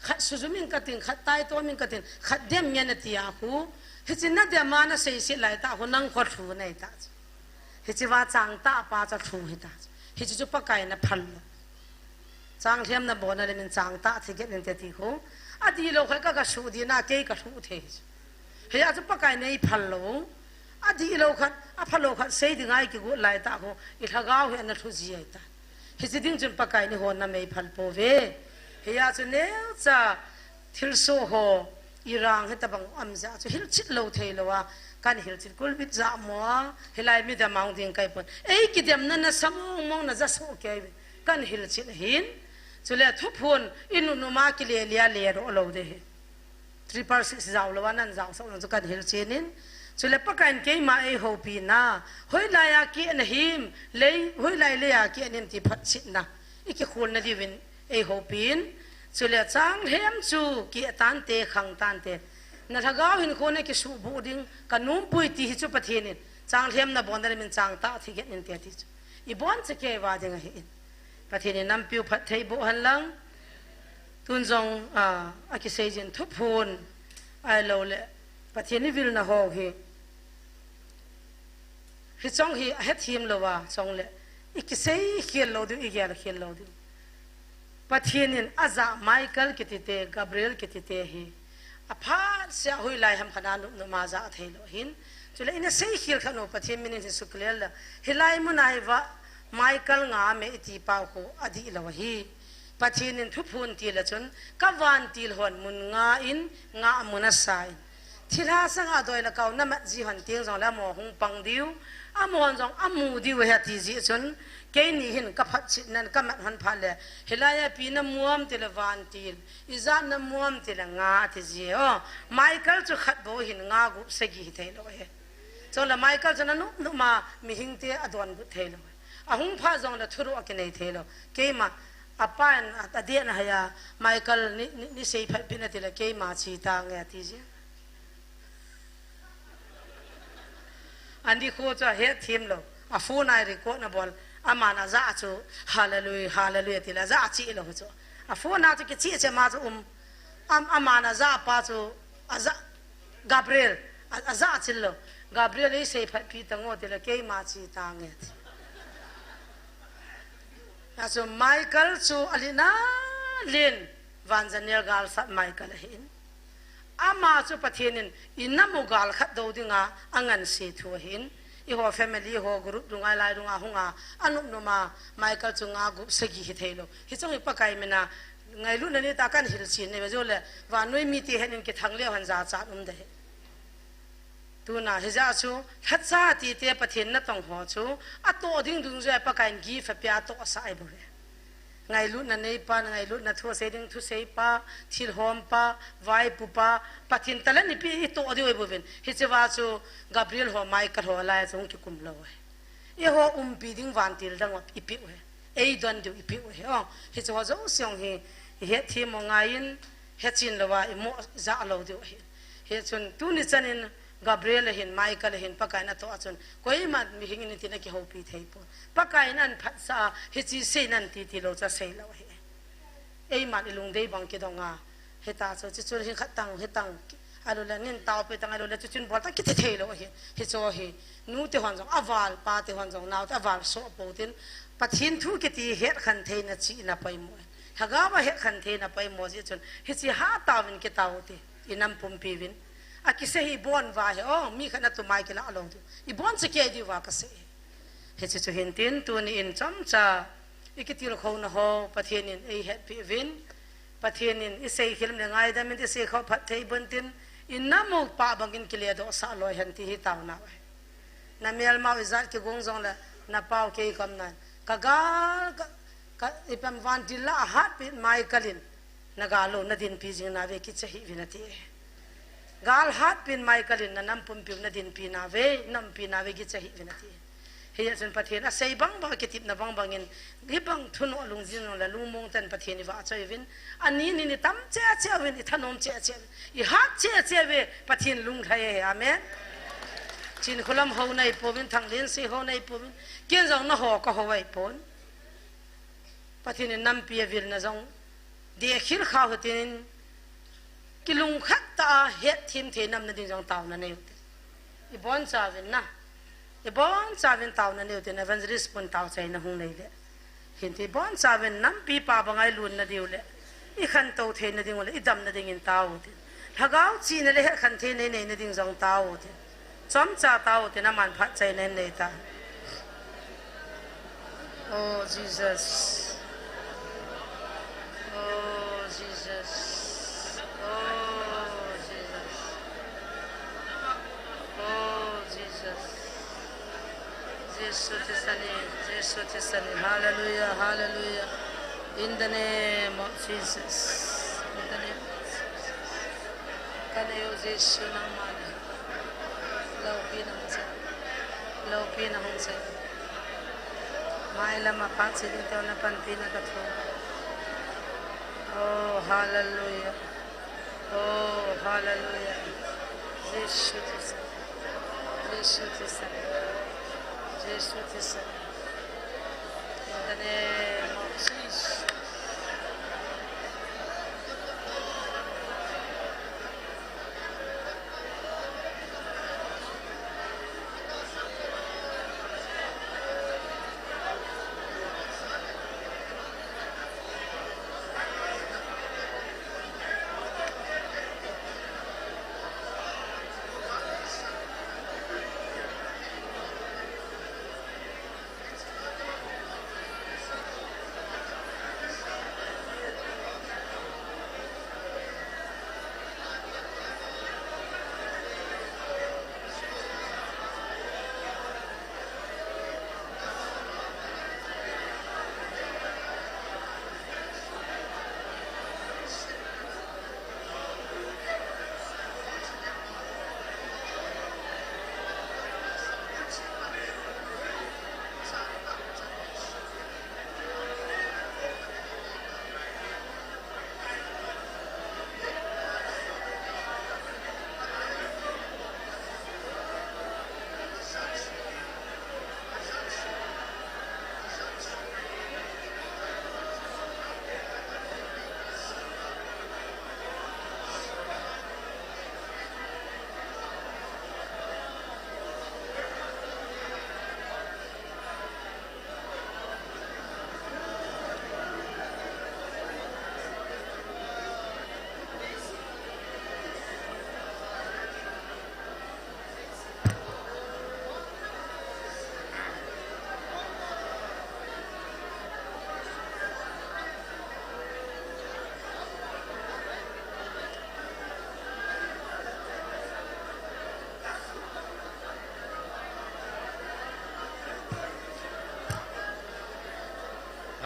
Khat sujum in ka tin, khat taitom in ka tin, khat dem ngen na tia khu. Hichi na dem a na sei si lai ta khu nang khu thu nei ta. Hichi va chang ta pa cha thu hi ta. Hichi chu Pakai na phal lo. Chang lhem na bon na le min chang ta thi get nin te ti khu. A di lo khat ka ka su di na kei ka thu thei. Hia chu Pakai nei phal lo. A di lo khat, a phal lo khat sei di ngai ki gu lai ta khu. I lhagao he na thu ji ai ta. Hichi ding chun Pakai ni hon na mei phal po ve. Hia chu neu cha thil so ho i rang he ta bang am ja chu hil chit lo thei lo a. Kan hil chit kul bit ja mo a. Hilai mi da mang ding kai pon. Ei ki dem na na sa mong mong na ja so kei ve. Kan hil chit hin. Chule thuphun i nu nu ma ki le lia le ro lo de he. Triple six zau lo a nan zau so lo chu kan hil chit in. Chule Pakai in keima ei hopi na. Hoi lai a ki na him. Lei, hoi lai le a ki nim ti phat chit na. I ki khul na diu in ei hopi in. Chule chang lhem chu ki tan te khang tan te. Na lhagao hin khon na ki su bu ding ka num pui ti hi chu Pathen in. Chang lhem na bon da min chang ta thi get nin te ti chu. I bon che kei va ding a hi in. Pathen in nam piu phat thei bo han lang. Tun jong, a, a ki sei jin thuphun. Ai lo le. Pathen i vil na ho hi. Hi chong hi a het him lo a, chong le. I ki sei khel lo diu, i gel khel lo diu. Pathen in a ja Michael ki ti te, Gabriel ki ti te hi. A phat sia hoi lai ham khat a nup nup ma ja thei lo hin. Chule i na sei khel khat no Pathen min in hi suk lel la. Hilai mun a hi va Michael nga me i ti pau khu a di lo hi. Pathen in thuphun ti la chun ka van til hon mun nga in nga mun a sa in. Thilha sang a doi la kau na mat ji hon ting jong la mo hung pang diu. A mo hon jong a mu diu he ti ji chun keini hin ka phat chit nan ka mat hon phat le. Hilai a pi na muam ti la van til. I ja na muam ti la nga ti ji o. Michael chu khat bo hin nga gup sagi hi thei lo he. Chule Michael chu na nup nup ma mihing te a don gut thei lo. A hung pha jong le thuru a ki nei thei lo. Keima a pa in a, a dia na haya Michael ni, ni, ni sei phat pi na ti la keima chi ta nge ti ji. Ani khu chu a het thim lo. A phone ai record na bol. Ama na ja chu hallelujah, hallelujah ti la ja chi lo chu. A phone na chu ki chi che ma chu um. Am, ama na ja pa chu a ja Gabriel, a, a ja chil lo. Gabriel ei sei phat pi ta ngo ti la keima chi ta nge ti. A chu Michael chu a li na lin van Daniel gal sat Michael a hin. Ama chu Pathen in i na mu gal khat do ding a, a ngan se thu a hin. I ho family ho group dung ai lai dung a hung a, a nup nup ma Michael chu nga gup sagi hi thei lo. Hi chong hi Pakai min a Ngailut na ni ta kan hil chin ne ve jo le, vannoi mi ti hen in ki thang le han ja cha um de. Tuna hi ja chu, lhacha ti te Pathen na tong ho chu, a to ding dung jo Pakai in gift a pia to sa ai bo ve. Ngailut na nei pa, ngailut na thu sei ding thu sei pa, thil hom pa, vai pu pa, Pathen tala ni pi i to di oi bo vin. Hi che va chu, Gabriel ho, Michael ho lai chu ki kum lo ai. I ho umpi ding vantil dang i pi u he. Ei don diu i pi u he. Oh, hi chu ho jo siong hi, i het thi mo ngai in, he chin lo wa i mo ja lo diu hi. Hi chun tuni chan in Gabriel hin, Michael hin, Pakai na to a chun. Koima mihing in ti na ki hopi thei po. Pakai nan phat sa, hi chi sei nan ti ti lo cha sei lo hi. Eiman i lungdei bang kidong a. Hita chu, chu chu hin khat tang, hi tang, alu le nin tau pe tang, alu le chu chun bol tang kiti thei lo hi. Hi chu hi, nu te hon jong, aval pa te hon jong, nau te aval so po tin, Pathen thu kiti het khan thei na chi na pai mo. Lhagao a het khan thei na pai mo ji chun, hi chi ha tau vin ki tau te, i nam pumpi vin. A kise hi bon va he, oh, mi khat na tu mai ki la lo tu. I bon se ke di va ka se. Hi chi chu hin tin, tuni in chomcha, i kitil khona ho, Pathen in ei hetpi vin. Pathen in i sei khel le ngaidam in i sei kho phat thei bon tin, i na mu pa bang in kile doh sa loi hen ti hi tau na. Na melmau i jat kigong jong le, na pau kei kom nan. Ka gal, ka, ka i pem vantil la a hatpi Michael in, na gal lo, na dinpi jing na ve kicha hi vin a ti. Gal hatpi Michael in, na nam pumpi na dinpi na ve, nampi na ve kicha hi vin a ti. Hijeh chun Pathen asei bang bang, akitepna bang bangin, hibang thunoh lungjin jong le lungmong tah in Pathen ivahchoi uvin, ani ni ni tam cheh cheh uvin, ithanom cheh cheh uvin, ihat cheh cheh uve, Pathen lunglhai ahi, amen. Chinkholam ho neipouvin, Thanglense ho neipouvin, ken jong naho kaho ahipon. Pathen in nampi avilna jong dehkhel kha u hitin, kilungkhat tah a hetthem thei nam nading jong taona nei u hitin. Ibonchauvin na. Ibonchauvin taona nei u hitin, evangelist pun taochaina hung nei le. Hinti ibonchauvin nampi pa banga ilun nadiu le, ikhantou thei nading u le, idam nading in tao u hitin. Lhagao chihna le hetkhen theina inei nading jong tao u hitin. Chomcha tao u hitin, aman phatchaina in nei ta. Oh, Jesus. Oh, Jesus. Oh, Jesus. Oh, Jesus. Jesu Christa min, Jesu Christa min. Hallelujah, hallelujah. In the name of Jesus. In the name of Jesus. Ka nei u Jesu nangma na. Loupina hung chang. Loupina hung chang. Mailam a phat chiding tah a napanpina kathu. Oh, hallelujah. Oh, hallelujah. Jesu Christa. Jesu Christa. Jesu Christa. In the name of Jesus.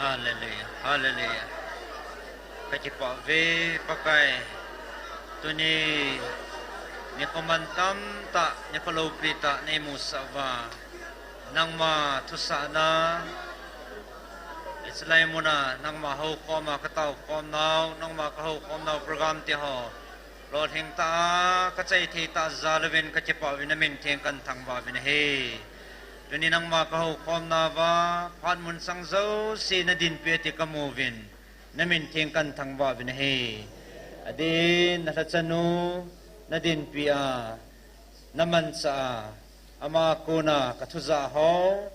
Hallelujah, hallelujah. Kakipah uve Pakai. Tuni nikho mantam tah, nikho loupi tah neimusah uva, nangma thusahna, hiche lai muna nangma houkhoma kataokhom nau, nangma kahoukhom nau program te ho lolhing tah a kachai thei tah jal uvin kakipah uvin, namin theng kahin thangvah uvin ahi. Tuni nangma kahoukhom nauva, phat mun sang jouse nadinpi ati kamu uvin, namin theng kahin thangvah uvin ahi. Adeh in nalhachanu nadinpi a, namanchah a, ama kona kathujah ho,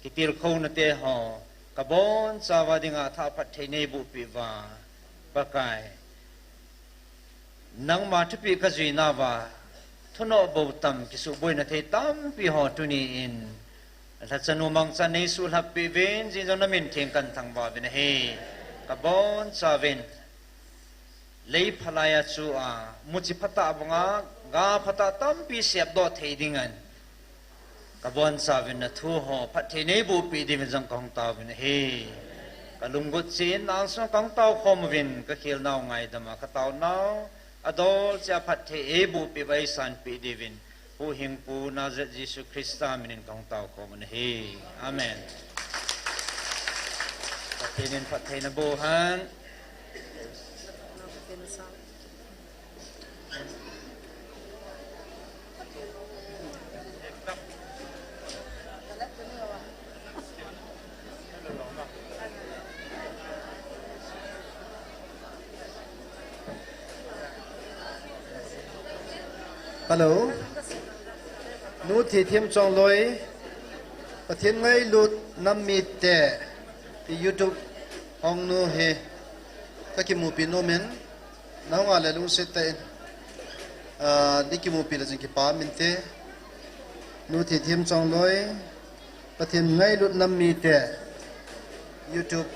kitilkhouna te ho, kabonchauva dinga athah phatthei neibohpeh uva, Pakai, nangma thupeh kajui nauva, thunoh bou tam, kisuhboina thei tampi ho tuni in, lhachanu mangchan neisuhlhap peh uvin, jing jong namin theng kahin thangvah uvin ahi. Kabonchauvin, lei phalai a chu a, muchi phatah banga, ga phatah tampi sepdoh thei dingin, kabonchauvin nathu ho phatthei neibohpeh diuvin jong kahung taovin ahi. Kalunggot cheh in nang sunga kahung taokhom uvin, kakhel nau ngaidam a kataonau, adol cheh a phatthei eibohpeh uva eisanpeh diuvin, Huhhingpu Nazareth Jesu Christa minin kahung taokhom u ahi. Amen. Pathen in phattheina boh hen. Hello. Nu Thithem Chongloi, Pathen ngailut nam mite, ti YouTube hung nu hi kakimupi nomin, nahung a le lungset tah in, ah, nei kimupi le chun kipa um inte. Nu Thithem Chongloi, Pathen ngailut nam mite, YouTube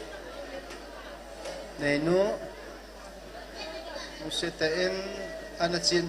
neinu, lungset tah in, ana chen